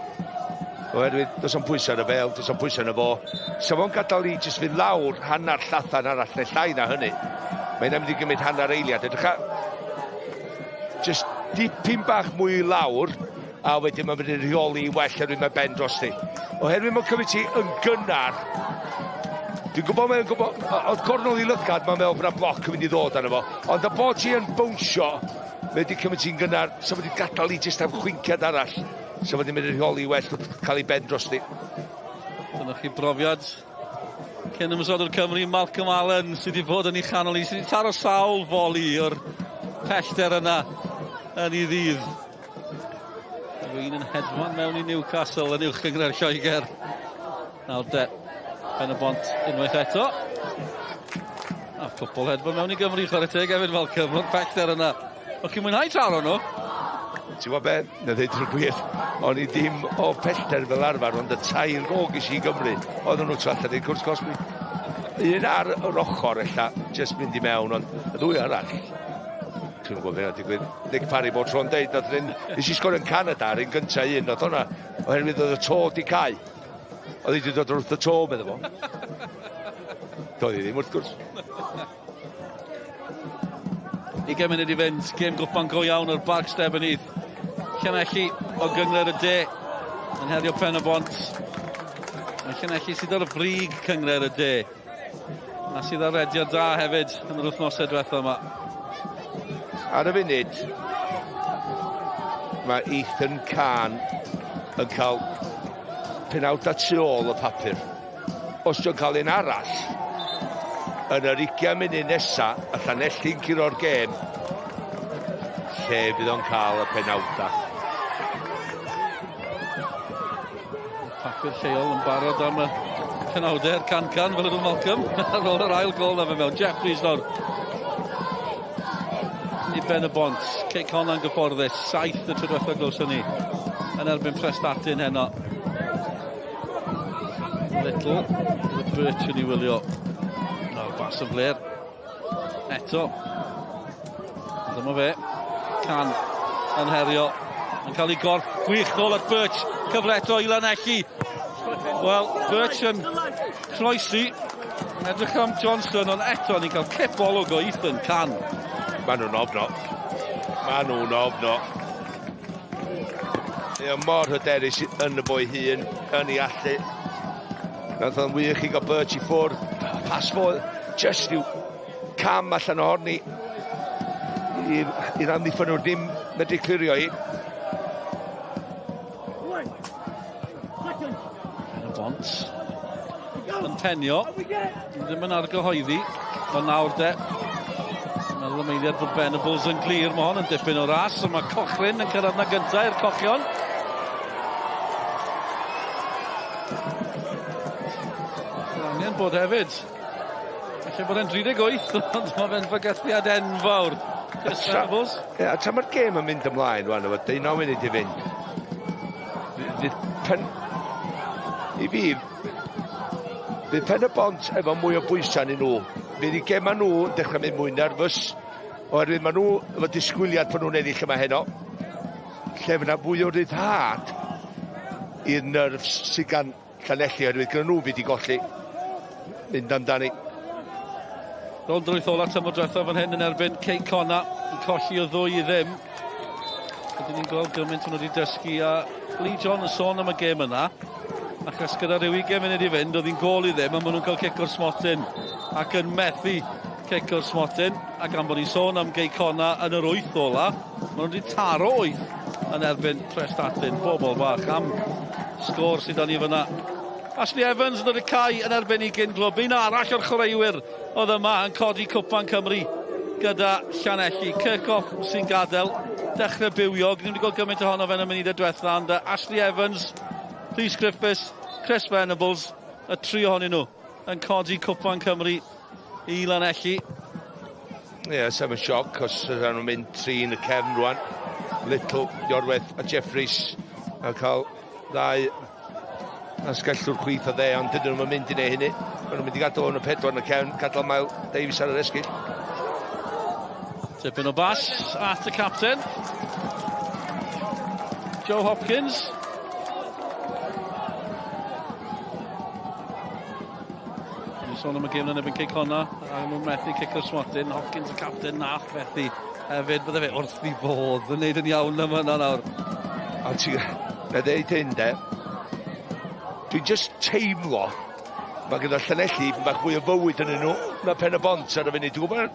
Oherwydd does o'm pwysau ar y bel, does o'm pwysau arno fo. Sa fo'n gadael i jyst fynd lawr hanner llathan arall neu llai na hynny. Mae'n mynd i gymryd hanner eiliad. Edrych ar... Jyst dipyn bach mwy i lawr A wedyn mae'n mynd i rheoli i well oherwydd mae ben drosti. Oherwydd mae'n cymryd ti yn gynnar, Dwi'n gwybod mae'n gwybod, oedd cornol i lygad, mae'n meddwl bod yna bloc yn mynd i ddod arno fo. Ond y bod ti yn bownsio, mae wedi cymryd ti'n gynnar, so wedi gadael i jyst am chwinciad arall. So wedi mynd i rheoli well wrth cael ei ben drosti. Dyna chi brofiad cyn ymosodwr Cymru, Malcolm Allen, sydd wedi bod yn ei chanol i, sydd wedi taro sawl foli o'r pellter yna yn ei ddydd. Efo un yn hedfan mewn i Newcastle yn uwch gynghrair Lloegr. Nawr de, Pen y Bont unwaith eto. A cwpl hedfan mewn i Gymru, chwarae teg hefyd Malcolm, o'r pellter yna. O'ch chi'n mwynhau taro nhw? Ti'n gwybod be? Na ddeud y gwir, o'n i ddim o pellter fel arfer, ond y tair gol ges i Gymru, oedden nhw tu allan i'r cwrt cosbi. Un ar yr ochr ella, jyst mynd i mewn, ond y ddwy arall, Dwi'n gwybod beth digwydd. Nick Parry bod tro'n deud, nath un, nes i sgorio yn Canada, yr un gyntaf un, nath hwnna, oherwydd oedd y to di cau. Oedd hi wedi dod wrth y to, medda fo. Doedd hi ddim, wrth gwrs. 20 munud i fynd, gêm gwpan go iawn o'r Barc Steben Heath. Llanelli o Gynghrair y De yn herio Pen y Bont. Mae Llanelli sydd ar y frig Cynghrair y De. A sydd ar rediad da hefyd yn yr wythnosau diwethaf yma. Ar y funud, mae Ethan Kahn yn cael penawdau tu ôl y papur. Os dwi'n cael un arall, yn yr 20 munud nesa, a Llanelli'n curo'r gêm, lle fydd o'n cael y penawdau. Papur lleol yn barod am y penawdau can-can fel ydw Malcolm ar ôl yr ail gol na fe mewn. Jeffries nawr i Ben y Bont. Cic honna'n gyfforddus. 7 y tro diwethaf glywson ni yn erbyn Prestatyn heno. Little, gyda Birch yn ei wylio. Nawr bas yn fler. Eto. Dyma fe. Can yn herio. Yn cael ei gorff gwych nôl at Birch. Cyfle eto i Lanelli. Wel, Birch yn croesi. Yn edrych am Johnson, ond eto ni'n cael cip olwg o Ethan Can. Maen nhw'n ofno. Maen nhw'n ofno. Mae o mor hyderus yn y boi hun, yn ei allu. Nath o'n wych i gael Birch i ffwrdd. Pas fo, just i'w cam allan ohoni. I'r amddiffynwr ddim medru clirio hi. Pen y Bont yn penio. Ddim yn argyhoeddi. Ond nawr de. Meddwl am eiliad bod Venables yn glir. Mae hon yn dipyn o ras. Ond mae Cochrane yn cyrraedd na gyntaf i'r Cochion. Mae angen bod hefyd. Felly bod e'n 38, ond mae fe'n fygythiad enfawr. Chris Venables. Ie, a tra mae'r gêm yn mynd ymlaen rwan, efo 19 munud i fynd. Fydd pen... I fi, fydd Pen y Bont efo mwy o bwysau arnyn nhw. Fydd i gema nhw yn dechrau mynd mwy nerfus, oherwydd maen nhw efo disgwyliad bod nhw'n ennill yma heno. Lle fydd yna fwy o ryddhad i'r nerves sydd gan Llanelli, oherwydd gyda nhw fydd i golli. Mynd amdani. Rownd yr wyth ola tymor diwethaf fan hyn yn erbyn Cei Connah, yn colli o 2-0. Ydyn ni'n gweld gymaint nhw wedi dysgu a Lee John yn sôn am y gêm yna. Achos gyda rhyw 20 munud i fynd, oedd hi'n gôl i ddim, a maen nhw'n cael cic o'r smotyn ac yn methu cic o'r smotyn. A gan bod ni'n sôn am Gei Connah yn yr wyth ola, maen nhw wedi taro wyth yn erbyn Prestatyn. Bobl bach am sgôr sydd â ni fyna. Ashley Evans yn dod y cae yn erbyn i gyn glwb. Un arall o'r chwaraewyr oedd yma yn codi Cwpan Cymru gyda Llanelli. Kirchhoff sy'n gadael, dechrau bywiog. Ni wedi gweld gymaint ohono fe yn y munudau diwetha, ond Ashley Evans, Rhys Griffiths, Chris Venables, y tri ohonyn nhw yn codi Cwpan Cymru i Lanelli. Ie, yeah, sef yn sioc, os ydyn nhw'n mynd tri yn y cefn rwan. Little, Iorwerth a Jeffries a cael ddau asgellwr chwith o dde, ond dydyn nhw'n mynd i neud hynny. Maen nhw'n mynd i gadael yn y pedwar yn y cefn, gadael Miles Davies ar yr esgyll. Tipyn o bas at y capten. Joe Hopkins. Ni'n sôn am y gêm yn erbyn Cei Connah, a nhw'n methu cic o'r smotyn. Hopkins y capten nath fethu hefyd. Bydde fe wrth i fodd yn neud yn iawn am hynna nawr. Ond ti... Na ddeud hyn, de. Dwi'n just teimlo mae gyda Llanelli bach fwy o fywyd yn nhw na Pen y Bont ar y funud. Dwi'n gwybod...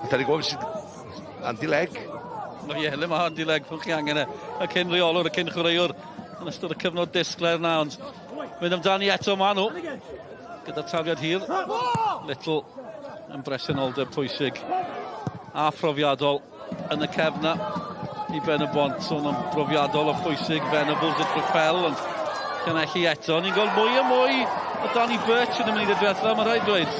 Da ni'n gwybod sydd... Andy Legg. O ie, le mae Andy Legg, pwy chi angen e. Y cyn reolwr, y cyn chwaraewr yn ystod y cyfnod disglair na, ond mynd amdani eto ma nhw. Gyda tafliad hir. Little yn bresenoldeb pwysig a phrofiadol yn y cefn na i Ben y Bont. Sôn am brofiadol a phwysig, Venables at Raffel, ond Llanelli eto. Ni'n gweld mwy a mwy o Danny Birch yn y munud diwethaf, mae rhaid dweud.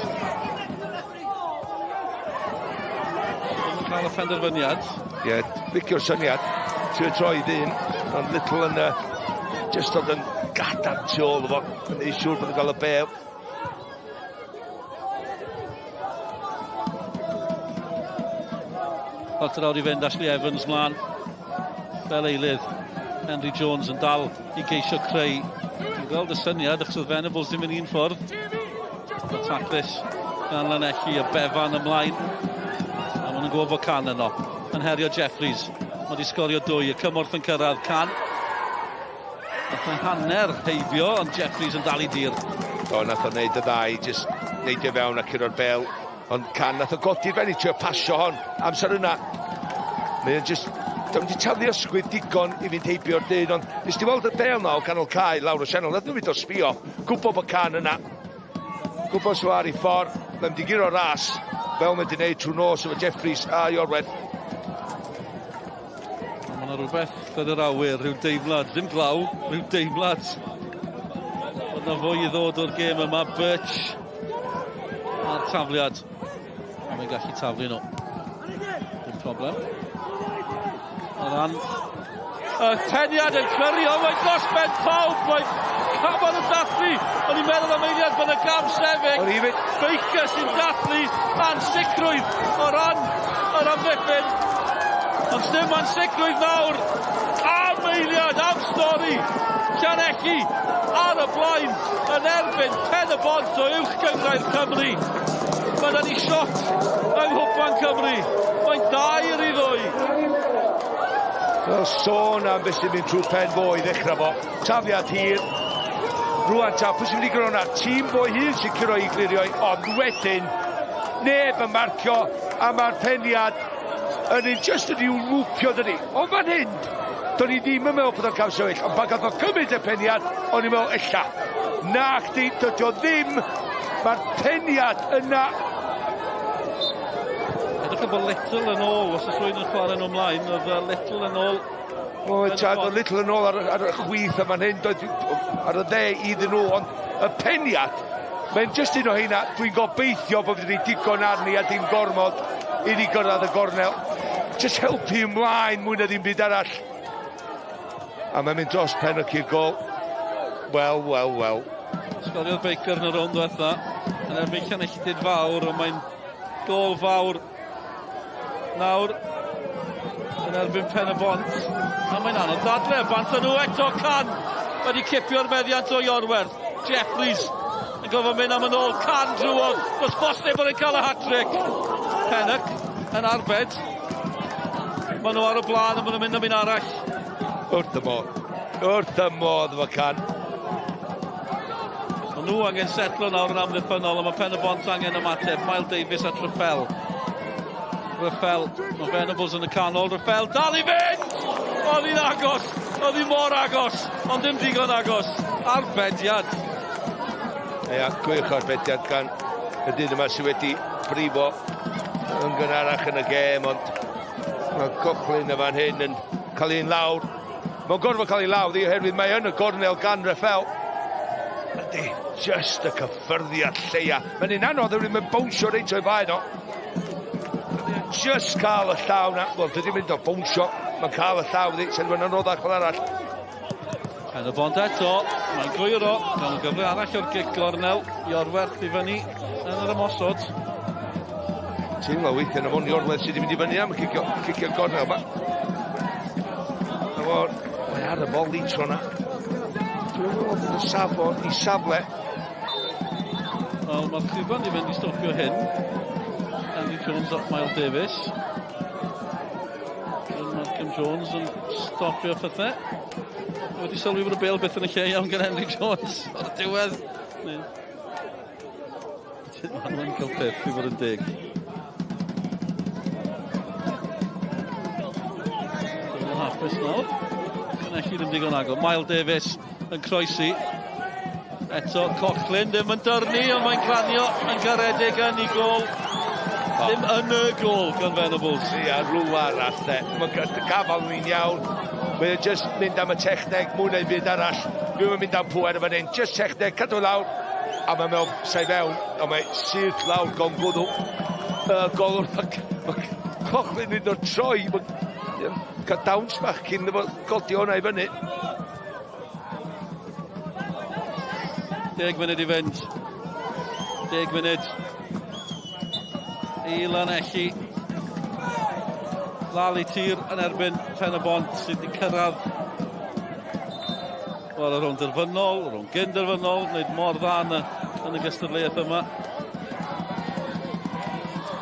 Ddim yn cael y penderfyniad. Ie, yeah, licio'r syniad. Ti'n troi ddyn, ond Little yn just dod yn gadarn tu ôl fo, yn ei siŵr bod yn cael y bel. Chwarter awr i fynd, Ashley Evans mlaen fel eilydd. Henry Jones yn dal i geisio creu. Dwi'n gweld y syniad, achos oedd Venables ddim yn un ffordd. Y taclus gan Lanelli, y Bevan ymlaen. A maen nhw'n gwybod bod Can yno. Yn herio Jeffries. Mae wedi sgorio dwy, y cymorth yn cyrraedd. Can. Nath o'n hanner heibio, ond Jeffries yn dal i dir. Do, nath o'n neud y ddau, jyst neidio fewn a curo'r bel. Ond Can nath o godi'r ben i trio pasio hon. Amser yna, mae o'n jyst... Dwi'n wedi taflu ysgwydd digon i fynd heibio'r dyn, ond nes ti weld y bel na o ganol cae lawr o sianel, nath nhw fynd o sbio, gwybod bod Can yna, gwybod sy'n ar ei ffordd, mae'n mynd i guro ras, fel mae'n wedi gwneud trwy nos efo Jeffries a Iorwerth. Mae yna rhywbeth yn yr awyr, rhyw deimlad, ddim glaw, rhyw deimlad. Bod yna fwy i ddod o'r gêm yma, Birch a'r tafliad. A mae'n gallu taflu nhw. Dim problem. O ran y peniad yn cyrrio, mae dros ben pawb, mae Caban yn dathlu. O'n i'n meddwl am eiliad bod y gam sefyll. Baker sy'n dathlu ansicrwydd o ran yr amddiffyn. Ond dim ansicrwydd nawr. Am eiliad, am stori. Llanelli ar y blaen yn erbyn Pen y Bont o Uwch Gynghrair Cymru. Mae yna ni sioc yng Nghwpan Cymru. Mae'n 2-2. Wel, sôn am beth sy'n mynd trwy pen fo i ddechrau fo. Tafliad hir. Rwan ta, pwy sy'n mynd i gyrraedd hwnna? Tîm fo hun sy'n curo i glirio, ond wedyn neb yn marcio, a mae'r peniad yn un just yn i'w lwpio, dydi. Ond fan hyn, do'n i ddim yn meddwl bod o'n cael sefyll, ond pan gath o gymryd y peniad, o'n i'n meddwl, ella. Na chdi, dydy o ddim. Mae'r peniad yna. Edrych yn bod Little yn ôl, os oes rhywun yn chwarae nhw ymlaen, oedd Little yn ôl. O, Chad, oedd Little yn ôl ar, ar y chwith yma'n hyn, doedd ar y dde iddyn nhw, ond y peniad, mae'n just un o heina, dwi'n gobeithio bod wedi digon arni a dim gormod i ni gyrraedd y gornel. Just helpu ymlaen mwy na ddim byd arall. A mae'n mynd dros pen y cur gol. Wel, wel, wel. Sgoriodd Baker yn y rownd ddiwetha yn erbyn Llanelltyd fawr, ond mae'n gol fawr nawr yn erbyn Pen y Bont. A mae'n anodd dadle, bant nhw eto, Can wedi cipio'r meddiant o Iorwerth. Jeffries yn gofod mynd am yn ôl, Can drwodd, does bosib bod yn cael y hat-trick. Pennock yn arbed. Maen nhw ar y blaen a maen nhw'n mynd am un arall. Wrth y modd. Wrth y modd efo Can. Maen nhw angen setlo nawr yn amddiffynnol, ond mae Pen y Bont angen ymateb. Miles Davies at Raffel. Raffel, mae Venables yn y canol. Raffel dal i fynd! Oedd hi'n agos, oedd hi mor agos, ond dim digon agos. Arbediad. Ia, gwych arbediad gan y dyn yma sydd wedi brifo yn gynharach yn y gêm, ond mae Cochlin y fan hyn yn cael un lawr. Mae'n gorfod cael ei lawr oherwydd mae yn y gornel gan Raffel. Ydy, just y cyffyrddiad lleia. Mae'n un anodd oherwydd mae'n bownsio reit o'i faen o. Just cael y llaw na. Wel, dydy mynd o bownsio. Mae'n cael y llaw ddi, sy'n mynd anoddach fel arall. Pen y Bont eto, mae'n gwyro, gan y gyfle arall o'r gic gornel, Iorwerth i fyny yn yr ymosod. Teimlo weithiau na fo'n Iorwerth sydd wedi mynd i fyny am y cicio, cicio gornel yma. Mae ar y foli tro na. Dwi'n meddwl bod y safon i safle. Wel, mae'r Cwban i fynd i stopio hyn. Andy Jones at Miles Davies. Malcolm Jones yn stopio pethau. Wedi sylwi bod y bêl byth yn y lle iawn gan Henry Jones o'r diwedd. Maen nhw'n cael peth i fod yn deg. Dwi'n hapus nawr. Llanelli ddim digon agor. Miles Davis yn croesi. Eto Cochlin ddim yn dyrnu, ond mae'n glanio yn garedig yn ei gôl. Ddim yn y gôl gan Venables. Ia, rhywle arall de. Mae'n gafal ni'n iawn. Mae'n just mynd am y techneg mwy na'm byd arall. Dwi'n mynd am pwer fan hyn. Just techneg, cadw lawr. A mae mewn, sa'i fewn, ond mae syth lawr gon gwddw. Golwr, mae Cochlin yn o'r troi. Mae'n cael dawns bach cyn iddo fo godi hwnna i fyny. 10 munud i fynd. 10 munud. I Lanelli. Lal i tir yn erbyn Pen y Bont sydd wedi cyrraedd wel, y rownd derfynol, y rownd gyn-derfynol, wneud mor dda yn y gystadleuaeth yma.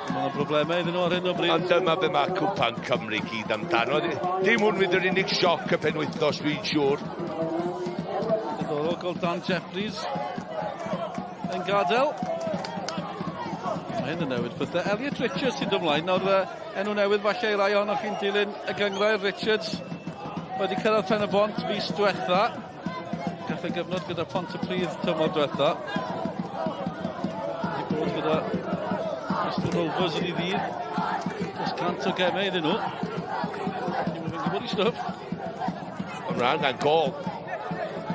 Mae yna broblemau iddyn nhw ar hyn o bryd. Ond dyma be mae Cwpan Cymru gyd amdano. Dim hwn fydd yr unig sioc y penwythnos, dwi'n siŵr. Diddorol gweld Dan Jeffries yn gadael. Mae hyn yn newid pethau. Elliot Richards sy'n dod ymlaen. Nawr, enw newydd falle i rai ohonoch chi'n dilyn y gynghrair. Richards wedi cyrraedd Pen y Bont fis diwetha. Gath ei gyfnod gyda Pontypridd tymor diwetha. Wedi bod gyda Bristol Rovers yn ei ddydd. Dros 100 o gemau iddyn nhw. Ti'n mynd gwybod i stwff. Ond mae angen gol.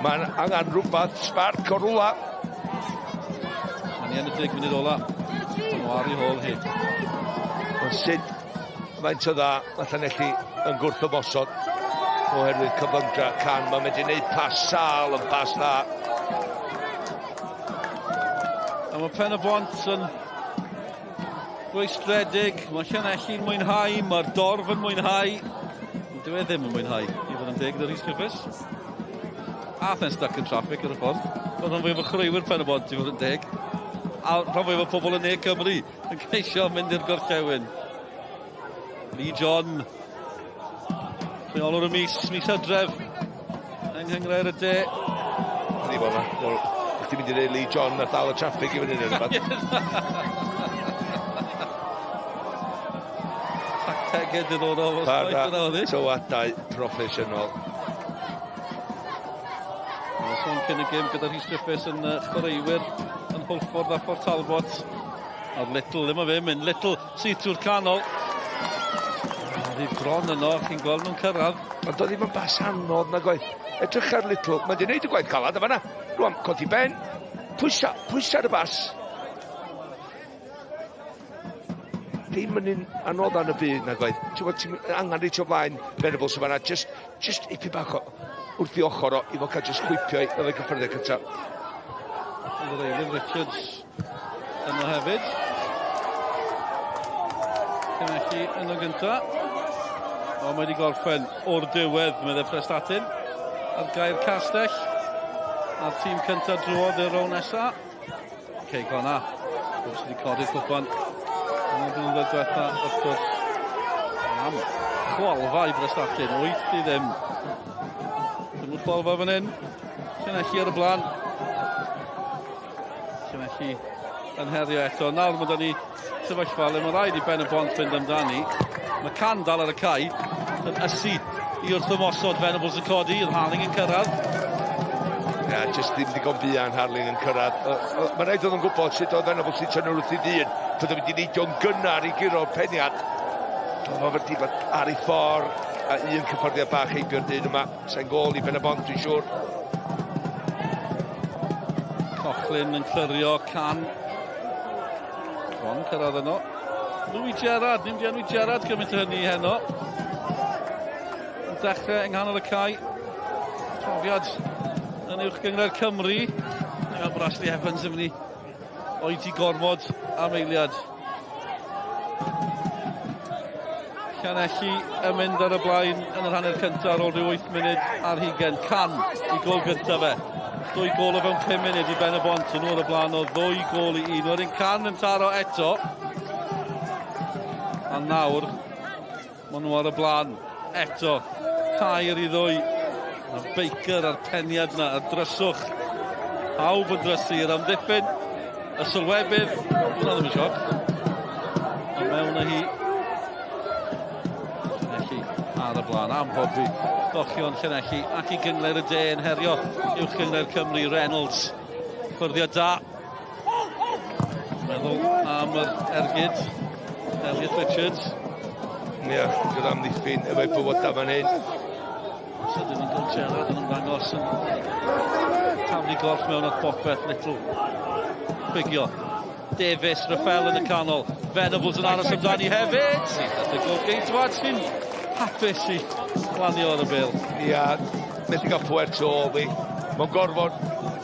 Mae'n angen rhywbeth spark o rwla. A ni yn y 10 munud ola. Maen nhw ar ei hôl hi. Ond sut faint o dda mae Llanelli yn gwrthymosod oherwydd cyflymdra Can. Mae'n mynd i wneud pas sâl yn pas dda. A mae Pen y Bont yn rwystredig. Mae Llanelli'n mwynhau, mae'r dorf yn mwynhau. Ond dyw e ddim yn mwynhau, i fod yn deg, gyda Rhys Griffiths. A then stuck in traffic ar y ffordd. Mae rhan fwyaf o chwaraewyr Pen y Bont, i fod yn deg. A rhan fwyaf o pobl yn Ne Cymru yn ceisio mynd i'r gorllewin. Lee John. Rheolwr y mis, mis Hydref. Yng Nghynghrair y De. Ni fo ma. Chdi mynd i ddeud Lee John a dal y traffic i fyny neu rhywbeth. Tactegau diddorol. Para tywadau proffesiynol. Mae'n sôn cyn y gêm gyda Rhys Griffiths yn chwaraewyr yn Hwlffordd a Phort Talbot. A'r Little, ddim o fe mynd. Little syth trwy'r canol. Oedd hi bron yno, chi'n gweld nhw'n cyrraedd. Ond doedd ddim yn bas anodd nag oedd. Edrych ar Little, mae'n di wneud y gwaith calad yma na. Rwan, codi ben, pwysa, pwysa ar y bas. Ddim yn un anodd yn y byd nag oedd. Ti'n gwbod, ti'n angen reit o flaen Venables yma na, just ipyn bach o wrth i ochr o, i fod cael just chwipio i efo'i cyffyrddiad cyntaf. Oedd yr eilydd Richards yno hefyd. Llanelli yno gynta. O, mae wedi gorffen o'r diwedd, meddai Prestatyn. Ar gair Castell. A'r tîm cyntaf drwodd i'r rown nesa. Cei Connah. Wrth wedi codi'r cwpan. Yn y blynyddoedd diwetha, wrth gwrs. Am chwalfa i Prestatyn, 8-0. Dim yn chwalfa fan hyn. Llanelli ar y blaen. Llanelli yn herio eto. Nawr mae da ni sefyllfa le mae rhaid i Ben y Bont fynd amdani. Mae Can dal ar y cae yn ysu i wrth ymosod. Venables yn codi, yr Harling yn cyrraedd. Ia, jyst ddim digon buan Harling yn cyrraedd. Mae rhaid oedd yn gwybod sut oedd Venables i tynnu wrth i ddyn. Bydd o'n mynd i neidio'n gynnar i guro'r peniad. Oedd o'n wedi bod ar ei ffordd a un cyffyrddiad bach heibio'r dyn yma. Sa'n gôl i Ben y Bont, dwi'n siŵr. Cochlin yn clirio, Can. Bron cyrraedd yno. Louis Gerrard, ni'n di enwi Gerrard gymaint o hynny heno. Yn dechrau yng nghanol y cae. Profiad yn uwch gynghrair Cymru. Ni'n meddwl bod Ashley Evans yn mynd i oedi gormod am eiliad. Llanelli yn mynd ar y blaen yn yr hanner cyntaf ar ôl rhyw 8 munud ar hugain. Can i gôl gyntaf fe. 2 gôl o fewn 5 munud i Ben y Bont yn ôl y blaen o 2-1. Wedyn Can yn taro eto. A nawr, maen nhw ar y blaen. eto. 3-2. Mae Baker a'r peniad na, y dryswch. Pawb yn drysu i'r amddiffyn. Y sylwebydd, hwnna ddim yn sioc. A mewn â hi. Llanelli ar y blaen am Bobby. Gochion Llanelli ac i Gynghrair y De yn herio uwch Gynghrair Cymru Reynolds. Ffyrddiad da. Meddwl am yr ergyd. Elliot Richards. Ie, yeah, gyda amddiffyn efo'i bywydau fan hyn. Sydyn yn gol Gerrard yn ymddangos yn taflu gorff mewn at bopeth. Little ffugio. Davies, Rafael yn y canol. Venables yn aros amdani hefyd. Sydd y gol geidwad sy'n hapus i glanio ar y bêl. Ia, methu cael pwer tu ôl fi. Mae'n gorfod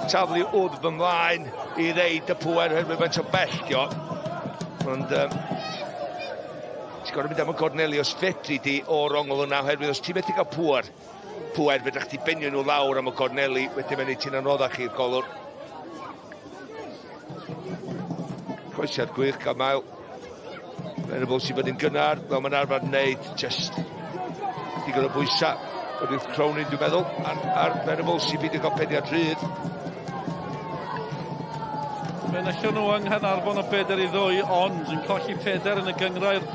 taflu wddf ymlaen i reid y pwer oherwydd faint o bell dio. Ond um, ti'n gorfod mynd am y corneli os fedri di o'r ongl yna oherwydd os ti'n methu cael pwer, pwer fedrwch chdi benio nhw lawr am y corneli wedyn mae'n neud ti'n anoddach i'r golwr. Croesiad gwych gan Mael. Venables i fyny'n gynnar, fel mae'n arfer wneud, just digon o bwysau wrth Cronin, dwi'n meddwl, ar, ar Venables i beidio cael peniad rhydd. Fe enillon nhw yng Nghaernarfon o 4-2, ond yn colli pedair yn y gynghrair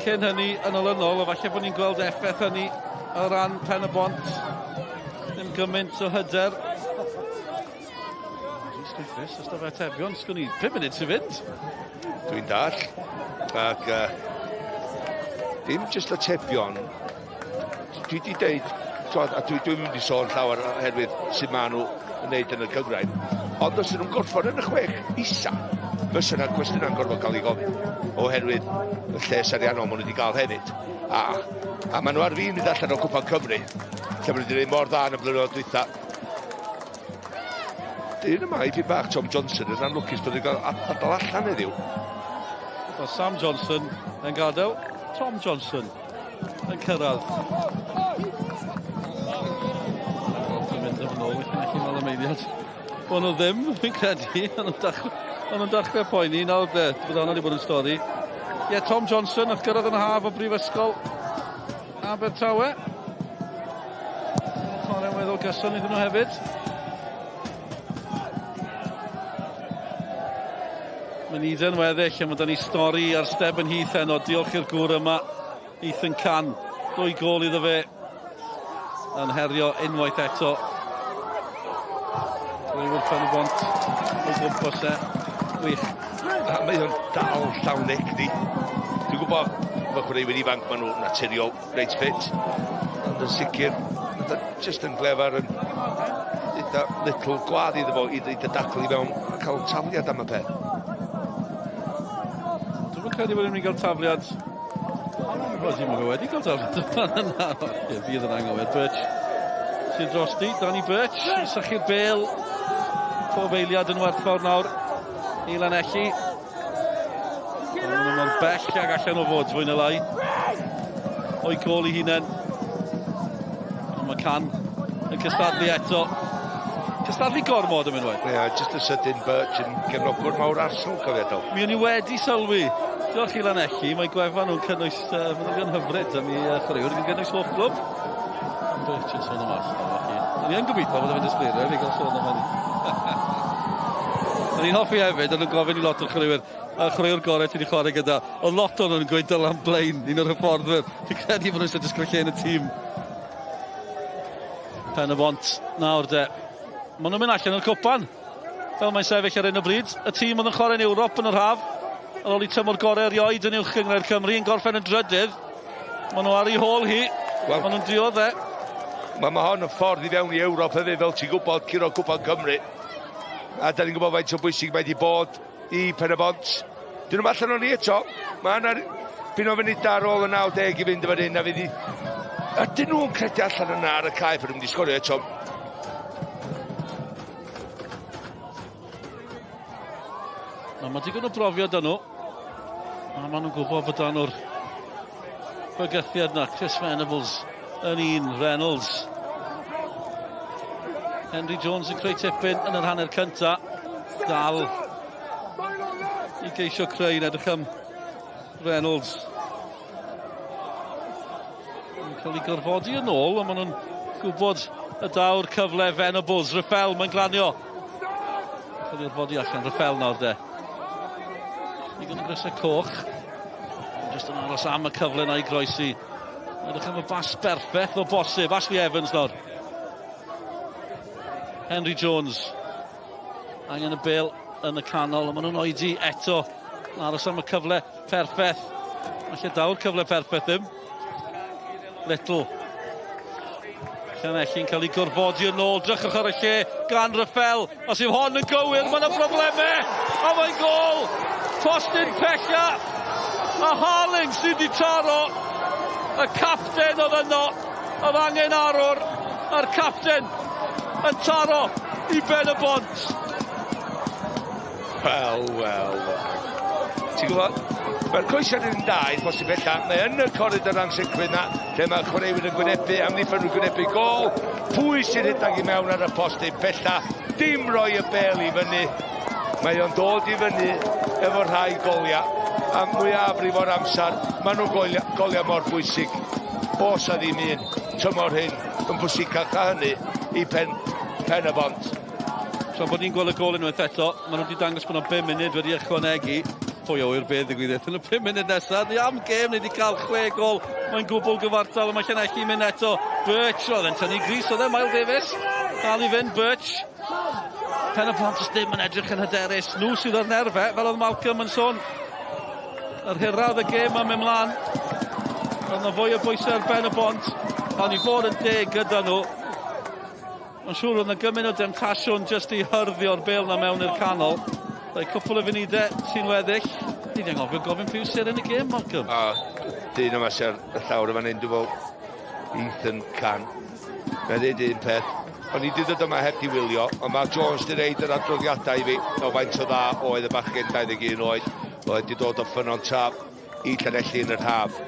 cyn hynny yn olynol, a falle bod ni'n gweld effaith hynny o ran Pen y Bont. Ddim gymaint o hyder. Rhys Griffiths, os da fe atebion, sgwn i, 5 munud sy'n fynd. Dwi'n dall, ac dim jyst atebion. Dwi wedi deud, twad, a dwi'n dwi mynd i sôn llawer oherwydd sut maen nhw yn neud yn y gynghrair, ond os ydyn nhw'n gorffan yn y chwech isa, fysa yna cwestiynau'n gorfod cael ei gofyn, oherwydd y lles ariannol maen nhw wedi cael hefyd. A, a maen nhw ar fin mynd allan o Cwpan Cymru, lle maen nhw wedi gwneud mor dda yn y blynyddoedd dwytha. Dyn yma, i fi bach Tom Johnson, yn anlwcus bod wedi cael adael allan heddiw. Wel, Sam Johnson yn gadael, Tom Johnson yn cyrraedd. Dwi'n mynd yn ôl i Llanelli nôl am eiliad. O'n nhw ddim, fi'n credu. O'n nhw'n dechrau, o'n nhw'n dechrau poeni. Nawr, be, bydd hwnna wedi bod yn stori. Ie, yeah, Tom Johnson, wrth gyrraedd yn y haf o Brifysgol Abertawe. Chwarae'n weddol gyson iddyn nhw hefyd. Mae'n Eden weddill, a mae da ni stori ar Steben Heath heno. Diolch i'r gŵr yma, Ethan Can. Dwy gôl iddo fe yn herio unwaith eto. Chwaraewyr Pen y Bont o gwmpas e. Gwych. A mae o'n dal llawn egni. Dwi'n gwybod, mae chwaraewyr ifanc, maen nhw'n naturiol reit ffit. Ond yn sicr, jyst yn glefar yn eitha little gwadd iddo fo i ddeud y dacl i fewn a cael tafliad am y peth. Dwi'm yn credu bod ni'n cael tafliad. Wel, dim ond wedi cael tafliad. Na, ie, fydd yn anghywir. Birch sydd drosti, Danny Birch, yn sychu'r bêl. Pob eiliad yn werthfawr nawr i Lanelli. Maen nhw mor bell ag allan o fod, fwy na lai. O'i gôl i hunain. Ond mae Can yn cystadlu eto. Cystadlu gormod am unwaith. Ie, yeah, just y sydyn Birch yn gefnogwr mawr Arsenal, cofio dal. Mi o'n i wedi sylwi. Diolch i Lanelli, mae gwefan nhw'n cynnwys, manylion hyfryd am i chwaraewyr, yn gynnwys hoff glwb. Birch yn sôn am Arsenal, felly. O'n i yn gobeithio bod o'n mynd ysgleirio, fi gael sôn am hynny. O'n i'n hoffi hefyd, o'n nhw'n gofyn i lot o'r chwaraewyr, a chwaraewr gorau ti wedi chwarae gyda. Oedd lot o'n nhw'n gweud Dylan Blaine, un o'r hyfforddwyr. Fi'n credu bod nhw eisiau disgwyl lle yn y tîm. Pen y Bont nawr de. Maen nhw'n mynd allan o'r cwpan. Fel mae'n sefyll ar hyn o bryd. Y tîm oedd yn chwarae yn Ewrop yn yr haf. Ar ôl i tymor gorau erioed yn uwch gynghrair Cymru yn gorffen yn drydydd. Maen nhw ar ei hôl hi. Wel, maen nhw'n diodde. Mae ma hon yn ffordd i fewn i Ewrop hefyd, fel ti'n gwybod, curo Cwpan Cymru. A da ni'n gwybod faint o bwysig mae wedi bod i Pen-y-bont. Dyn nhw'n allan o'n ni eto. Mae yna pyn o funud ar ôl y 90 i fynd efo hyn, a fydd i... Ydyn nhw'n credu allan yna ar y cae pan nhw'n mynd i sgorio eto. Na, mae digon o brofiad â nhw. A maen nhw'n gwybod bod dan nhw'r bygythiad na. Chris Venables yn un, Reynolds. Henry Jones yn creu tipyn yn yr hanner cynta. Dal i geisio creu yn edrych am Reynolds. Cael ei gorfodi yn ôl, ond maen nhw'n gwybod y daw'r cyfle Venables. Rafael, mae'n glanio. Cael ei orfodi allan, Rafael nawr de. Digon o grysau coch. Jyst yn aros am y cyfle na i groesi. Edrych am y bas berffeth o bosib. Ashley Evans nawr. Henry Jones. Angen y bel yn y canol, ond maen nhw'n oedi eto. Aros am y cyfle perffaith. Falle daw'r cyfle perffaith ddim. Little. Llanelli'n cael ei gorfodi yn ôl. Drychwch ar y lle gan Raffel. Os yw hon yn gywir, mae yna broblemau. A mae'n gol! Postyn pella. A Harling sydd wedi taro. Y capten oedd yno. Oedd angen arwr. A'r capten yn taro i ben y bont. Wel, wel, wel. Ti'n gwybod, mae'r coesiad yn da i'r posib ella. Mae yn y coridor ansicrwydd na, lle mae chwaraewyr yn gwynebu, amddiffyn yn gwynebu gol. Pwy sy'n rhedeg i mewn ar y postyn pella? Dim roi y bel i fyny. Mae o'n dod i fyny efo rhai goliau. A mwyafrif o'r amser, maen nhw'n goliau, goliau mor bwysig. Os a ddim un tymor hyn yn bwysicach na hynny i pen, pen y bont. Tra bod ni'n gweld y gol unwaith eto, maen nhw wedi dangos bod nhw'n 5 munud wedi ychwanegu. Pwy o yw'r beth ddigwyddiad yn y 5 munud nesaf. Ni am gêm, ni wedi cael 6 gol. Mae'n gwbl gyfartal, mae Llanelli mynd eto. Birch, oedd e'n tynnu gris, oedd e, Miles Davis. Dal i fynd, Birch. Pen y plant ddim yn edrych yn hyderus. Nhw sydd ar nerfau, fel oedd Malcolm yn sôn. Yr hira oedd y gêm am ymlaen. Oedd yna fwy o bwysau ar ben y bont. Ond i fod yn deg gyda nhw, Mae'n siŵr oedd 'na gymaint o demtasiwn jyst i hyrddio'r bêl 'na mewn i'r canol. Rhoi cwpl o funudau sy'n weddill. Ni 'di anghofio gofyn pwy yw seren y gêm, Malcolm. A dyn yma sy'n ar y llawr y fan hyn, dwi'n meddwl, Ethan Can. Mae'n dweud un peth, o'n i wedi dod yma heb di wylio, ond mae Jones wedi reid yr adroddiadau i fi o faint o dda oedd y bachgen 21 oed, oedd wedi dod o Ffynnon Taf i Llanelli yn yr haf.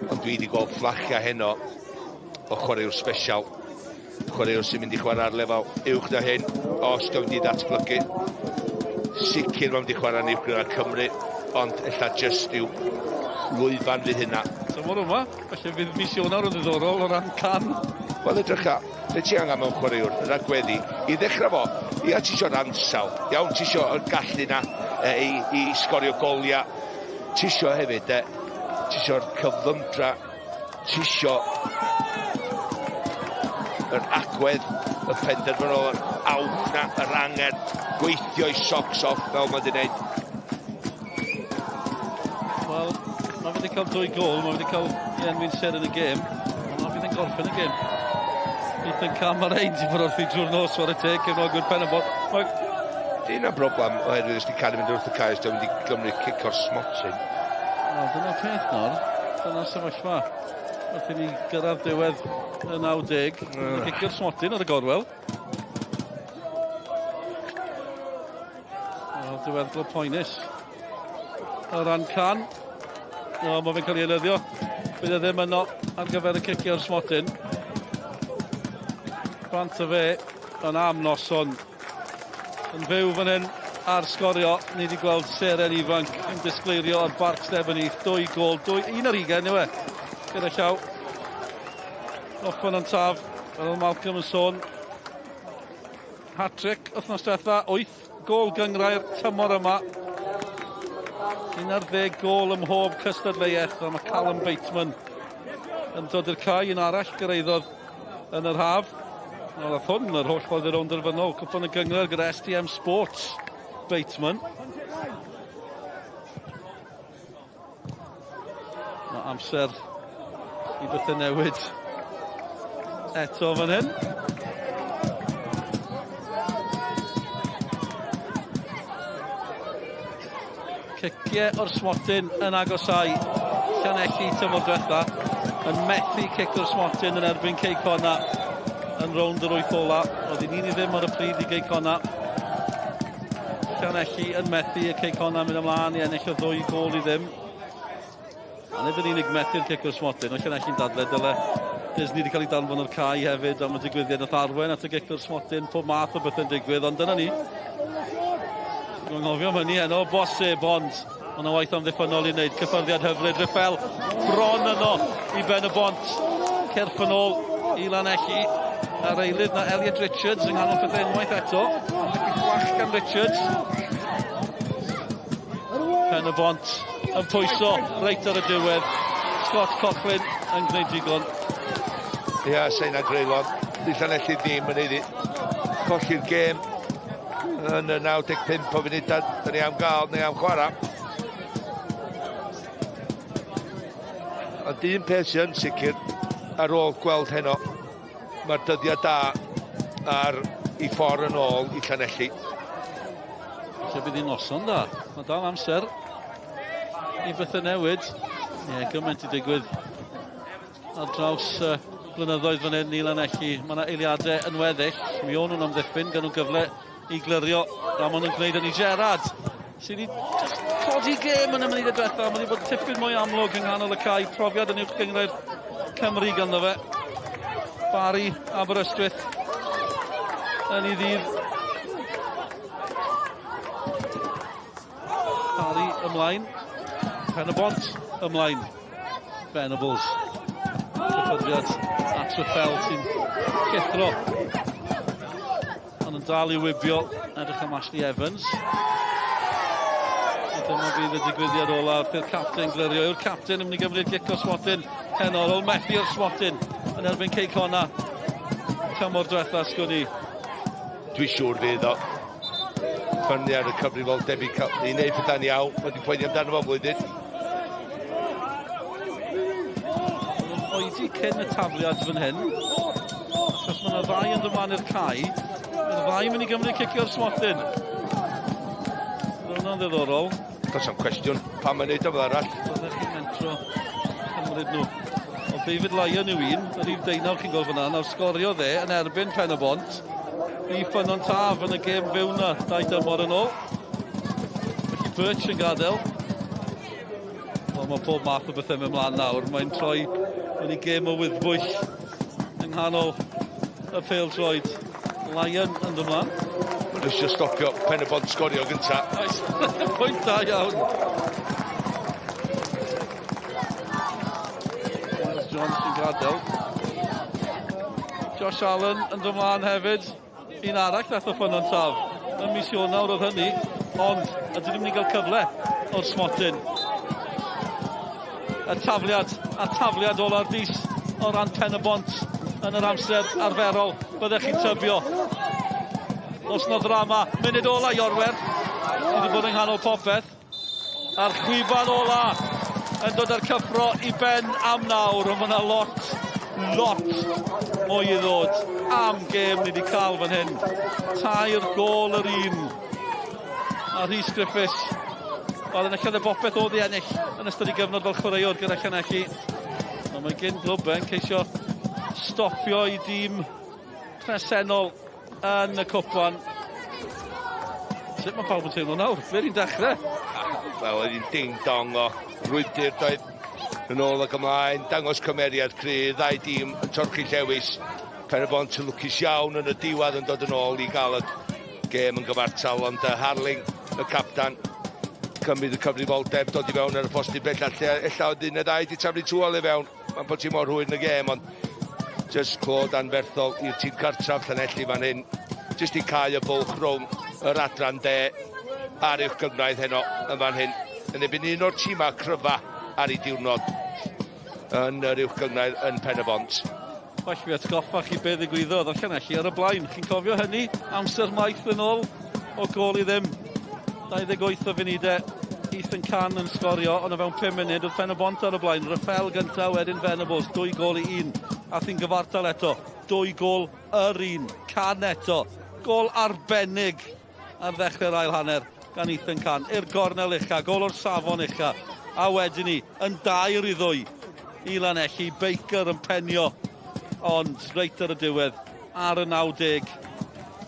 Ond dwi wedi gweld fflachiau heno o chwaraewr sbesial. Chwaraewr sy'n mynd i chwarae ar lefel uwch na hyn, os dwi'n mynd i ddatblygu. Sicr mae'n mynd i chwarae yn uwch gyda Cymru, ond ella jyst i'w lwyfan fydd hynna. Tymor yma, felly fydd mis Ionawr yn ddiddorol o ran can. Wel, edrycha, be ti angen mewn chwaraewr, yr agweddi, i ddechrau fo, ia, ti eisiau'r ansawdd, iawn, ti eisiau y gallu na e, i, i sgorio goliau, ti eisiau hefyd, e, ti eisiau'r cyflymdra Ti isio yr agwedd, y penderfynol, yr awch na, yr angen, gweithio i socks off fel mae di wneud. Wel, mae wedi cael dwy gol, mae wedi cael i enwi'n ser yn y gêm, ond mae fydd yn gorffen y gêm. Ethan Cam ar ein ti bod wrthi drwy'r nos, war y teg, cefnogwyr pen y bot. Mae... Dyna broblem oherwydd os di cael mynd wrth y cae, os di mynd i gymryd cic o'r smotyn. Wel, dyna'r peth nawr. Dyna'r sefyllfa. Wrth i ni gyrraedd diwedd y 90. Mm. Cicio'r smotyn ar y gorwel. Wel, diwedd glo poenus. O ran can. O, mae fe'n cael ei elyddio. Bydd e ddim yno ar gyfer y cicio'r smotyn. Bant o fe yn am noson Yn fyw fan hyn ar sgorio, ni wedi gweld seren ifanc yn disgleirio ar Barc Stebanydd. Dwy gol, dwy, un ar ugain yw e, gyda llaw. Offen yn taf, fel oedd Malcolm yn sôn. Hat-trick wythnos diwetha, 8 gol gyngrair tymor yma. 11 gol ym mhob cystadleuaeth, a mae Callum Bateman yn dod i'r cae un arall gyraeddodd yn yr haf. Wel, ath hwn yr holl ffordd i'r rownd derfynol, cwpan y gynghrair gyda STM Sports, Bateman. Mae amser i bethau newid eto fan hyn. Ciciau o'r smotyn yn agosau Llanelli tymor diwetha yn methu cic o'r smotyn yn erbyn Cei Conna yn rownd yr wyth ola. Oedd hi'n un i ddim ar y pryd i Gei Conna. Llanelli yn methu y Cei Conna mynd ymlaen i ennill o ddwy gol i ddim. A nid yn unig methu'r cic o'r smotyn, ond Llanelli'n dadle dyle Disney wedi cael ei danfon o'r cae hefyd am y digwyddiad nath arwain at y gic o'r smotyn, pob math o bethau'n digwydd, ond dyna ni. Dwi'n anghofio am hynny heno, bosib, ond mae yna waith amddiffynnol i wneud. Cyffyrddiad hyfryd, Reffel bron yno i ben y bont. Cyrff yn ôl i Lanelli. A'r eilydd na Elliot Richards yng nghanol pethau unwaith eto. Fflach gan Richards. Pen y Bont yn pwyso reit ar y diwedd. Scott Coughlin yn gwneud digon. Ia, yeah, sein greulon. Di Llanelli ddim yn ei colli'r gêm yn y 95 o funudau. Da ni am gael, ni am chwarae. Ond un peth sy'n sicr ar ôl gweld heno, mae'r dyddiau da ar i ffordd yn ôl i Llanelli. Lle bydd hi'n noson da. Mae dal amser i bethau newid. Ie, yeah, gymaint i digwydd ar draws blynyddoedd fan hyn i Lanelli. Mae yna eiliadau yn weddill. Mi o'n nhw'n amddiffyn, gan nhw gyfle i glirio. A maen nhw'n gwneud hynny. Gerrard, sydd wedi just codi gêm yn y munud diwetha. Mae wedi bod tipyn mwy amlwg yng nghanol y cae. Profiad yn uwch gynghrair Cymru ganddo fe. Barry Aberystwyth yn ei ddydd. Barry ymlaen. Pen y Bont ymlaen. Venables. Cyffyrddiad at Raffel sy'n llithro. Ond yn dal i wibio. Edrych am Ashley Evans. A dyma fydd y digwyddiad ola wrth i'r capten glirio. Yw'r capten yn mynd i gymryd gic o smotyn heno ar ôl methu'r smotyn yn erbyn Cei Connah. Tymor diwetha sgwn i. Dwi siŵr fydd o. Ffynnu ar y cyfrifoldeb i, i wneud pethau'n iawn. Mae wedi poeni amdano fo flwyddyn. Oedi cyn y tafliad fan hyn. Achos mae yna ddau yn dod mlaen i'r cae. Mae'r ddau mynd i gymryd cicio'r smotyn. Mae hwnna'n ddiddorol. Does am cwestiwn pam mae'n neud o fel arall. Byddech chi'n mentro cymryd nhw. Ond David Lyon yw un, y rhif 19 chi'n gweld fyna, nawr sgorio dde yn erbyn Pen y Bont i Ffynnon Taf yn y gêm fyw na, 2 dymor yn ôl. Felly Birch yn gadael. Wel, mae pob math o bethau mynd mlaen nawr. Mae'n troi yn ei gêm o wyddbwyll yng nghanol y pêl-droed. Lyon yn dod mlaen. Mae'n eisiau stopio Pen y Bont sgorio gynta. Oes, pwynt da iawn. Miles Jones yn gadael. Josh Allen yn dod mlaen hefyd. Un arall nath o Ffynnon Taf. Yn mis Ionawr oedd hynny, ond ydyn ni'n mynd i gael cyfle o'r smotyn. Y tafliad, a tafliad ola'r dis o ran Pen y Bont yn yr amser arferol, byddech chi'n tybio. Os na ddrama, munud ola Iorwerth, sydd wedi bod yng nghanol popeth. A'r chwiban ola yn dod â'r cyffro i ben am nawr, ond mae yna lot, lot mwy i ddod am gêm ni wedi cael fan hyn. 3 gôl yr un. A Rhys Griffiths, wel, enillodd e bopeth oedd i ennill yn ystod ei gyfnod fel chwaraewr gyda Llanelli. Ond mae gyn glwb e'n ceisio stopio i dîm presennol yn y cwpan. Sut mae pawb yn teimlo nawr? Fe ni'n dechrau? Wel, oedd hi'n ding-dong o frwydr doedd yn ôl ac ymlaen, dangos cymeriad cry, ddau dîm yn torchi llewis. Pen y Bont yn lwcus iawn yn y diwedd yn dod yn ôl i gael y gêm yn gyfartal, ond Harling, y captan, cymryd y cyfrifoldeb, dod i fewn ar y postyn bellach, lle ella oedd un neu ddau di taflu tu ôl i fewn, mae'n bod ti mor hwyr yn y gêm, ond just clod anferthol i'r tîm cartref Llanelli fan hyn, just i cael y bwlch rhwng yr adran de a'r uwch gynghrair heno yn fan hyn, yn erbyn un o'r tîmau cryfa ar ei diwrnod yn yr uwch gynghrair yn Pen y Bont. Well fi atgoffa chi beth ddigwyddodd ar Llanelli ar y blaen. Chi'n cofio hynny? Amser maith yn ôl o gôl i ddim. 28 o funudau. Ethan Can yn sgorio, ond o fewn 5 munud oedd Pen y Bont ar y blaen. Raffel gyntaf, wedyn Venables, 2 gôl i 1. A thi'n gyfartal eto, 2 gôl yr 1. Can eto, gôl arbennig ar ddechrau'r ail hanner gan Ethan Can. I'r gornel ucha, gôl o'r safon ucha. A wedyn ni, yn 2-2 i Lanelli, Baker yn penio, ond reit ar y diwedd, ar y 90,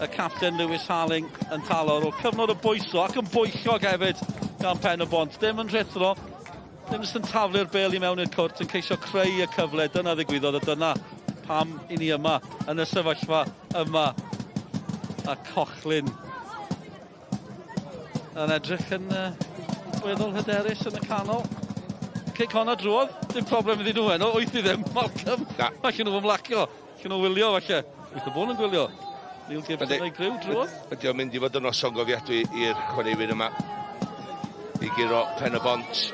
y capten Lewis Harling yn talo ar ôl cyfnod o bwyso ac yn bwyllog hefyd gan Pen y Bont. Dim yn rhuthro, dim jyst yn taflu'r bêl i mewn i'r cwrt, yn ceisio creu y cyfle. Dyna ddigwyddodd a dyna pam i ni yma yn y sefyllfa yma. A Coughlin yn edrych yn weddol hyderus yn y canol. Cei Connah drwodd, dim problem iddyn nhw heno, 8-0, Malcolm. Na. Allen nhw ymlacio, allen nhw wylio falle. Wyth o bôn yn gwylio. Neil Gibson a'i griw drwodd. Ydy o'n mynd i fod yn noson gofiadwy i'r chwaraewyr yma i guro Pen y Bont.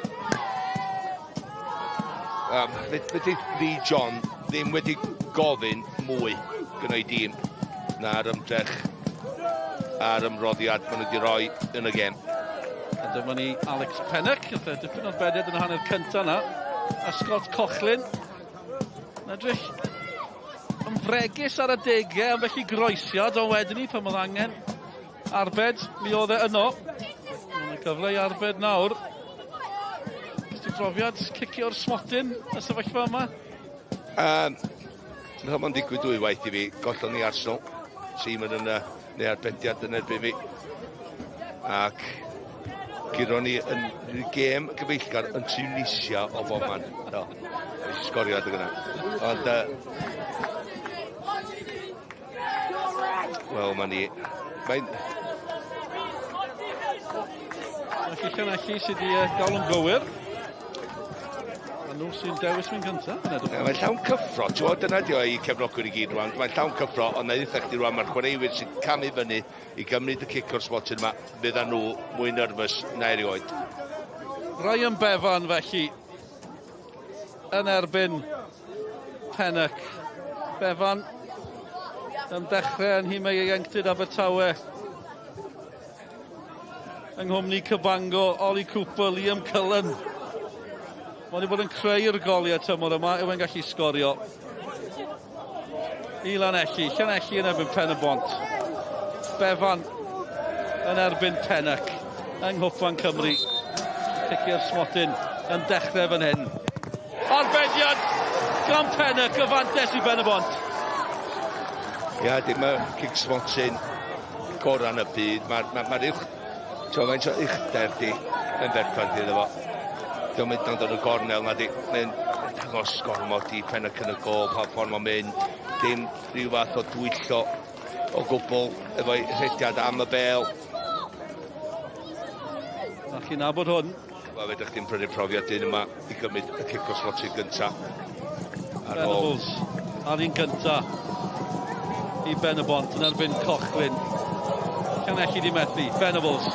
Fedri Lee John ddim wedi gofyn mwy gyda ei dîm na'r ymdrech a'r ymroddiad maen nhw wedi rhoi yn y gêm. A dyma ni Alex Pennock, wrth e dipyn o'r bediad yn y hanner cyntaf na. A Scott Coughlin. Yn edrych yn fregus ar adegau, ambell i groesiad, ond wedyn ni pan oedd angen arbed, mi oedd e yno. Mae'n cyfle i arbed nawr. Ys ti brofiad cicio'r smotyn y sefyllfa yma? Mae'n digwydd dwy waith i fi, gollon ni Arsenal, tîm yn yna, neu arbediad yn erbyn fi. Ac guro ni yn gêm gyfeillgar yn Tunisia o bob man. Do, nes i sgorio adeg yna. Ond, wel, mae ni... Mae'n... Felly Llanelli sydd wedi gael yn gywir. A nhw sy'n dewis mynd cyntaf. Mae'n llawn cyffro, ti'n gwybod, dyna di o i cefnogwyr i gyd rwan. Mae'n llawn cyffro, ond na i ddeutha chdi rwan, mae'r chwaraewyr sy'n camu fyny i gymryd y cic o'r smotyn yma, fydda nhw mwy nervous na erioed. Ryan Bevan felly yn erbyn Pennock. Bevan yn dechrau yn nhîm ieuenctid Abertawe. Yng nghwmni Cabango, Ollie Cooper, Liam Cullen. Mae wedi bod yn creu'r goliau tymor yma, yw e'n gallu sgorio. I Lanelli, Llanelli yn erbyn Pen y Bont. Bevan yn erbyn Pennock yng Nghwpan Cymru. Cicio'r smotyn yn dechrau fan hyn. Arbediad gan Pennock, y fantes i Ben y Bont. Ia, dim y cic smotyn gorau yn y byd. Mae'r uwch... Ti'n faint o uchder di yn berffaith iddo fo. Dwi'n mynd dod y gornel na di. Mae'n dangos gormod i Pennock yn y gôl pa ffordd mae'n mynd. Dim rhyw fath o dwyllo o gwbl efo'i rhediad am y bel. Na chi'n nabod hwn. Wel, fedrwch chi'n prynu profiad dyn yma i gymryd y cic o smotyn gynta. Ar ôl. Venables ar un gynta i Ben y Bont yn erbyn Coughlin. Llanelli di methu. Venables.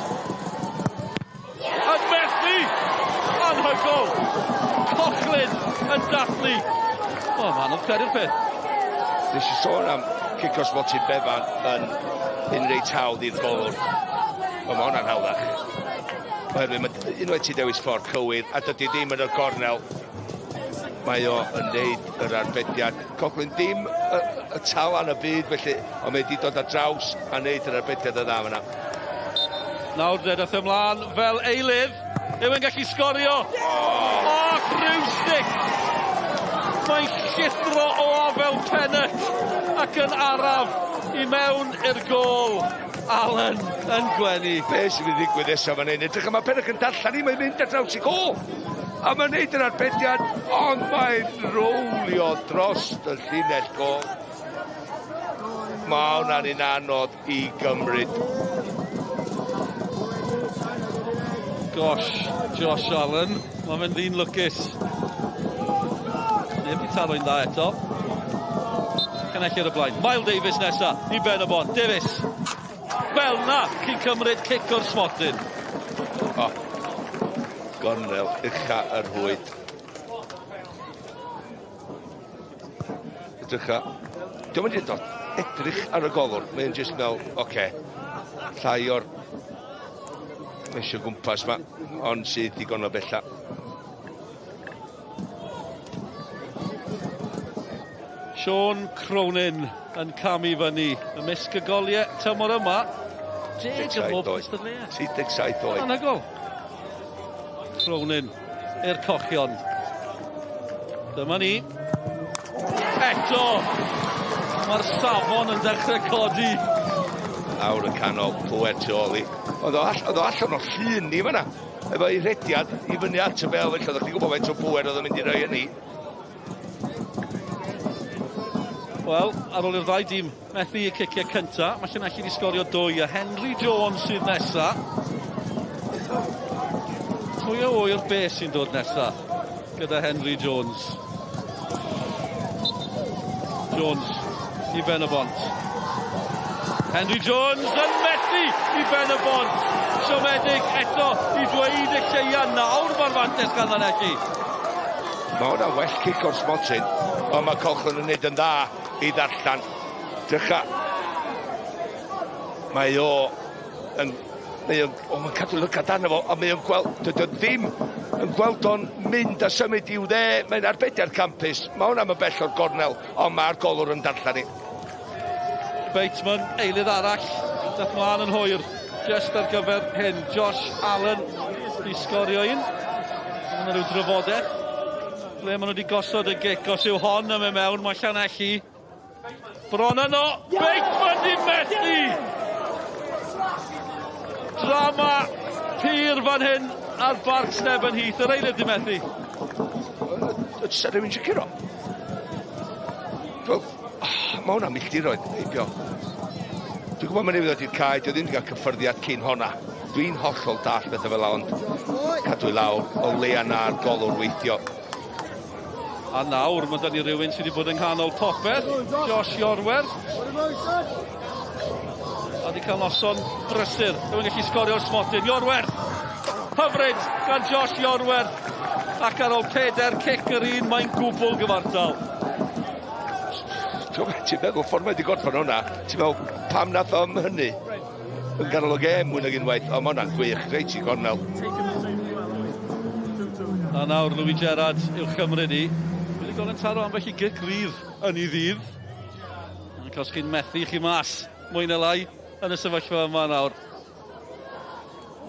Yn methu! Anhygoel! Coughlin yn dathlu. O, man, oedd credu'r peth. Nes i sôn am cic o smotyn Bevan yn un reit hawdd i'r golwr. Wel, mae hwnna'n hawddach. Oherwydd mae unwaith ti dewis ffordd cywir a dydy ddim yn y gornel, mae o yn neud yr arbediad. Coughlin ddim y talan y byd felly, ond mae wedi dod ar draws a neud yr arbediad y dda fyna. Nawr daeth ymlaen fel eilydd. Yw e'n gallu sgorio? O, rhywstic! Mae'n llithro o afel Pennock ac yn araf i mewn i'r gôl. Allen yn gwenu. Be sy'n mynd i ddigwydd nesaf fan hyn? Edrych, mae Pennock yn darllen i, mae'n mynd ar draws i gôl. A mae'n neud yr arbediad, ond mae'n rowlio dros y llinell gôl. Mae hwnna'n un anodd i gymryd. Gosh, Josh Allen, mae fe'n ddyn lwcus. Neb di taro'n dda eto. Llanelli ar y blaen. Miles Davis nesa i Ben y Bont. Davis. Fel na, cyn cymryd cic o'r smotyn. O, gornel ucha yr rhwyd. Edrycha. Dio'm mynd i dod edrych ar y golwr. Mae'n jyst fel, oce, llai o'r mesio gwmpas ma, ond sydd digon o bella. Sean Cronin yn camu fyny ymysg y goliau tymor yma. 10 ym mhob cystadleuaeth. 37 oed. Anhygoel. Cronin i'r cochion. Dyma ni. Eto! Mae'r safon yn dechrau codi. Lawr y canol, pwer tu ôl i. Oedd o allan o llun ni fan'na. Efo'i rhediad i fyny at y bel, felly oeddech chi'n gwybod faint o bwer oedd yn mynd i roi hynny. Wel, ar ôl i'r ddau dîm methu y ciciau cynta, mae Llanelli wedi sgorio 2 a Henry Jones sydd nesa. Pwy o ŵyr be sy'n dod nesa? gyda Henry Jones. Jones i Ben y Bont. Henry Jones yn methu i Ben y Bont. Siomedig eto i dweud y lleia nawr mae'r fantes gan Lanelli. Mae hwnna'n well cic o'r smotyn, ond mae Cochran yn neud yn dda i ddarllen. Drycha. Mae o yn... Mae o'n... O, mae'n cadw lygad arno fo, ond mae o'n gweld... Dydy o ddim yn gweld o'n mynd a symud i'w dde. Mae'n arbediad campus. Mae hwnna'n mynd bell o'r gornel, ond mae'r golwr yn darllen i. Bateman, eilydd arall, dath mlaen yn hwyr, just ar gyfer hyn. Josh Allen di sgorio un. Mae yna rhyw drafodaeth. Ble maen nhw wedi gosod y gic, os yw hon yn mynd mewn, mae Llanelli bron yno. Bateman di methu! Drama pur fan hyn ar Barc Steben Heath. Yr eilydd di methu. Oes rhywun eisiau curo? Wel, mae hwnna'n milltiroedd, heibio. Dwi'n gwybod mae'n newydd ddod i'r cae, dwi ddim wedi cael cyffyrddiad cyn honna. Dwi'n hollol dall bethau fel ond cadw i lawr, o leia na'r golwr weithio. A nawr mae 'da ni rywun sydd wedi bod yng nghanol popeth, Josh Iorwerth. A wedi cael noson brysur. Rhywun gallu sgorio'r smotyn. Iorwerth! Hyfryd gan Josh Iorwerth. Ac ar ôl peder cic yr un, mae'n gwbl gyfartal. Ti'n meddwl, ffordd mae wedi gorffen hwnna, ti'n meddwl, pam nath o'm hynny? Yn ganol y gêm mwy nag unwaith, ond mae hwnna'n gwych, reit i gornel. A nawr Louis Gerrard i'w chymryd i. Wedi gweld yn taro ambell i gic rydd yn ei ddydd. Ac os chi'n methu chi mas, mwy na lai, yn y sefyllfa yma nawr.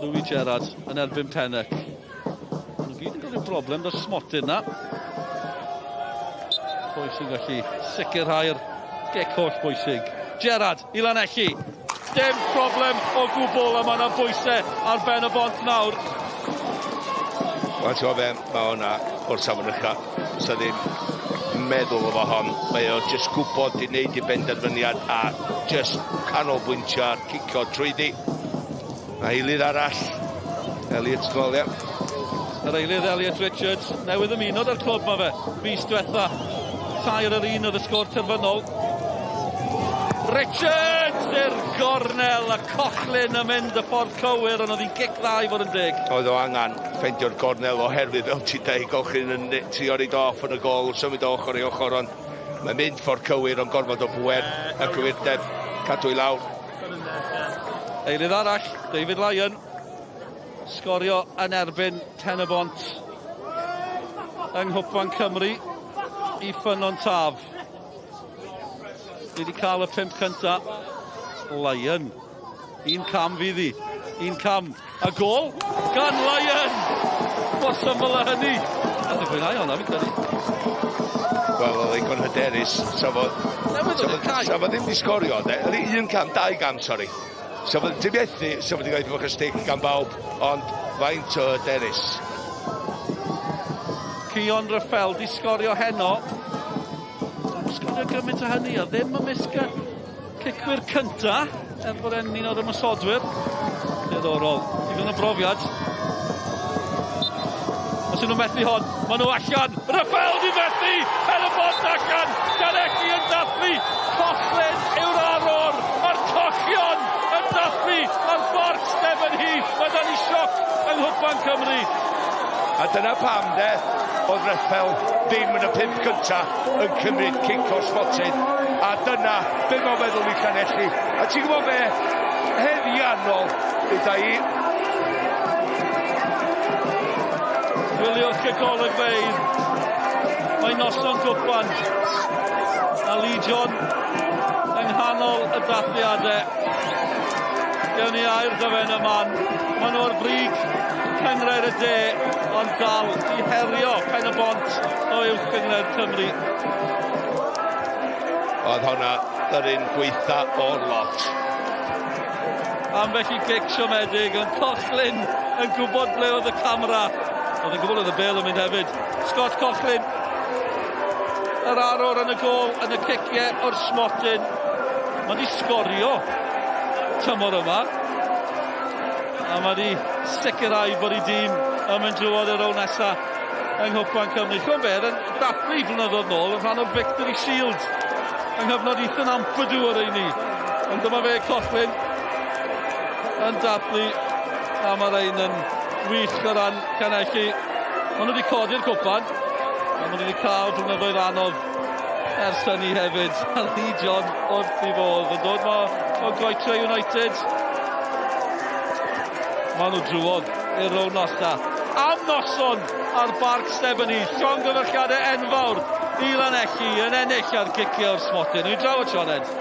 Louis Gerrard yn erbyn Pennock. Maen nhw gyd yn cael rhyw broblem da'r smotyn na. Pwy sy'n gallu sicrhau'r gic holl bwysig? Gerrard i Lanelli. Dim problem o gwbl a mae yna bwysau ar ben y bont nawr. Wel, ti'n gwybod be, mae hwnna o'r safon ucha. Sa ddim meddwl efo hon. Mae o jyst gwybod i wneud i benderfyniad a jyst canolbwyntio ar cicio trwyddi. Mae eilydd arall, Elliot Small, ie. Yr eilydd Elliot Richards, newydd ymuno â'r clwb ma fe, fis diwetha. 3-1 oedd y sgôr terfynol. Richards i'r gornel a Cochlin yn mynd y ffordd cywir ond oedd hi'n gic dda i fod yn deg. Oedd o angen ffeindio'r gornel oherwydd fel ti'n deud Cochlin yn trio reid off yn y gol, symud o ochr i ochr ond mae'n mynd ffordd cywir ond gorfod o bwer a cywirdeb cadw i lawr. Eilydd arall, David Lyon, sgorio yn erbyn Pen-y-bont yng Nghwpan Cymru i Ffynnon Taf. Ni wedi cael y pump cynta. Lyon. Un cam fydd hi. Un cam. A gol gan Lyon! Mor syml â hynny. Nath e fwynhau hwnna, fi'n credu. Wel, oedd e'n hyderus. Sa fo... Newydd oedd e'n cae. Sa fo ddim wedi sgorio, de. Un cam, dau gam, sori. Sa fo ddim methu, sa fo wedi cael ei stick gan bawb, ond faint o hyderus. Cion Raffel di sgorio heno. Sgorio gymaint o hynny, a ddim ymysg y cicwyr cynta, er bod e'n un o'r ymosodwyr. Diddorol. Digon o brofiad. Os ydyn nhw'n methu hon, maen nhw allan. Raffel di methu! Pen y bont allan! Llanelli yn dathlu! Cochlin yw'r arwr! A'r cochion yn dathlu ar Barc Stephen Heath. Mae 'da ni sioc yng Nghwpan Cymru. A dyna pam, de, oedd Reffel ddim yn y pump cynta yn cymryd cic o'r smotyn. A dyna be mae'n meddwl i Llanelli. A ti'n gwybod be? Heddiannol, ydda i. Gwyliwch y golygfeydd. Mae noson gwpan. A Lee John yng nghanol y dathliadau. Gewn ni air 'da fe yn y man. Maen nhw ar frig Cynghrair y De, ond dal i herio Pen y Bont o Uwch Gynghrair Cymru. Oedd hwnna yr un gweitha o'r lot. Ambell i gic siomedig, ond Cochlin yn gwybod ble oedd y camera. Oedd yn gwybod oedd y bêl yn mynd hefyd. Scott Cochlin, yr arwr yn y gôl, yn y ciciau o'r smotyn. Mae wedi sgorio tymor yma. A mae wedi sicrhau bod ei dîm yn mynd drwodd i'r rownd nesaf. yng Nghwpan Cymru. Chwm Ber yn dathlu flynyddoedd nôl yn rhan o Victory Shield yng nghyfnod Ethan Ampadu o'r ein ni. Ond dyma fe Coughlin yn dathlu a mae'r ein yn wych o ran Llanelli. Maen nhw wedi codi'r cwpan a maen nhw wedi cael blynyddoedd anodd ers hynny hefyd. A Lee John wrth i fodd yn dod ma o Goetre United. Maen nhw drwodd i'r rownd nesa. Am noson ar Barc Stebany, llongyfarchiadau enfawr i Lanelli yn ennill ar gicio'r smotyn. Ni'n drafod Sioned.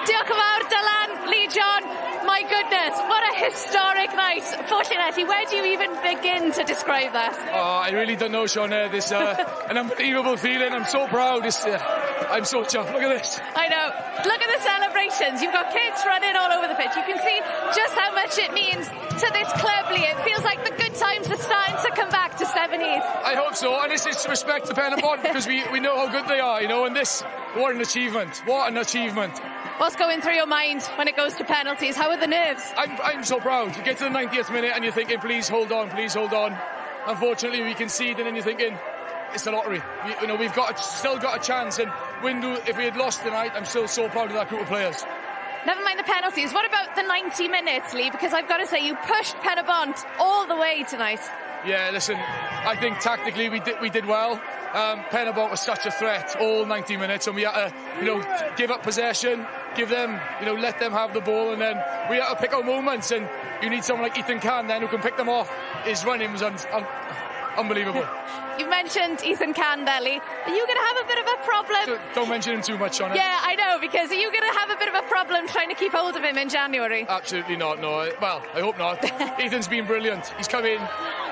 Diolch yn fawr Dylan, Lee John. My goodness, what a historic night for Llanelli. Where do you even begin to describe that? Oh, I really don't know, Sioned. It's an unbelievable feeling. I'm so proud. I'm so chuffed. Look at this. I know. Look at the celebrations. You've got kids running all over the pitch. You can see just how much it means to this club, Lee. It feels like the good times are starting to come back to Stebonheath. I hope so. And this is respect to Penybont because we know how good they are, you know, and this, what an achievement. What an achievement. What's going through your mind when it goes to penalties? How are the nerves? I'm so proud. You get to the 90th minute and you're thinking, please hold on, please hold on. Unfortunately, we concede and then you're thinking, it's the lottery. We've still got a chance. And if we had lost tonight, I'm still so proud of that group of players. Never mind the penalties. What about the 90 minutes, Lee? Because I've got to say, you pushed Penybont all the way tonight. Yeah, listen, I think tactically we did well. Penybont was such a threat all 90 minutes, and we had to, give up possession, give them, let them have the ball, and then we had to pick our moments. And you need someone like Ethan Cann then who can pick them off. His running was unbelievable. You've mentioned Ethan Cann there, Lee. Are you going to have a bit of a problem? Don't mention him too much, Sioned. Yeah, I know, because are you going to have a bit of a problem trying to keep hold of him in January? Absolutely not, no. Well, I hope not. Ethan's been brilliant. He's come in.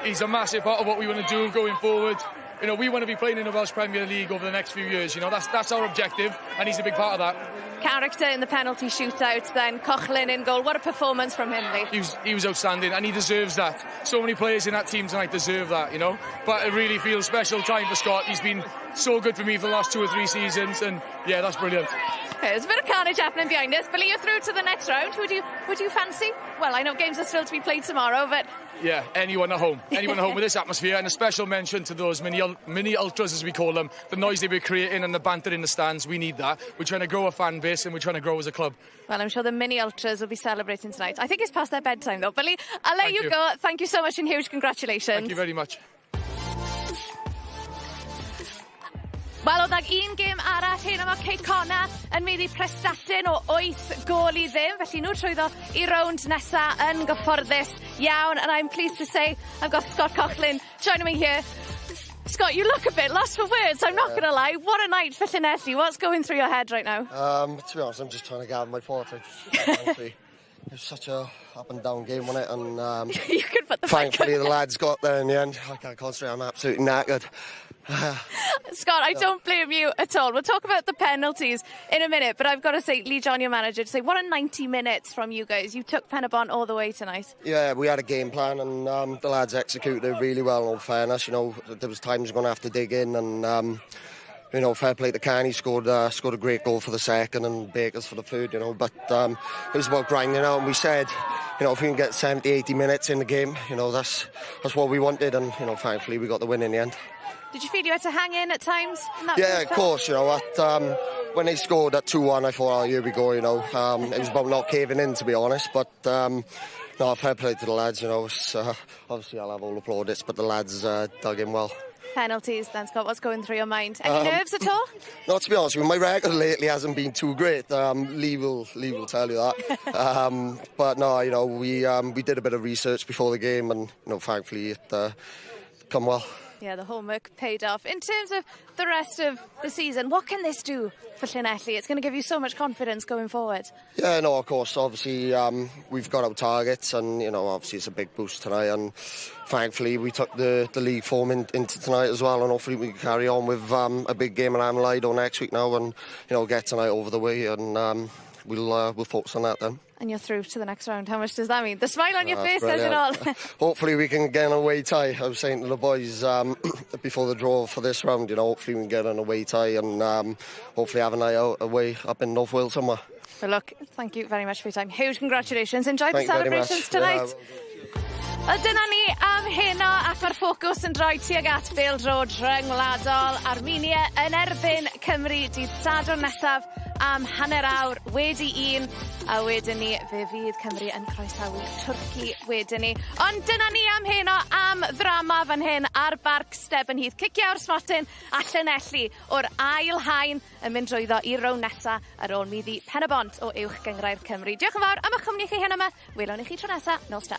He's a massive part of what we want to do going forward. You know, we want to be playing in the Welsh Premier League over the next few years. You know, that's our objective, and he's a big part of that. Character in the penalty shootout then, Coughlin in goal. What a performance from him, Lee. He was outstanding, and he deserves that. So many players in that team tonight deserve that, you know. But it really feels special time for Scott. He's been so good for me for the last 2 or 3 seasons, and yeah, that's brilliant. Okay, there's a bit of carnage happening behind us, but Lee, you're through to the next round. Who do you fancy? Well, I know games are still to be played tomorrow, but... Yeah, anyone at home. Anyone at home with this atmosphere, and a special mention to those mini ultras, as we call them, the noise they were creating and the banter in the stands. We need that. We're trying to grow a fan base and we're trying to grow as a club. Well, I'm sure the mini ultras will be celebrating tonight. I think it's past their bedtime, though. But Lee, I'll let you go. Thank you so much and huge congratulations. Thank you very much. Wel, oedd ag un gêm arall hyn yma, Cei Connah yn maeddu Prestatyn o 8 gôl i ddim. Felly nhw trwyddo i rownd nesa yn gyfforddus iawn. And I'm pleased to say I've got Scott Coughlin joining me here. Scott, you look a bit lost for words, I'm not going to lie. What a night for Llanelli. What's going through your head right now? To be honest, I'm just trying to gather my thoughts. Honestly, it was such a up and down game, wasn't it? And you could put the thankfully the lads got there in the end. I can't concentrate, I'm absolutely knackered. Scott, I don't blame you at all. We'll talk about the penalties in a minute, but I've got to say, Lee John, your manager, to say, what a 90 minutes from you guys. You took Penybont all the way tonight. Yeah, we had a game plan and the lads executed it really well, in all fairness. You know, there was times we're going to have to dig in and, you know, fair play to Can. He scored a great goal for the second and Bakers for the third, you know. But it was about grinding out, and we said, you know, if we can get 70, 80 minutes in the game, you know, that's what we wanted, and, you know, thankfully we got the win in the end. Did you feel you had to hang in at times? In that yeah, of course, you know, when they scored at 2-1, I thought, oh, here we go, you know. It was about not caving in, to be honest, but no, fair play to the lads, you know. Obviously, I'll have all the plaudits, but the lads dug in well. Penalties then, Scott, what's going through your mind? Any nerves at all? No, to be honest with you, my record lately hasn't been too great. Lee will tell you that. But no, you know, we did a bit of research before the game, and, you know, thankfully it come well. Yeah, the homework paid off. In terms of the rest of the season, what can this do for Llanelli? It's going to give you so much confidence going forward. Yeah, no, of course. Obviously, we've got our targets and, you know, obviously it's a big boost tonight. And thankfully, we took the league form into tonight as well. And hopefully we can carry on with a big game at Amlido next week now and, you know, get tonight over the way. And we'll focus on that then. And you're through to the next round. How much does that mean? The smile on your face says it all. Hopefully we can get an away tie. I was saying to the boys before the draw for this round, you know, hopefully we can get an away tie and hopefully have a night out away up in North Wales somewhere. Well, look, thank you very much for your time. Huge congratulations. Enjoy the celebrations tonight. Yeah. Wel dyna ni am heno ac ma'r ffocws yn droi tuag at bêl-droed rhyngwladol. Armenia yn erbyn Cymru dydd Sadwrn nesaf am 1:30 a wedyn 'ny fe fydd Cymru yn croesawu Twrci wedyn 'ny. Ond dyna ni am heno am ddrama fan hyn ar Barc Stebonheath. Cicio o'r smotyn a Llanelli o'r ail haen yn mynd drwyddo i'r rownd nesa ar ôl maeddu Pen-y-bont o Uwch Gynghrair Cymru. Diolch yn fawr am 'ych cwmni chi heno 'ma. Welwn ni chi tro nesa. Nos da.